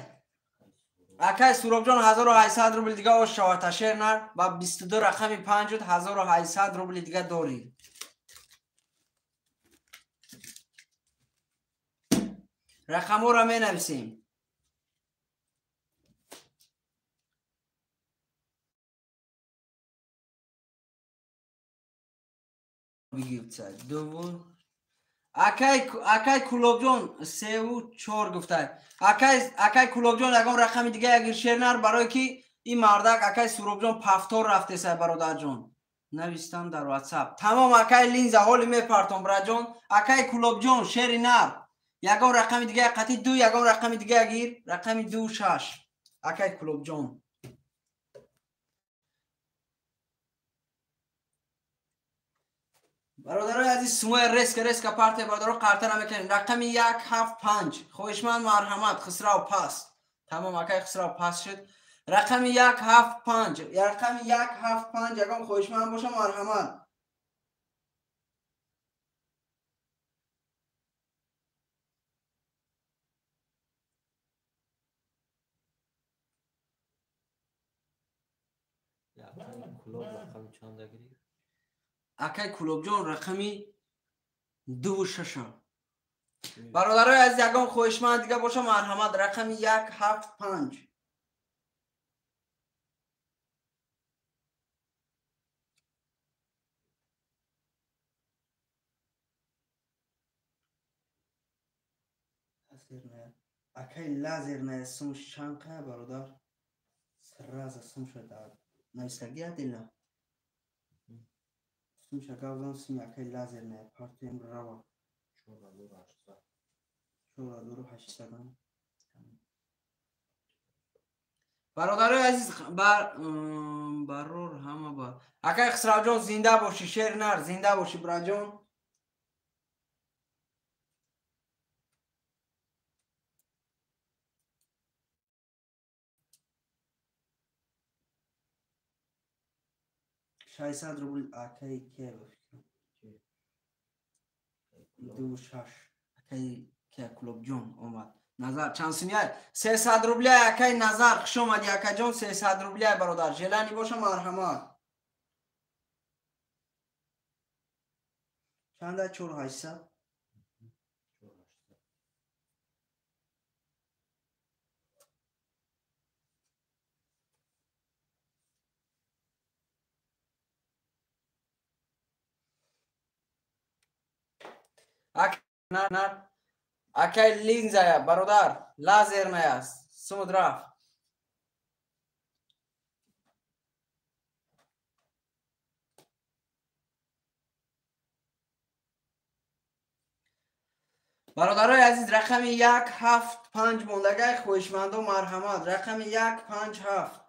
Акай Суробҷон 1800 рубл дига ош шава ташер нар ва 22 рақами 5 1800 рубли дига дорӣ. Рақамҳоро менависем. Акай Кулобҷон 3 4 гуфта. Акай Кулобҷон ягон рақами дига ягир шер нар, барое ки ин мардак акай Суробҷон пафтор рафтеса бародарҷон. Навистам дар WhatsApp. Тамом акай линза ҳоли мепартом браҷон. Акай Кулобҷон шери нар. Ягон рақами дига қати 2, ягон рақами дига ягир, рақами 2 6. Акай Кулобҷон. Бародарои азиз, сумои резка партия бародаро қарта намекунем. Рақами 1 7 5. Хоҳишманд марҳамат Хусрав пас. Тамом акай Хусрав пас шуд. Рақами 1 7 5. Рақами 1 7 5 ягон хоҳишманд боша марҳамат. Акай Кулобҷон рақами 2 6. Бародарои азиз, ягон хоҳишманд дига боша марҳамат. Рақами 1 7 5. Акай лазерная сум чанд қая бародар? Сразу сум шуда. Навистагӣ адила. Сумша гавзам суми акай лазерная партиям рава. 4800. 4800. Бародарои азиз, барор ҳама ба. Акай Хусравҷон зинда бошӣ, шер нар, зинда бошӣ браҷон. 600 рубл акай кия ба фикрам. 2 6. Акай кия Кулобҷон омад. Назар чанд сумия? 300 рубля акай Назар, хуш омадӣ акаҷон, 300 рубля бародар. Желани боша марҳамат. Чанда 4800? Акай линзая бародар, лазерная сумуд рафт. Бародарои азиз, рақами 1 7 5 мондагай хоҳишмандо марҳамат. Рақами 1 5 7.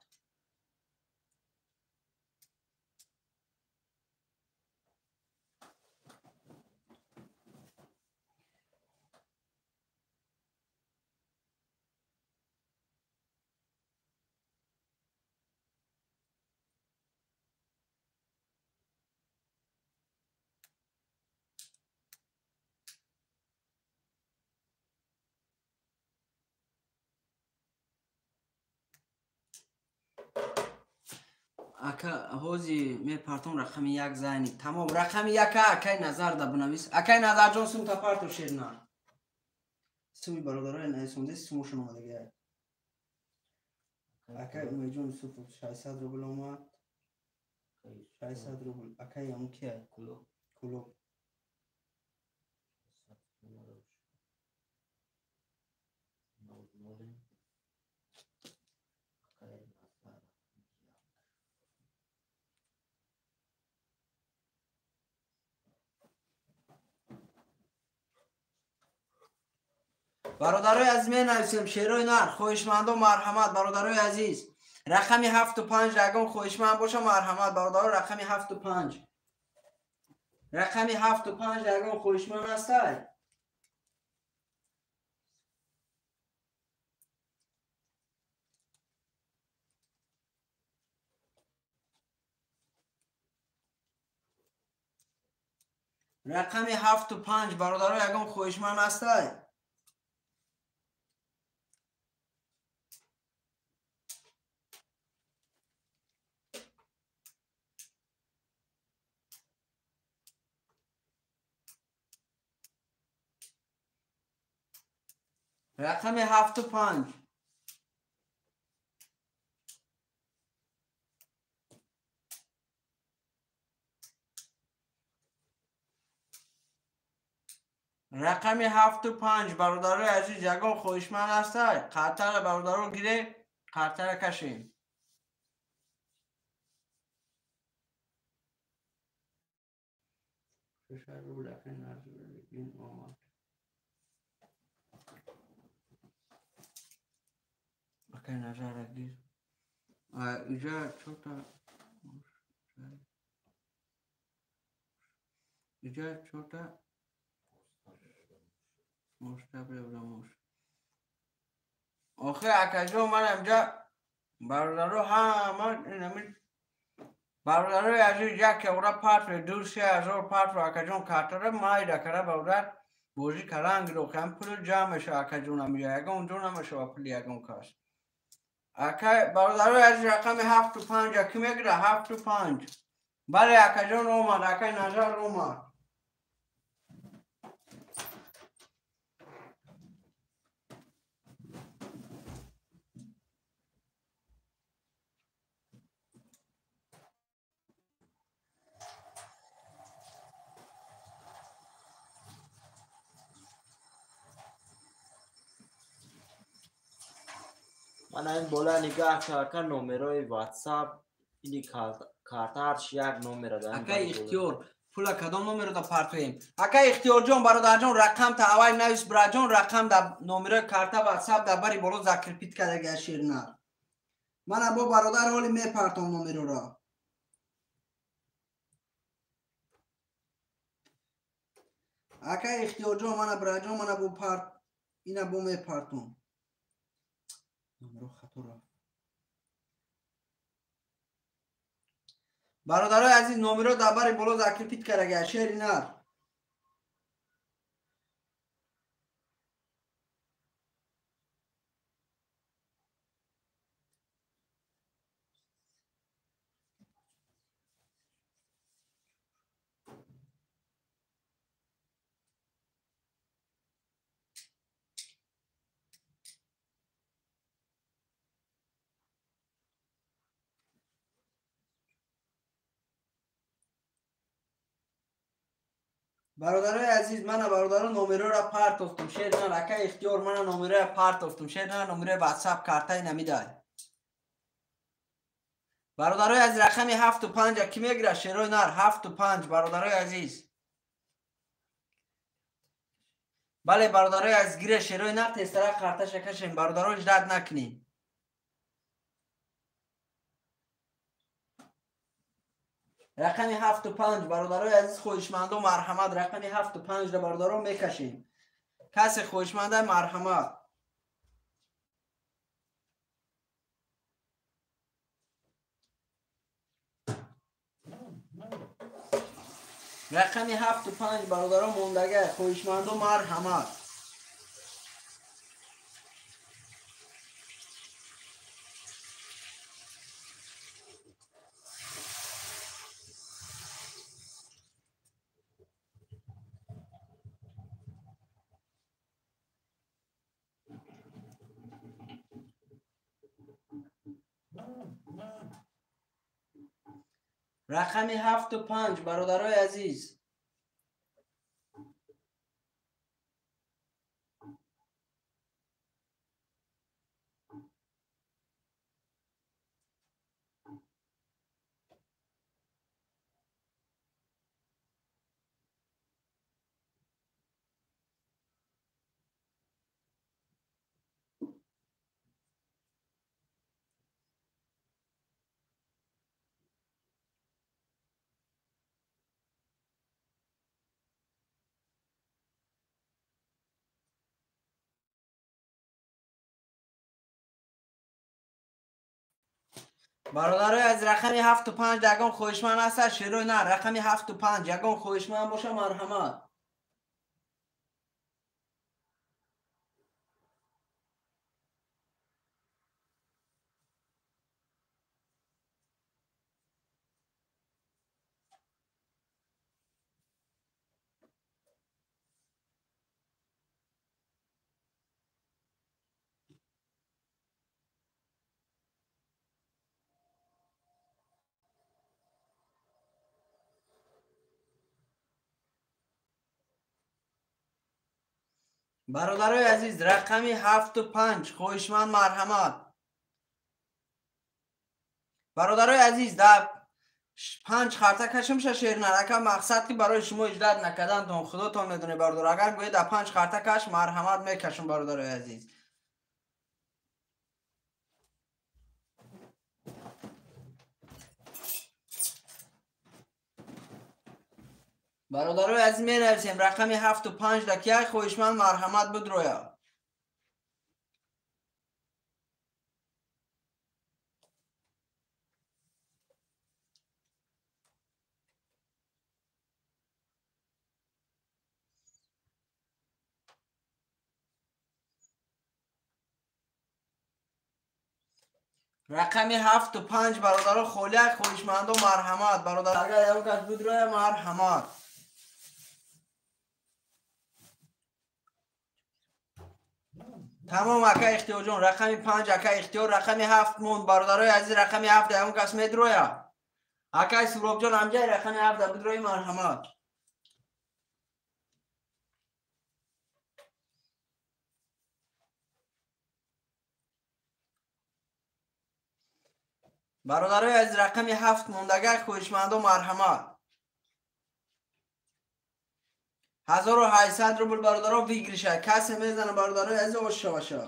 Ака ҳози мепартом рақами як зайни. Тамом, рақами яка акай Назар да бинавис. Акай Назарҷон сумта парто шерна. Суми бародарои нависонде сумошон омадагиа. Акай Умедҷон Юсуфов 600 рубл омад. 600 рубл. Акай ҳамун кия? Кулоб. Кулоб. Бародарои азиз менависем шерои нар, хоҳишмандо марҳамат, бародарои азиз. Рақами 7 5 ягон хоҳишманд боша марҳамат, бародаро, рақами 7 5. Рақами 7 5 ягон хоҳишманд ҳастай? Рақами 7 5 бародаро ягон хоҳишманд ҳастай? Рақами 7 5. Рақами 7 5 бародарои азиз ягон хоҳишманд ҳастай? Қартара бародаро гире, қартара кашем. Рубл акай Назриддин омад. Акай Назара гир. Иҷа чорта иҷа чорта муш. Охи акаҷон ман инҷа бародаро ҳама инами бародарои азиз як евро партре 2-3 ҳазор партро акаҷон картара майда кара бародар бозӣ каран гирохи ҳам пулу ҷамъ мешава акаҷон амиҷа ягон ҷо намешава пули ягон кас. Акай бародарои азиз рақами 7 5 ки мегира? 7 5. Бале акаҷон омад, акай Назар омад. Мана ин бола нигаҳ карда номерои WhatsApp ини карта ҳарчи як номера дар. Акай Ихтиёр, пула кадом номеро да партоем? Акай Ихтиёрҷон, бародарҷон, рақам та аввал навис, бираҷон, рақам дар номерои карта WhatsApp дар бари боло закрепить кардагиа ширнар. Мана бо бародар ҳоли мепартом номероро. Акай Ихтиёрҷон, мана бираҷон, мана бо парт ина бо мепартом. Номеро хато рафт. Бародарои азиз номеро дар бари боло закрепить кардагиа шери нар. Бародарои азиз мана бародаро номероро партофтум шер нар. Акай Ихтиёр, мана номероро партофтум шер нар, номерои WhatsApp картаи намидай. Бародарои азиз рақами 7 5 ки мегира шерои нар? 7 5 бародарои азиз. Бале бародарои азиз гире шерои нар, тезтара карташа кашем бародаро, ждать накунем. Рақами 7 5 бародарои азиз хоҳишмандо марҳамат, рақами 7 5 ра бародаро мекашем. Касе хоҳишманда марҳамат. Рақами 7 5 бародаро мондага, хоҳишмандо марҳамат. Рақами 7 5 бародарои азиз. Бародарои аз рақами 7 5 ягон хоҳишманд ҳаста? Шерои на, рақами 7 5 ягон хоҳишманд боша, марҳамат. Бародарои азиз, рақами 7 5 хоҳишманд, марҳамат. Бародарои азиз, дар панҷ харта кашимша, шернар ака, мақсад ки барои шумо иҷрат накардантон, худотон медонед, бародар. Агар гӯед дар панҷ харта каш, марҳамат, мекашам, бародарои азиз. Бародарои азиз, менависем рақами 7 5 да кияй хоҳишманд, марҳамат, бидроя. Рақами 7 5, бародаро, холияк, хоҳишмандо, марҳамат. Бародар, агар ягон кас бидроя, марҳамат. Тамом, ака Ихтиёрҷон, рақами 5, ака Ихтиёр, рақами 7 монд. Бародарои азиз, рақами 7 ягон кас медроя? Акай Суробҷон, ҳамҷай рақами 7 бидрои, марҳамат. Бародарои азиз, рақами 7 мондагак, хоҳишмандо, марҳамат. 1800 рубл, бародаро, выигрыш а касе мезана, бародарои азиз, ош шаваша.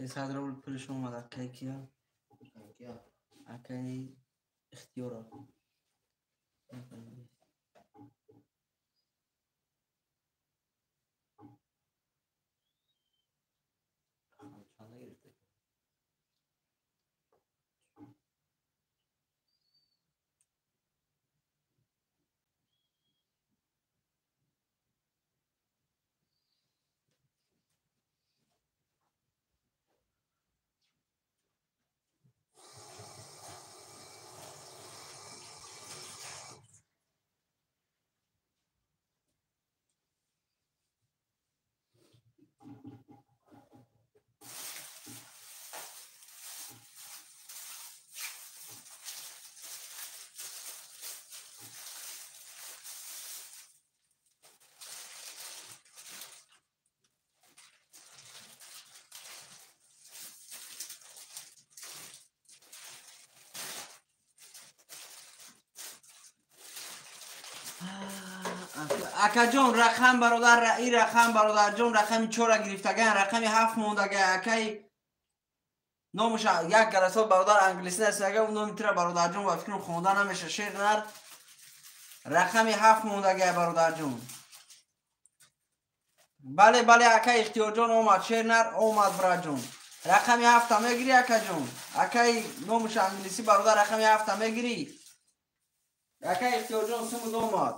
300 рубл пулиш омад, акай кия? Акай Ихтиёра. Акаҷон, рақам бародар, ин рақам бародарҷон, рақами 4 гирифтаган, рақами 7 мондага. Акай номаш як гарасот бародар англисӣ насага, номи тира бародарҷон ва фикрам хонда намеша. Шер нар рақами 7 мондага бародарҷон. Бале, бале, акай Ихтиёрҷон омад, шер нар омад браҷон. Рақами 7 мегирӣ акаҷон? Акай номаш англисӣ бародар, рақами 7 мегирӣ? Акай Ихтиёрҷон сумуд омад.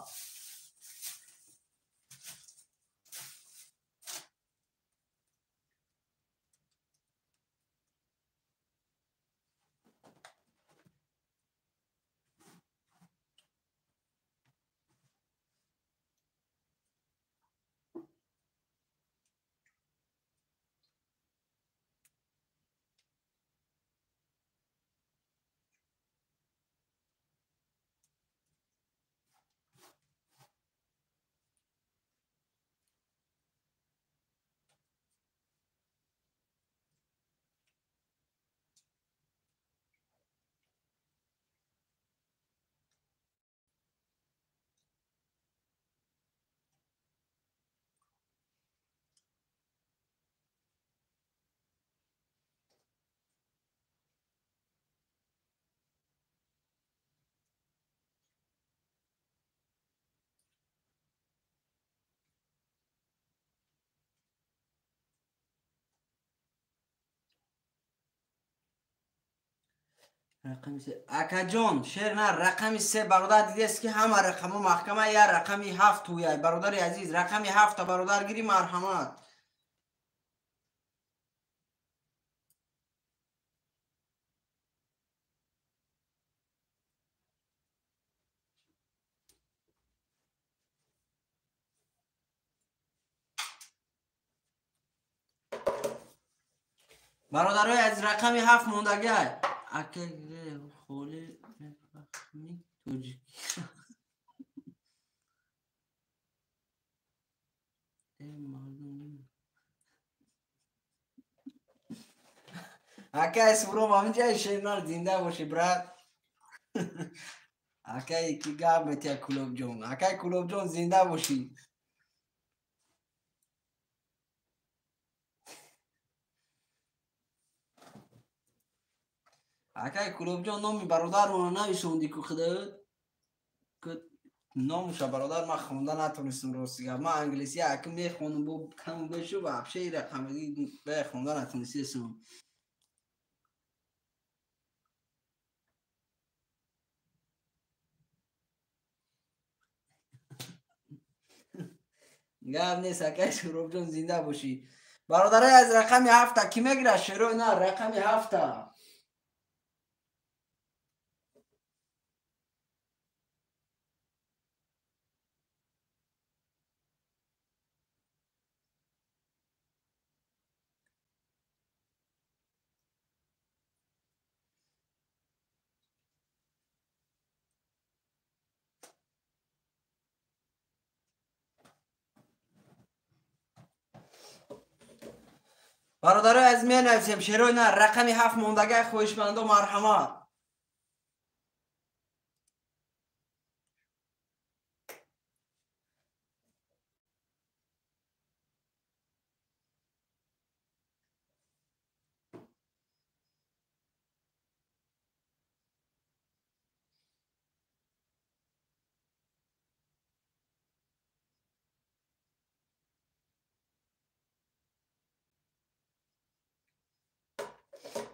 Рақами 3. Акаҷон, шер нар, рақами 3 бародар дидест ки ҳама рақамҳо маҳкама, я рақами 7 туяй. Бародари азиз, рақами 7 бародар гири, марҳамат. Бародарои аз рақами 7 мондагай. Ака холи мефаҳми тоҷикӣ. Акай Суроб, ҳаминҷаи шернар зинда бошӣ, брат. Акай ки гап метия Кулобҷон. Акай Кулобҷон зинда бошӣ. Акай Кулобҷон номи бародарро нависонди ку худат. Номуша бародар ман хонда натонистам рости гап. Ман англисӣ ака мехонам, бо каму бешу вообще рақамаги хонда натонистам. Гап нест, акай Суробҷон зинда бошӣ. Бародарай аз рақами 7 ки мегирад шерои на рақами 7. Бародарои азиз, менависем шерои на рақами 7 мондагай, хоҳишмандо марҳамат.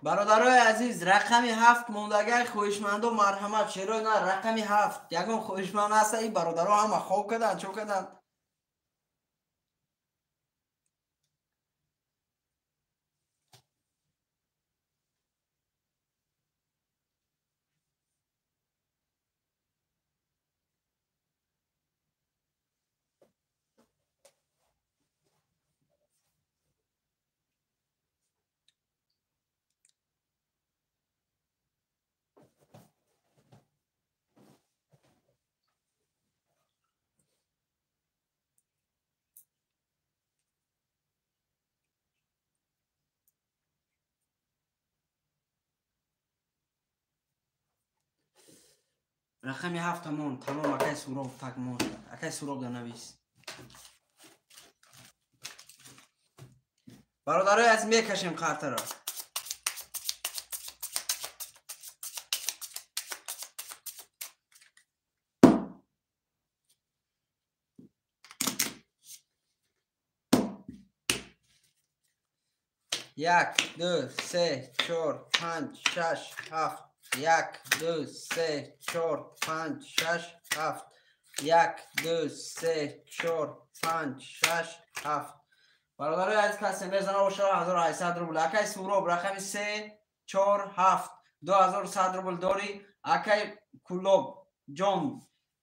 Бародарои азиз, рақами 7 мондагай, хоҳишмандо марҳамат. Шерои на рақами 7. Ягон хоҳишманд ҳаста? Ин бародаро ҳама хоб карданд, чо карданд? Рақами 7 мон, тамом. Акай Суроб так мон. Акай Суроб да навис. Бародарои азиз, мекашем картаро. Як, ду, се, чор, панҷ, шаш, ҳафт. Як, ду, се, чор, панҷ, шаш, ҳафт. Як, ду, се, чор, панҷ, шаш, ҳафт. Бародарои азиз, касе мезана бошад 1800 рубл. Акай Суроб рақами 3, 4, 7 2100 рубл дорӣ. Акай Кулоб ҷон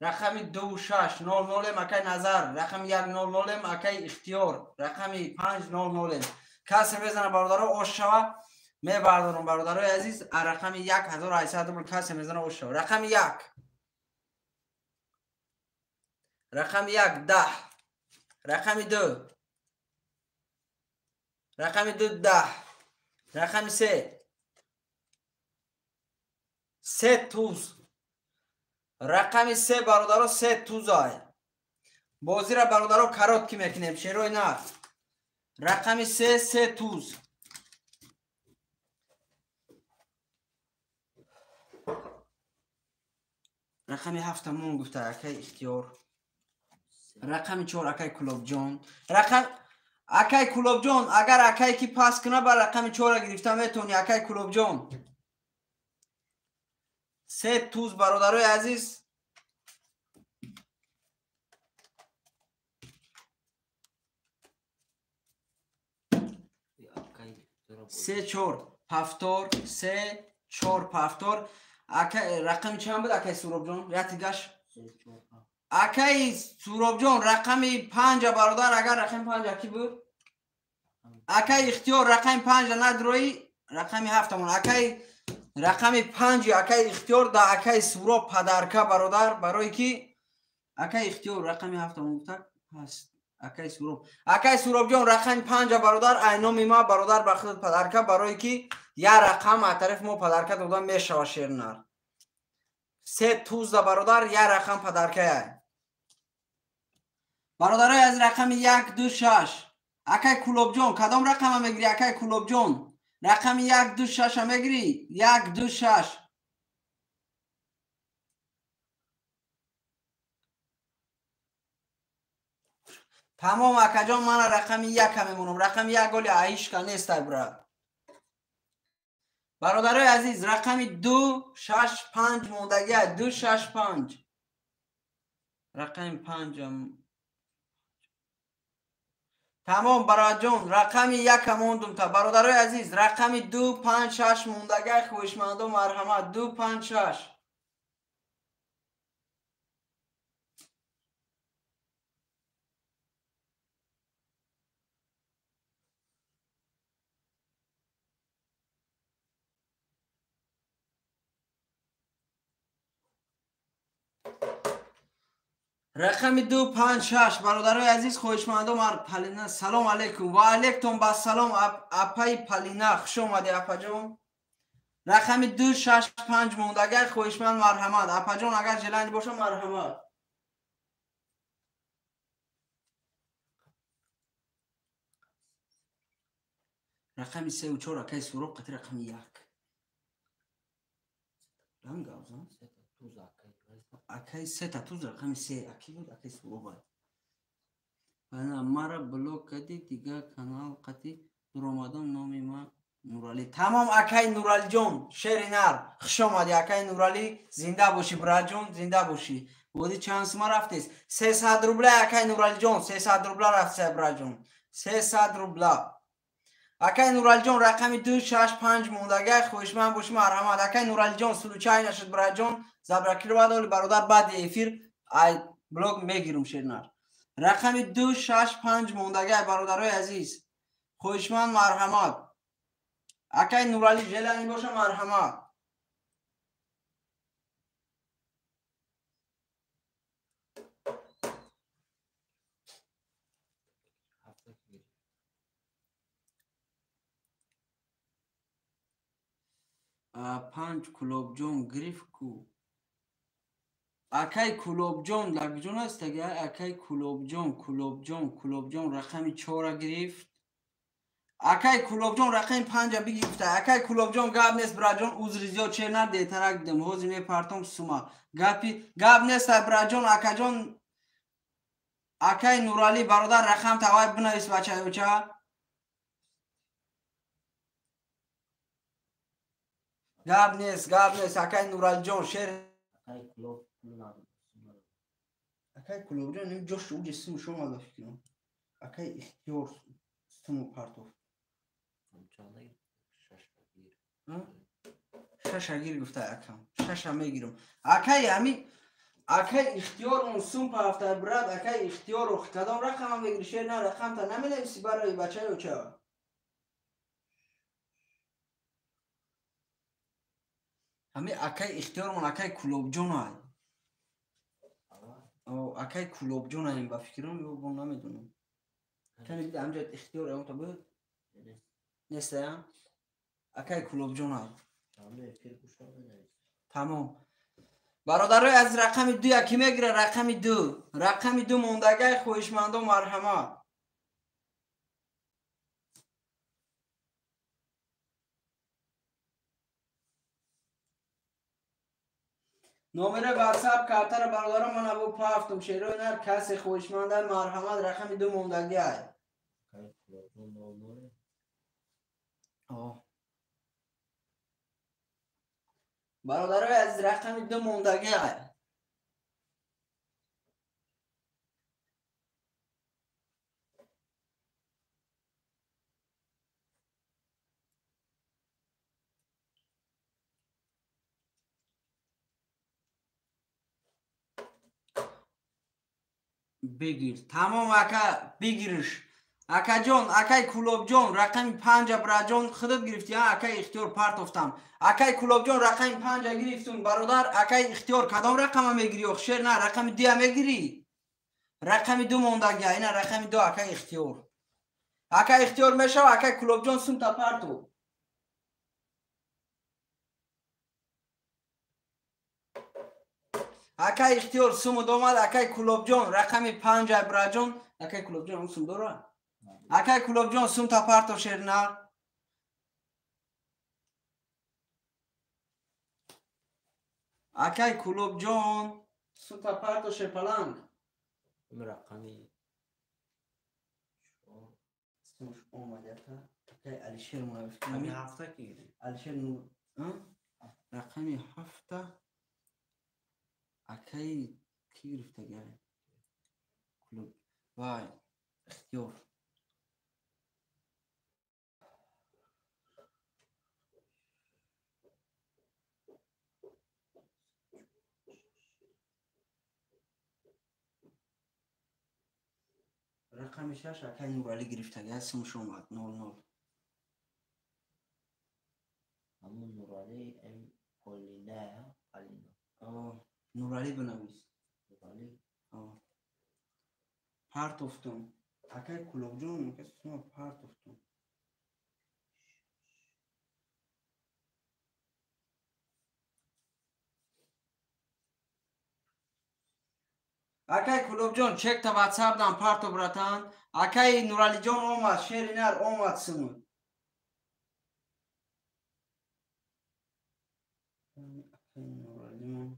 рақами 2, 6, 0, 0. Акай Назар рақами 1, 0, 0. Акай Ихтиёр рақами 5, 0, 0. Касе мезана бародаро ош шава мебардорам. Бародарои азиз, рақами 1800 рубл касе мезана ош шава. Рақами 1, рақами 1 10, рақами 2, рақами 2 10, рақами 3 3 туз, рақами 3 бародаро 3 тузай. Бозира бародаро короткий мекунем, шерои нар. Рақами 3 3 туз. Рақами 7 мон гуфта акай Ихтиёр. Рақами 4 акай Кулобҷон. Рақам акай Кулобҷон, агар акай ки пас куна ба рақами 4 гирифта метавони акай Кулобҷон. 3 туз бародарои азиз. Се чор пафтор, се чор пафтор. Акай рақами чанд буд акай Суробҷон? Яти гаш. Акай Суробҷон рақами 5 бародар, агар рақами 5 ки буд? Акай Ихтиёр рақами 5 надрои, рақами 7 мон. Акай рақами 5 акай Ихтиёр да акай Суроб падарка бародар, барои ки акай Ихтиёр рақами 7 мон гуфта ҳаст. Акай Суроб, акай Суробҷон рақами 5 бародар, ай номи ма бародар ба худ падарка, барои ки я рақам аз тарафи мо падарка дода мешава шернар. 3 тузда бародар, я рақам падаркая. Бародарои аз рақами 1, 2, 6. Акай Кулобҷон кадом рақама мегирӣ? Акай Кулобҷон рақами 1, 2, 6 мегирӣ? 1, 2, 6. Тамом акаҷон, мана рақами 1 мемонам. Рақами 1 голи аишка нестай брат. Бародарои азиз, рақами 2, 6, 5 мондагия. 2, 6, 5. Рақами 5. Тамом бародарҷон, рақами 1 мондум та. Бародарои азиз, рақами 2, 5, 6 мондагия. Хоҳишмандо марҳамат. 2, 5, 6. Рақами 2, 5, 6 бародарои азиз, хоҳишмандо мар Палина. Салом алейкум. Ва алейкум басалом апаи Палина, хуш омадӣ апаҷон. Рақами 2, 6, 5 мондагар, хоҳишманд марҳамат. Апаҷон агар желание боша марҳамат. Рақами 3 ва 4 акай Суроб қати рақами 1. Ранг авзан? Акай сета туз рақами 3 аки буд, акай Суроб. Ана мара блок кади, дигар канал қати дуромадам, номи ма Нурали. Тамом акай Нуралиҷон, шери нар, хуш омадӣ акай Нурали, зинда бошӣ братҷон, зинда бошӣ. Боди чанд сума рафтест? 300 рубла акай Нуралиҷон, 300 рубла рафтест братҷон. 300 рубла. Акай Нуралиҷон рақами 2, 6, 5 мондагай, хоҳишманд бошӣ марҳамат. Акай Нуралиҷон случай нашуд братҷон, заблокировать оли бародар, баъди эфир ай блог мегирум шернар. Рақами 2, 6, 5 мондагай бародарои азиз, хоҳишманд марҳамат. Акай Нурали желание боша марҳамат. 5 Кулобҷон гирифт ку. Акай Кулобҷон лакҷон аст ага? Акай Кулобҷон, Кулобҷон, Кулобҷон рақами 4 гирифт. Акай Кулобҷон рақами 5 бигирифта. Акай Кулобҷон гап нест, браҷон, узри зиёд чер на детарак дидем. Ҳозир мепартом сума. Гапи гап нест, браҷон, акаҷон. Акай Нурали бародар рақам тавай бинавис бачаёча. Гап нест, гап нест, акай Нуралиҷон шер. Акай Кулоб Акай Кулобҷон ин ҷош уҷи сум шумо ба фикрам. Акай Ихтиёр суму партофт. Шаша гир гуфта акам. Шаша мегирам. Акай ами акай Ихтиёр он сум пафта брат, акай Ихтиёр кадом рақама мегири шер на рақамта наменависи барои бачаё ча. Ами акай Ихтиёрмон акай Кулобҷон ай. Акай Кулобҷон аем ба фикрам ё бо намедонам. Кани бида ҳамҷа Ихтиёр аёнта буд? Нест ая? Акай Кулобҷон ай. Тамом. Бародарои аз рақами 2 яки мегира рақами 2. Рақами 2 мондагай хоҳишмандо марҳамат. Номери WhatsApp картара бародарон ман абу пафтум шерои нар касе хоҳишманда марҳамат рақами 2 мондагӣ ай. Бародарои азиз рақами 2 мондагӣ ай. Бигир. Тамом ака бигириш. Акаҷон, акай Кулобҷон рақами 5 браҷон худат гирифти, акай Ихтиёр партофтам. Акай Кулобҷон рақами 5 гирифтун бародар, акай Ихтиёр кадом рақама мегири? Ох шер на рақами 2 мегири. Рақами 2 мондагия, ина рақами 2 акай Ихтиёр. Акай Ихтиёр мешава, акай Кулобҷон сумта парту. Акай Ихтиёр суму домад, акай Кулобҷон рақами 5 браҷон, акай Кулобҷон он сум дора? Акай Кулобҷон сумта парто шерна. Акай Кулобҷон сумта парто шерпаланг. Рақами сумш омад ака. Акай Алишер мо рақами 7 ки гирифт. Алишер Нур, рақами 7 акай ки гирифтагай? Кулоб. Вай, Ихтиёр. Рақами 6 акай Нурали гирифтагай, сумш омад 00. Ҳамун Нурали М Полина, Полина. Нурали бинавис. Нурали. Партофтум. Акай Кулобҷон, акай сума партофтум. Акай Кулобҷон чекта WhatsApp дан парто братан. Акай Нуралиҷон омад, шери нар омад суму. Акай Нуралиҷон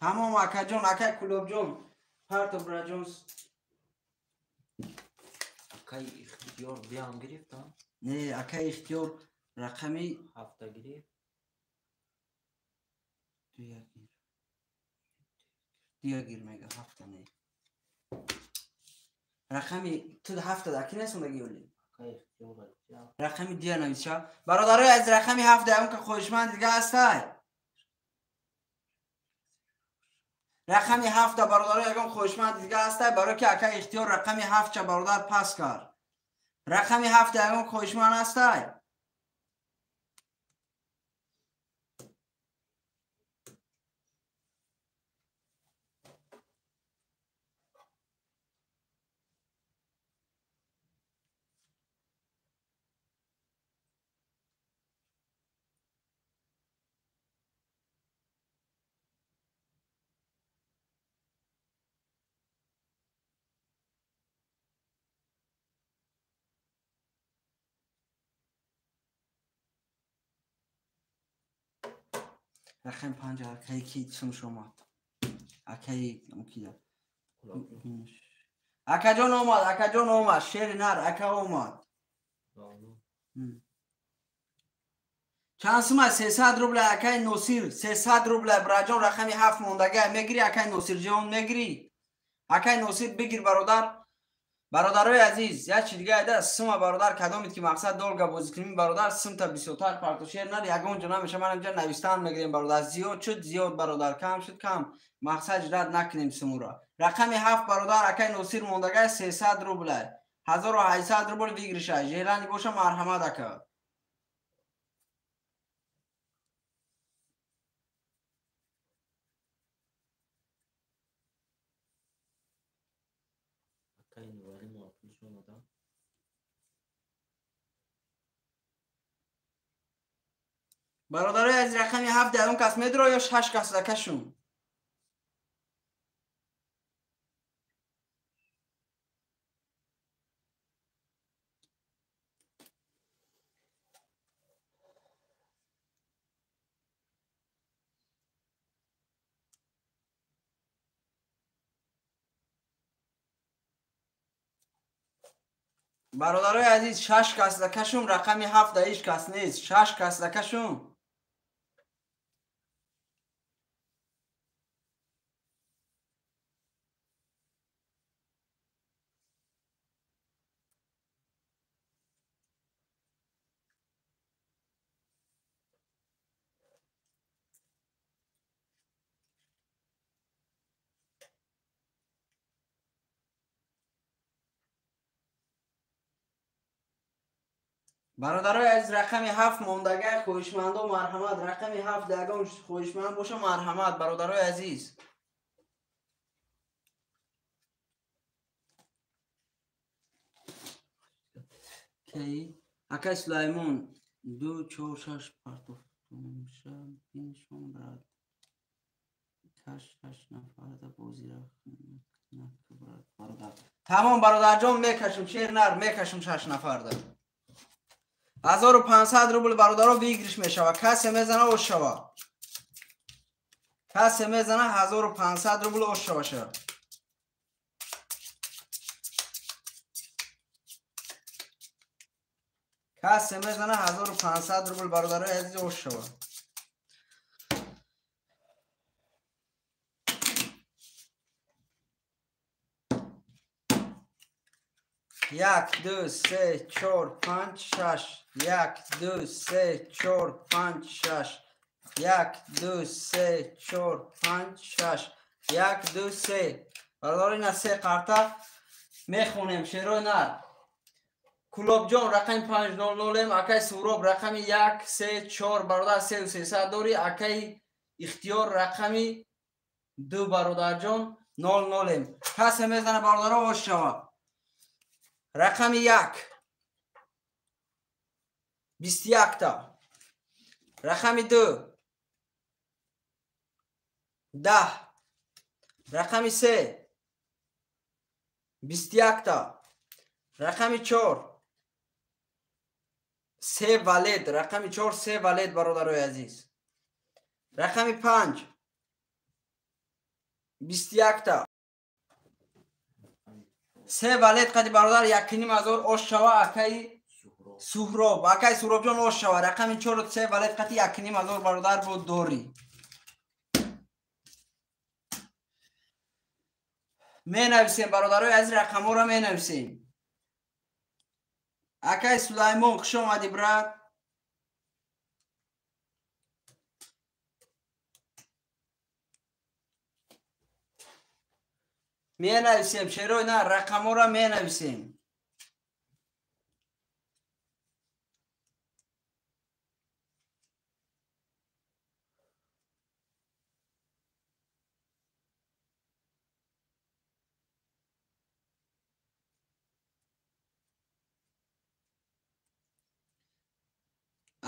Тамом акаҷон, акай Кулобҷон, парто браҷон. Акай Ихтиёр биям гирифт, а? Не, акай Ихтиёр рақами 7 гирифт. 2 гир. 2 гир мега 7 не. Рақами ту 7 даки несондаги оли? Акай Ихтиёр рақами 2 навиша. Бародарои аз рақами 7 ягон ка хоҳишманд дига ҳастай? Рақами 7 бародаро ягон хоҳишманд дига ҳастай? Барои ки акай Ихтиёр рақами 7 ча бародар пас кард. Рақами 7 ягон хоҳишманд ҳастай? Рақами 5 акаи ки сумш омад. Акаи кида. Акаҷон омад, акаҷон омад, шери нар, ака омад. Чанд сума? 300 рубля акаи Носир, 300 рубля браҷон, рақами 7 мондага мегири акаи Носирҷон, мегири. Акаи Носир бигир бародар. Бародарои азиз, як чи дига айда сума бародар кадомид ки мақсад долга бозӣ кунем бародар, сумта бисёртар парту шер нар ягон ҷо намеша. Ман инҷа навистан мегирем бародар, зиёд шуд зиёд бародар, кам шуд кам, мақсад ҷуръат накунем сумура. Рақами 7 бародар акаи Носир мондага 300 рубля, 1800 рубл выигрыша. Желани боша марҳамат ака. Бародарои аз рақами 7 ягон кас медро ё 6 кас дакашун? Бародарои азиз, 6 кас дакашум, рақами 7 да ҳеҷ кас нест. 6 кас дакашум. Бародарои азиз, рақами 7 мондага хоҳишмандо марҳамат. Рақами 7 ягон хоҳишманд боша марҳамат бародарои азиз. Акай Сулаймон 2 4 6 партофтумша биншон брат. Каш 6 нафарда бозира брат бародар. Тамом бародарҷон, мекашум шер нар, мекашум 6 нафарда. 1500 рубл бародаро выигрыш мешава. Касе мезана ош шава. Касе мезана 1500 рубл ош шава ша. Касе мезана 1500 рубл бародарои азиз ош шава. Як, ду, се, чор, панҷ, шаш. Як, ду, се, чор, панҷ, шаш. Як, ду, се, чор, панҷ, шаш. Як, ду, се. Бародаро, ина се қарта мехонем шерои нар. Кулобҷон рақами 500, акаи Суроб рақами 1, 3, 4 бародар 3300 дорӣ, акаи Ихтиёр рақами 2 бародарҷон 00. Касе мезана бародаро ош шава. Рақами 1 21та, рақами 2 10, рақами 3 21та, рақами 4 3 валет, рақами 4 3 валет бародарои азиз, рақами 5 21та, 3 валет қади бародар 1500 ош шава. Акаи Суҳроб, акаи Суҳробҷон ош шава. Рақами 4 3 валет қади 1500 бародар бо дорӣ. Менависем бародарои азиз, рақамҳоро менависем. Акаи Сулаймон, хуш омадӣ брат. Менависем шерои на, рақамҳоро менависем.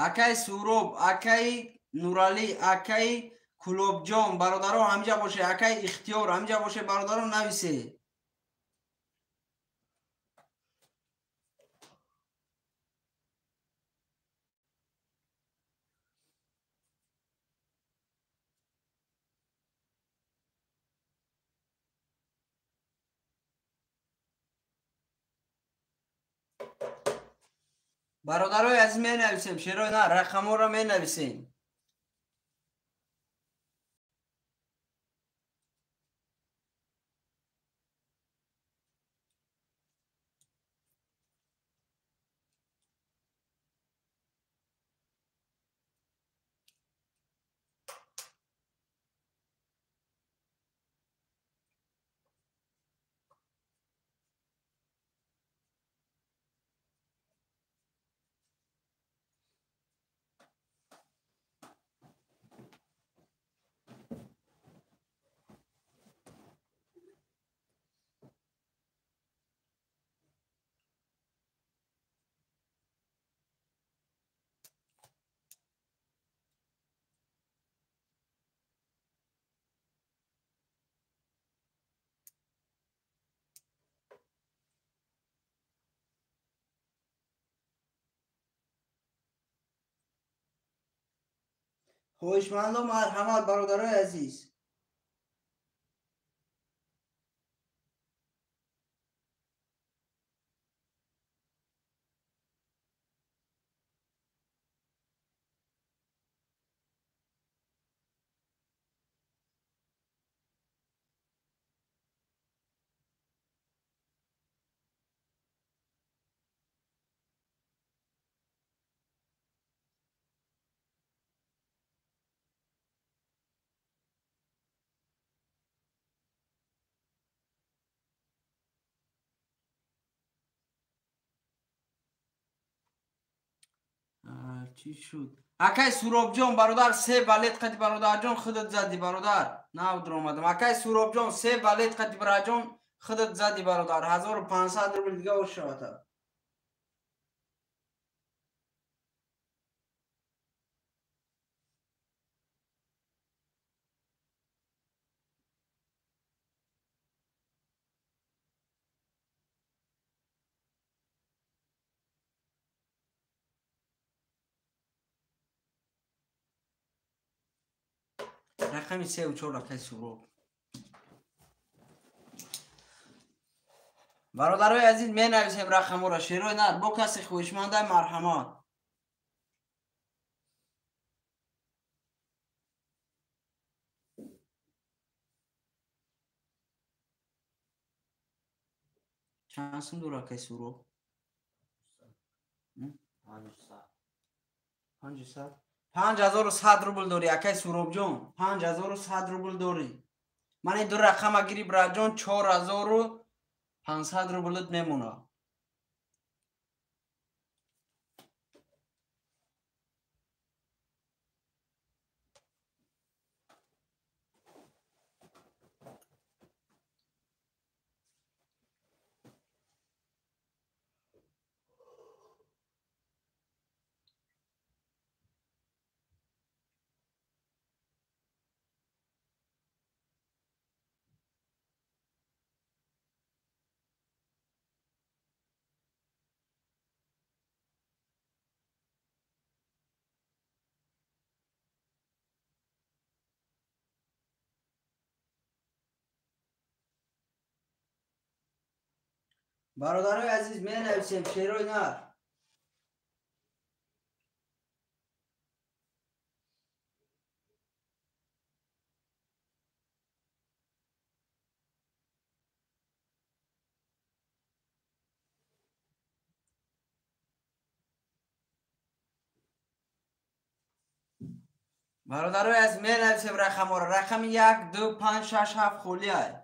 Акаи Суроб, акаи Нуралӣ, акаи Кулобҷон бародаро ҳамҷа боше, акаи Ихтиёр ҳамҷа боше бародаро нависе. Бародарои азиз, менависем, шерои на рақамҳоро менависем. Хоҳишмандо, марҳамат, бародарои азиз. Чӣ шуд? Акай Суробҷон, бародар, се балет қати, бародарҷон, худат зади, бародар. Нав дуромадам. Акай Суробҷон, се балет қати, бародарҷон, худат зади, бародар. 1500 рубл дига ошавата. Рақами 3 ва 4, акай Суроб. Бародарои азиз, менависем рақамҳоро, шерои нар, бо касе хоҳишманда, марҳамат. Чанд сум дора, акай Суроб? 500. 5100 рубл дорӣ, акай Суробҷон, 5100 рубл дорӣ. Ман ин ду рақама гири, браҷон, 4500 рублат мемонад. Бародарои азиз, менависем, шерои нар. Бародарои азиз, менависем рақамҳоро. Рақами 1, 2, 5, 6, 7 холиай.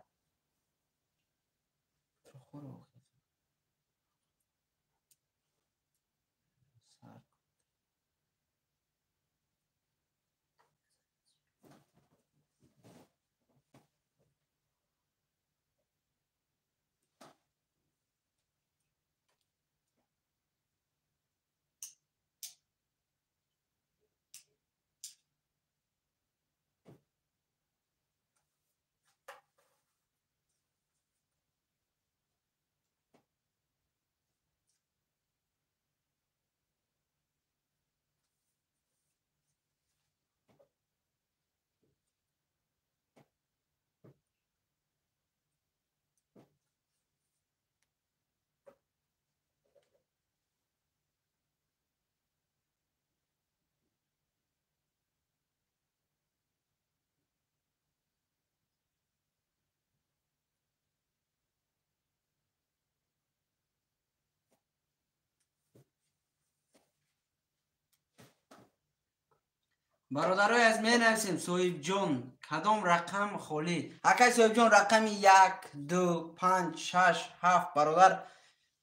Бародарои аз менависем Соҳибҷон, кадом рақам холӣ? Акай Соҳибҷон, рақами 1, 2, 5, 6, 7 бародар,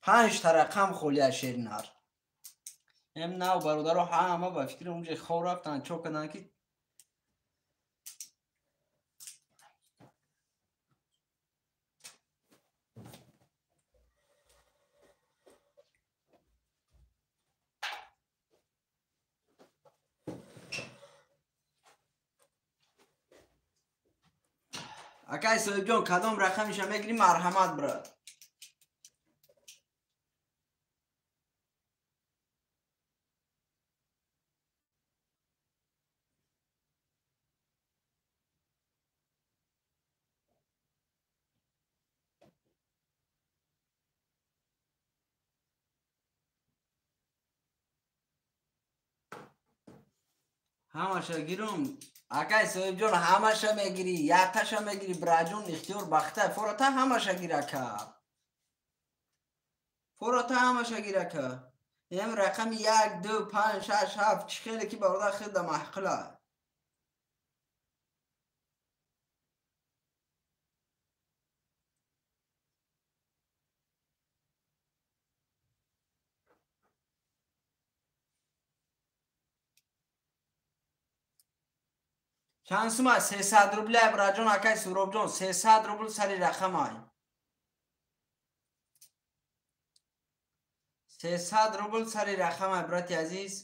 5 та рақам холӣ аз шеринар. Эм нав бародаро ҳама ба фикри унҷа хоб рафтанд, чо карданд ки акай Соҳибҷон, кадом рақамиша мегирӣ, марҳамат брат. Ҳамаша гирум. Акай Соҳибҷон, ҳамаша мегирӣ, якташа мегирӣ, браҷон, ихтиёр бахта. Форота ҳамаша гир ака. Форота ҳамаша гир ака. Ин рақами 1, 2, 5, 6, 7 чӣ хеле ки бародар хелда маҳқила. Чанд сума? 300 рубл браҷон, акай Суробҷон, 300 рубл сари рақамай. 300 рубл сари рақамай, брати азиз.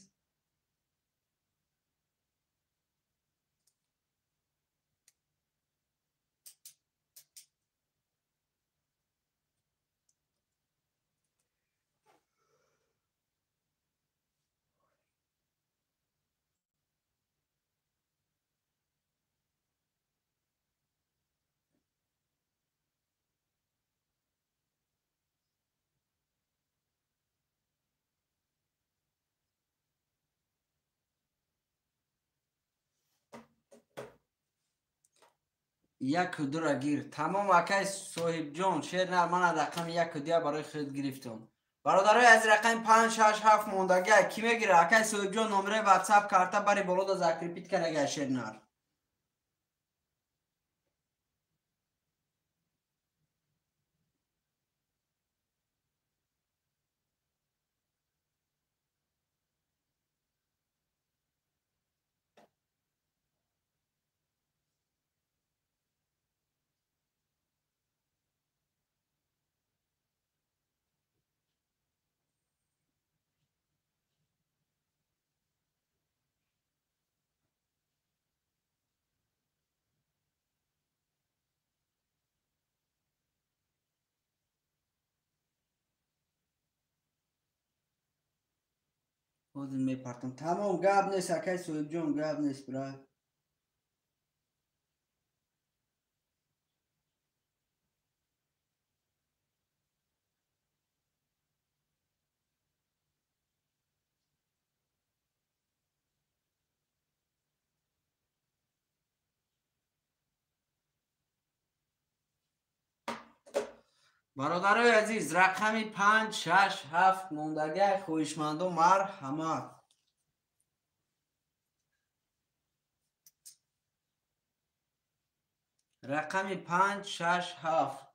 Як дура гир. Тамом акай Соҳибҷон, шер нар, ман рақами 1 2 барои худ гирифтам. Бародарои аз рақами 5, 6, 7 мондага ки мегира? Акай Соҳибҷон, номераи WhatsApp карта бари болода закрепит карага шер нар. Ҳозир мепартам. Тамом, гап нест, акай Соҳибҷон, гап нест, брат. Бародарои азиз, рақами 5, 6, 7 мондагай хоҳишмандо марҳамат. Рақами 5, 6, 7.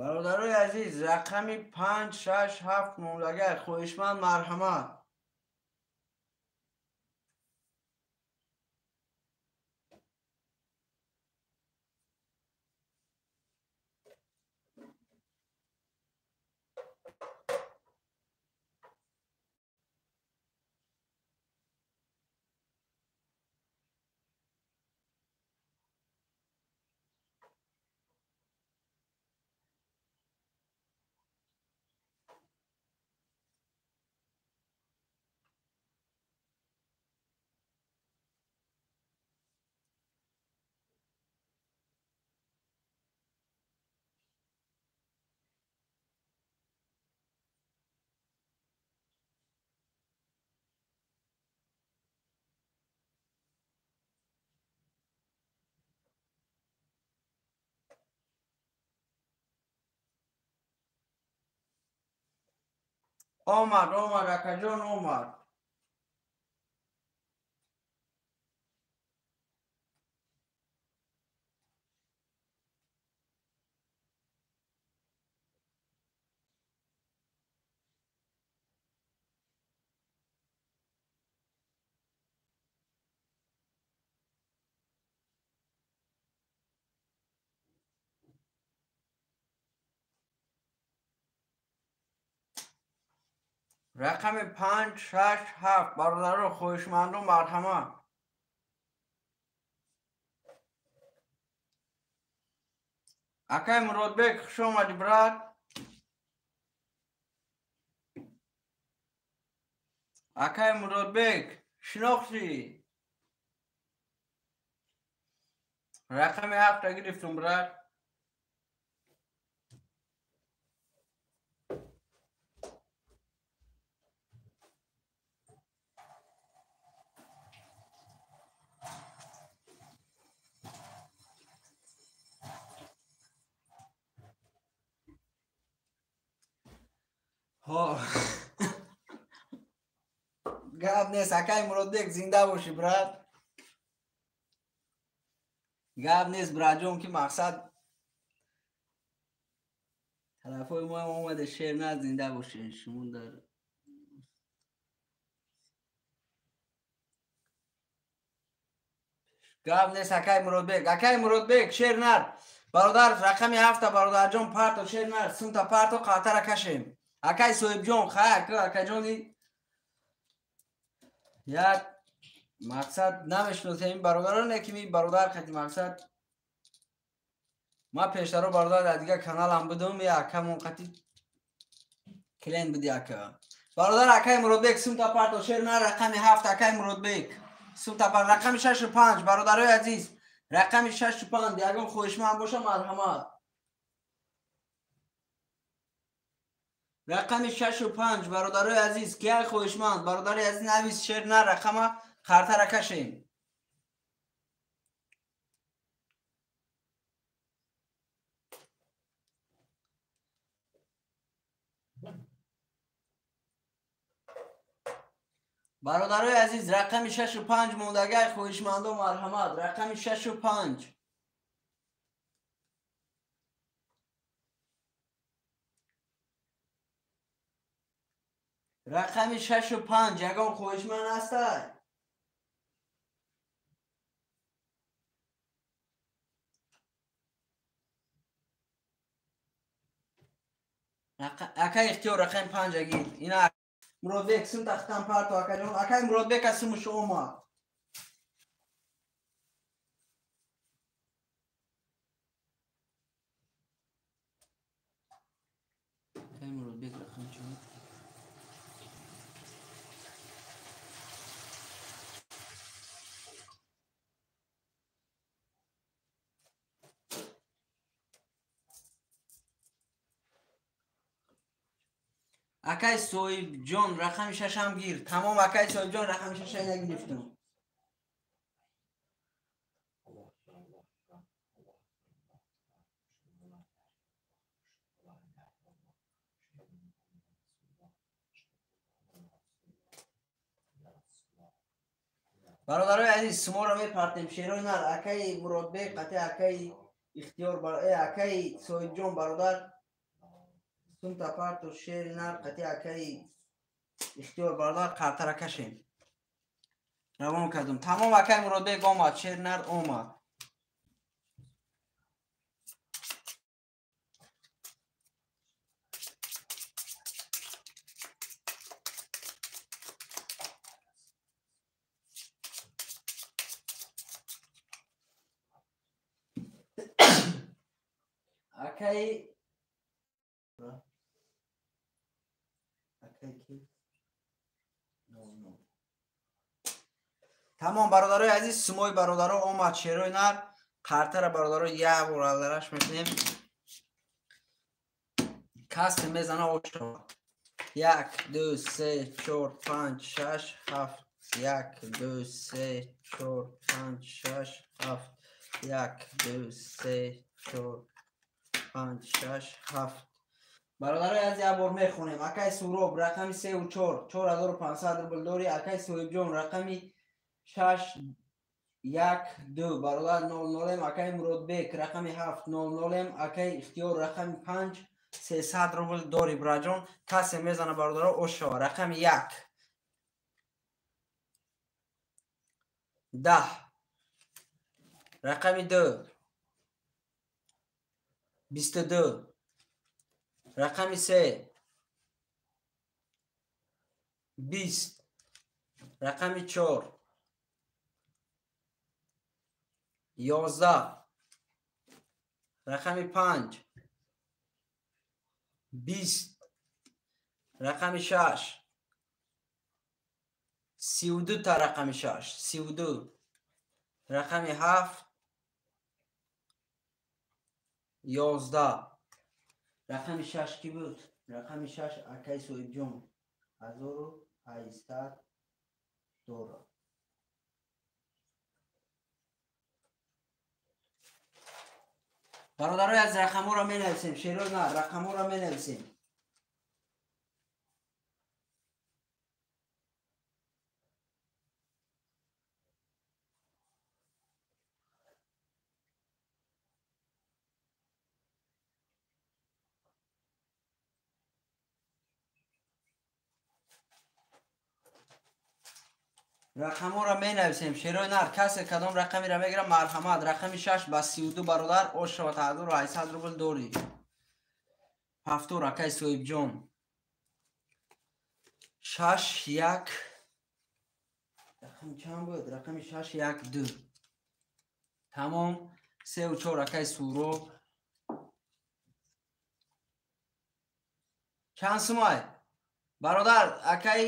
Бародарои азиз, рақами 5, 6, 7 мондагай хоҳишманд марҳамат. Омад, омад, акаҷон, омад. Рақами 5, 6, 7 бародаро хоҳишмандон марҳамат. Акай Муродбек, хуш омадӣ, брат. Акай Муродбек, шинохтӣ? Рақами 7 гирифтум, брат. Гап нест, акай Муродбек, зинда бошӣ, брат. Гап нест, братҷон, ки мақсад тарафҳои мо ҳам омада шер на, зинда бошед шумо дар гап нест, акай Муродбек. Акай Муродбек, шер нар. Бародар, рақами 7 бародарҷон, парто шер нар, сумта парто қалтара кашем. Акай Соҳибҷон, хай акаҷони як мақсад намешиносем ин бародаро, не ки ми бародар қати мақсад ма пештаро бародар дар дигар каналам будум, я акамон қати клиент буди ака. Бародар акай Муродбек, сумта парто шер на, рақами 7 акай Муродбек. Сумта пар рақами 6 ва 5 бародарои азиз, рақами 6 ва 5 ягон хоҳишманд боша марҳамат. Рақами 6 ва 5 бародарои азиз, ки ай хоҳишманд, бародари азиз навис шер на, рақама қартара кашем. Бародарои азиз, рақами 6 ва 5 мондагай хоҳишмандо марҳамат, рақами 6 ва 5. Рақами 6 ва 5 ягон хоҳишманд ҳастай? Акай Ихтиёр, рақами 5 агир. Ина Муродбек, сум тахтан парто акаҷон. Акай Муродбек аз сумуш омад. Акай Муродбек рақами чанд? Акай Соҳибҷон, рақами 6 ҳам гир. Тамом, акай Соҳибҷон, рақами 6 нагирифтум. Бародарои азиз, шуморо мепартем шерои нар. Акаи Муродбек қати акаи Ихтиёр, акаи Соҳибҷон бародар, сумта парту шери нар қати акаи Ихтиёр бародар қартара кашем. Равон кардум. Тамом, акаи Муродбек омад, шери нар омад. Акаи Тамом, бародарои азиз, сумои бародаро омад, шерои нар. Қартара бародаро як бор алдараш мекунем. Касе мезана ошава. 1, 2, 3, 4, 5, 6, 7. 1, 2, 3, 4, 5, 6, 7. 1, 2, 3, 4, 5, 6, 7. Бародарои азиз, як бор мехонем. Акай Суроб рақами 3 4 4500 рубл дори. Акай Соҳибҷон рақами 6 1 2 бародар 00. Акай Муродбек рақами 7 00. Акай Ихтиёр рақами 5 300 рубл дори браҷон. Касе мезана бародаро ош шава. Рақами 1 10 рақами 2 22 рақами 3 20 рақами 4 11 рақами 5 20 рақами 6 32 та рақами 6 32 рақами 7 11 рақами 6 ки буд? Рақами 6 акай Соҳибҷон 1800 дорад. Бародарои аз рақамҳоро менависем. Шероз на, рақамҳоро менависем. Рақамҳоро менависем. Шерои нар, касе кадом рақамеро мегирам, марҳамат. Рақами 6 ба 32 бародар, ош шавад 1800 рубл дорӣ. Ҳафтор акай Соҳибҷон. 6 1 рақами чанд буд? Рақами 6 1 2. Тамом. 3 4 акай Суроб. Чанд сумай? Бародар, акай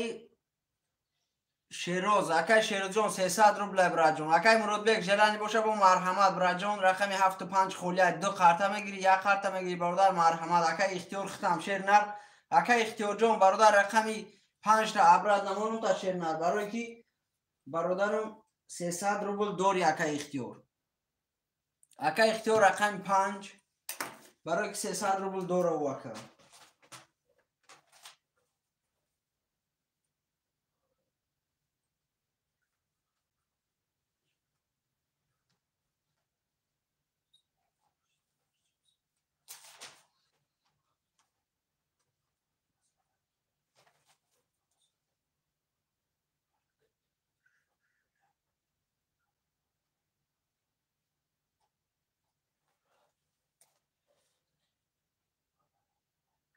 Шероз, акай Шерозҷон 300 рубл браҷон. Акай Муродбек желани боша бо марҳамат браҷон. Рақами 7 5 холия 2 қарта мегири, 1 қарта мегири бародар, марҳамат. Акай Ихтиёр хитам шернар. Акай Ихтиёрҷон бародар рақами 5 та абрат намонум та шернар. Барои ки бародарам 300 рубл дори акай Ихтиёр. Акай Ихтиёр рақами 5 барои ки 300 рубл дора у ака.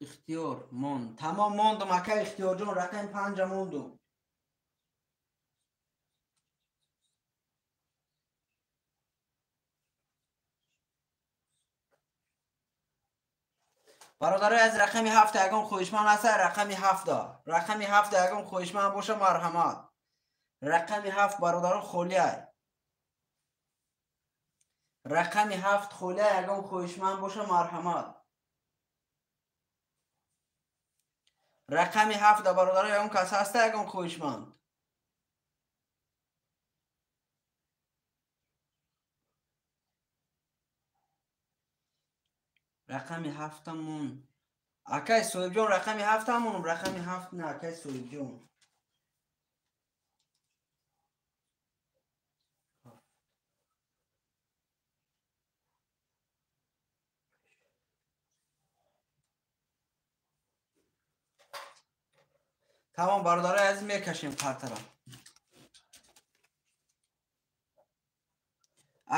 Ихтиёр монд. Тамом мондум акай Ихтиёрҷон, рақами 5 мондум. Бародарои аз рақами 7 ягон хоҳишманд ҳаст? Рақами 7. Рақами 7 ягон хоҳишманд боша марҳамат. Рақами 7 бародарон холиай. Рақами 7 холиай, ягон хоҳишманд боша марҳамат. Рақами 7 бародаро ягон кас ҳаста, ягон хоҳишманд? Рақами 7 мон. Акай Соҳибҷон рақами 7 монум, рақами 7 на акай Соҳибҷон. Тамом бародарои азиз, мекашем қартара.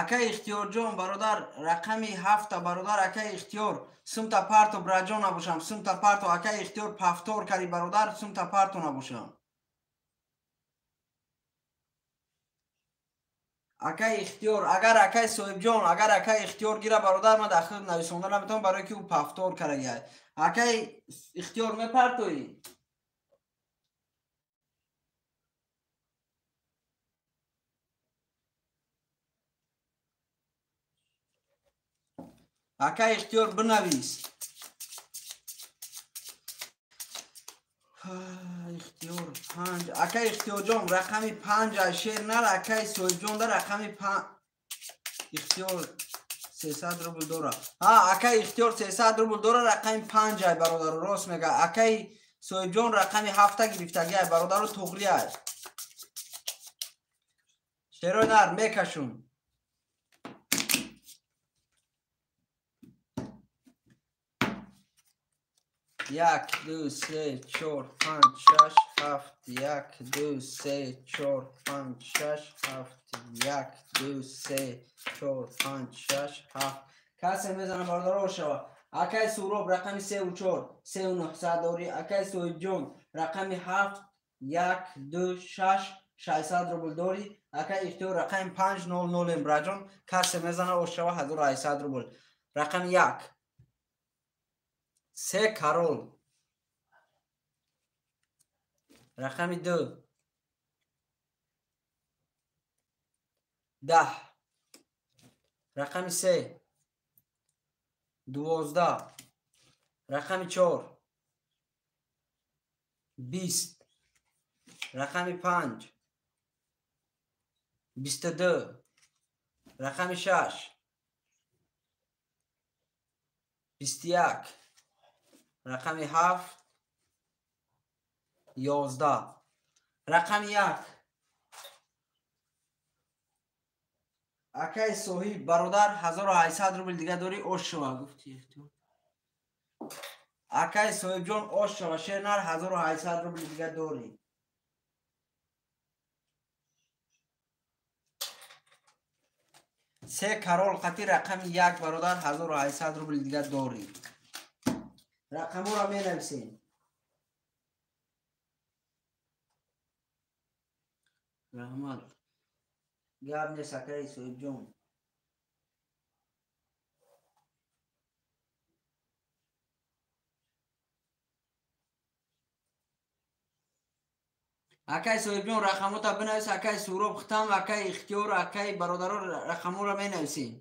Акай Ихтиёрҷон бародар рақами 7 бародар акай Ихтиёр сумта парто браҷон набошам, сумта парто акай Ихтиёр пафтор кари бародар, сумта парто набошам. Акай Ихтиёр, агар акай Соҳибҷон, агар акай Ихтиёр гира бародар, ман дахил нависонда наметавонам, барои ки ӯ пафтор карагиай. Акай Ихтиёр мепартоӣ? Акай Ихтиёр бинавис. Ихтиёр 5. Акай Ихтиёрҷон рақами 5 шер нар, акай Соҳибҷон да рақами 5. Ихтиёр 300 рубл дора. Ҳа, акай Ихтиёр 300 рубл дора, рақами 5 ай бародаро, рост мега. Акай Соҳибҷон рақами 7 гирифтаги ай бародаро, туғри ай. Шерои нар мекашум. Як, ду, се, чор, панҷ, шаш, ҳафт, як, ду, се, чор, панҷ, шаш, ҳафт, як, ду, се, чор, панҷ, шаш, ҳафт. Касе мезана бародаро шава. Акай Суроб рақами 3 4, 3 900 дорӣ. Акай Соҳибҷон рақами 7, 1, 2, 6, 600 рубл дорӣ. Акай Ихтиёр рақами 5, 0, 0 эмбраҷон. Касе мезана ошава 1800 рубл. Рақами 1. Се карол. Рақами 2. 10. Рақами 3. 12. Рақами 4. 20. Рақами 5. 22. Рақами 6. 21. Рақами 7. 11. Рақами 1. Акай Соҳиб бародар 1800 рубл дига дорӣ, ош шава гуфти. Акай Соҳибҷон ош шава, шернар 1800 рубл дига дорӣ. Се карол қати рақами 1 бародар 1800 рубл дига дорӣ. Рақамҳоро менависем. Раҳмат. Гап нест акай Соҳибҷон. Акай Соҳибҷон рақамота бинавис, акай Суроб хитам, акай Ихтиёр, акай бародаро рақамҳоро менависем.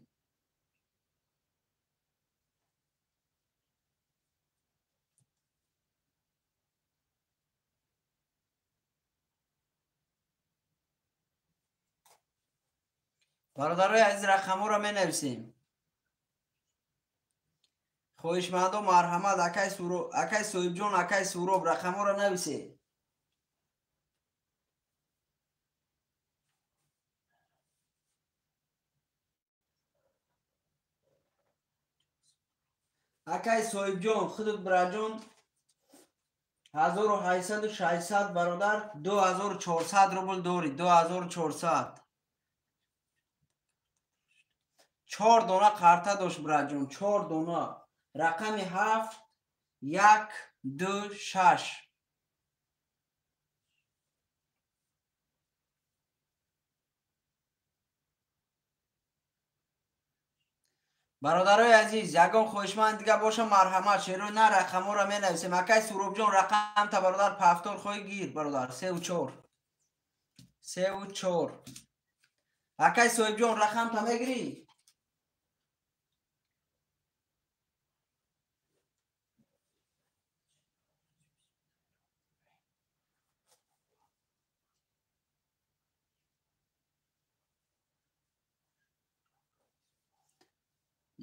Бародарои азиз рақамҳоро менависем. Хоҳишмандо марҳамат, акай Соҳибҷон, акай Суроб рақамҳоро нависед. Акай Соҳибҷон, худут бираҷон 1800 бародар 2400 рубл дорӣ, 2400. 4 дона карта дошт бираҷон, 4 дона. Рақами 7, 1, 2, 6. Бародарои азиз, ягон хоҳишманд дига боша марҳамат, шерои на рақамҳоро менависем. Акай Суробҷон рақамта бародар пафтор хоҳӣ гир бародар, 3 4. 3 4. Акай Соҳибҷон рақамта мегирӣ?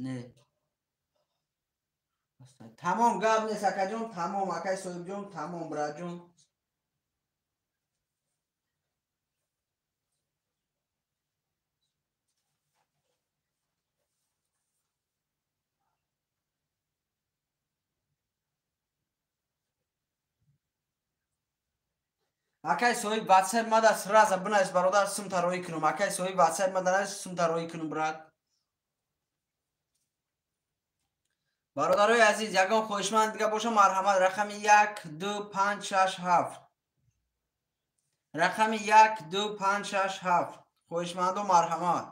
Не. Тамом гап нест акаҷон, тамом акай Соҳибҷон, тамом бираҷон. Акай Соҳиб WhatsApp мада сразу бинавис бародар, сумта роӣ кунум. Акай Соҳиб WhatsApp мада навис, сумта роӣ кунум брат. Бародарои азиз, ягон хоҳишманд дига боша марҳамат, рақами 1, 2, 5, 6, 7. Рақами 1, 2, 5, 6, 7. Хоҳишмандо марҳамат.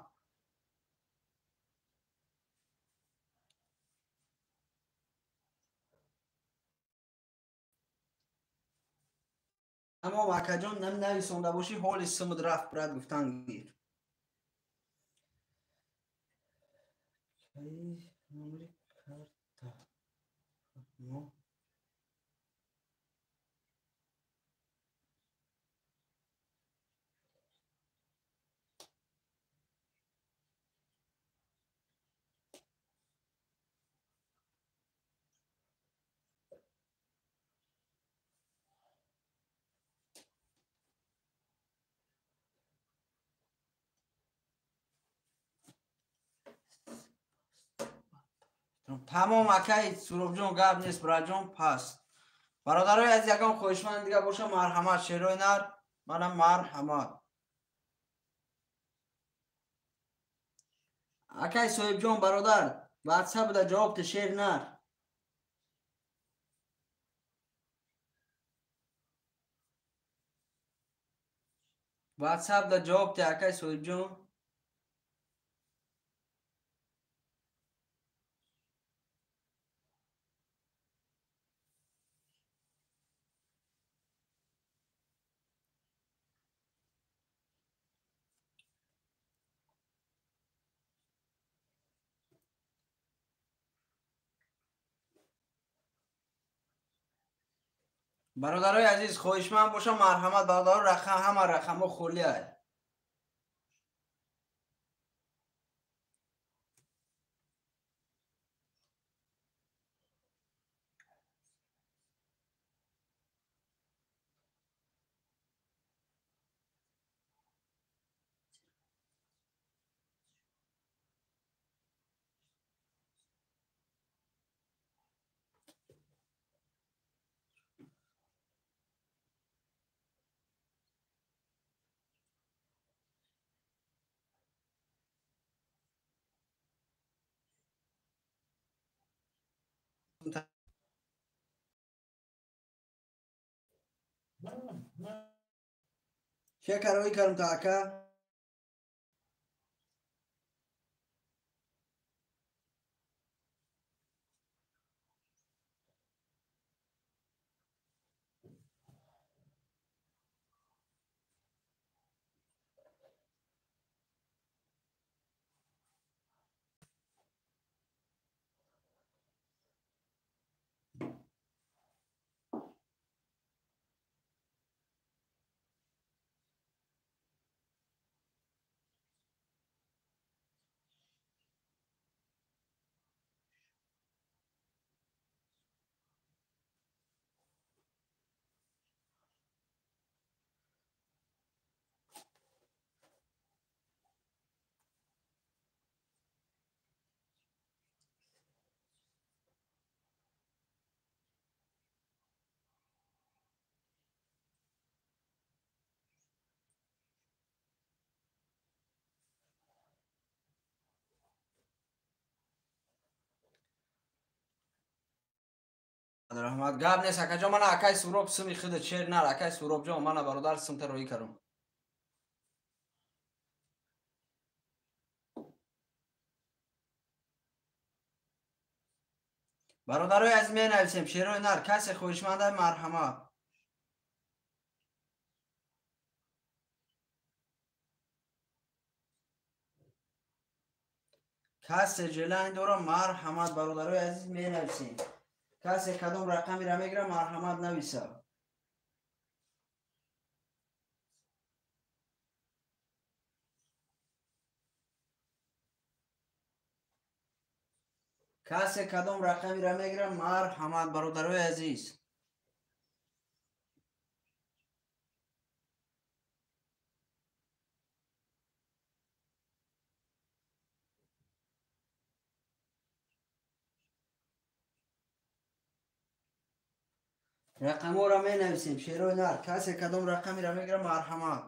Тамом акаҷон, нависонда бошӣ, ҳоли сумуд рафт брат гуфтан гир. Тамом акай Суробҷон, гап нест, браҷон, пас. Бародарои аз ягон хоҳишманд дига боша, марҳамат, шерои нар, мана марҳамат. Акай Соҳибҷон бародар, ватсап да ҷавоб те шер нар. Ватсап да ҷавоб те акай Соҳибҷон. Бародарои азиз, хоҳишманд бошам, марҳамат, бародаро, рақам, ҳама рақамҳо холӣ ай. Чекарои карм та ака? Раҳмат, гап нест акаҷон, мана акай Суроб сими хида чер нар, акай Суробҷон, мана бародар симта роӣ карам. Бародарои азиз, менависем шерои нар, касе хоҳишманда марҳамат. Касе желани дора марҳамат, бародарои азиз, менависем. Касе кадом рақамеро мегирад, марҳамат нависа. Касе кадом рақамеро мегирад, марҳамат, бародарои азиз. Рақамҳоро менависем, шерои нар, касе кадом рақамеро мегирад, марҳамат.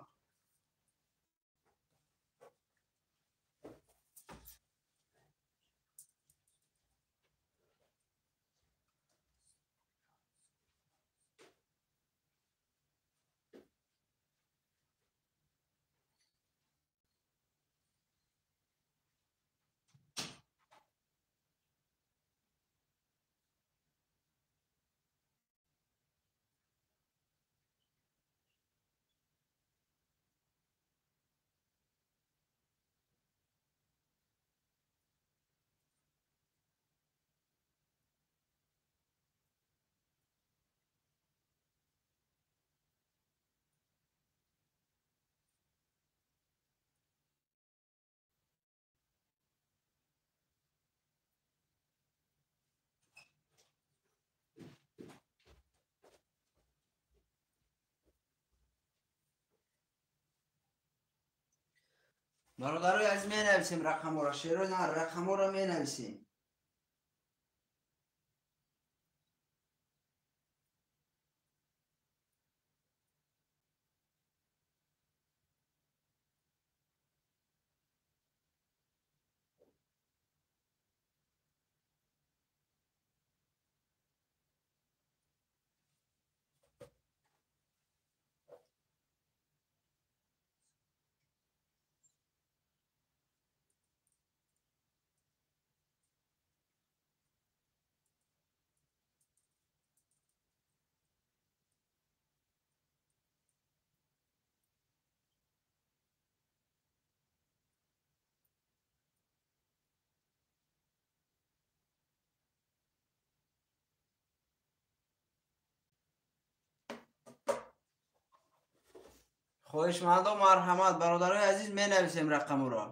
Бародарои азиз, менависем рақамҳоро, шерои нар, рақамҳоро менависем. Хоҳишмандо марҳамат, бародарои азиз, менависем рақамуро.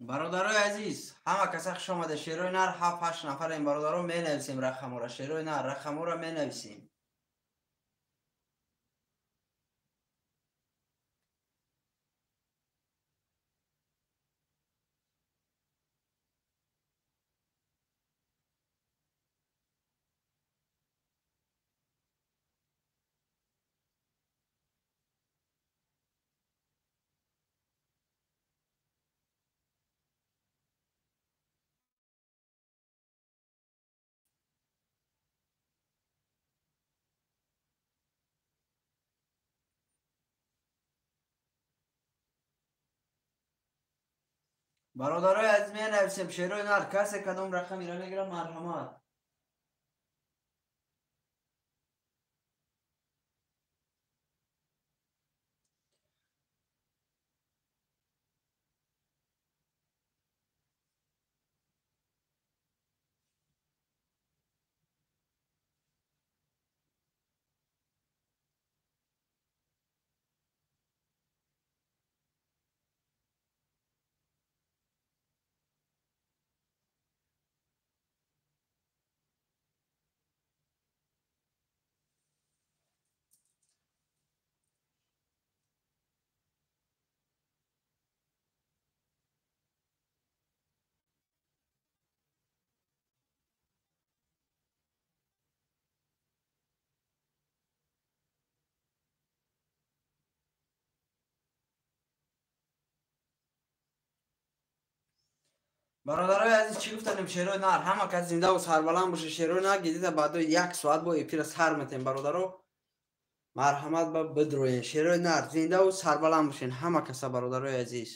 Бародарои азиз, ҳама каса хуш омада. Шерои нар 7-8 нафарем бародаро, менависем рақамора. Шерои нар рақамора менависем. Бародарои азиз, менависем шерои нар. Касе кадом рақамиро мегирам, марҳамат. Бародарои азиз, чӣ гуфтанем? Шерои нар, ҳама кас зиндаву сарбаланд боша. Шерои нар гидида баъдои як соат бо эфира сар метем. Бародаро, марҳамат ба бидроен. Шерои нар, зиндаву сарбаланд бошен ҳама каса, бародарои азиз.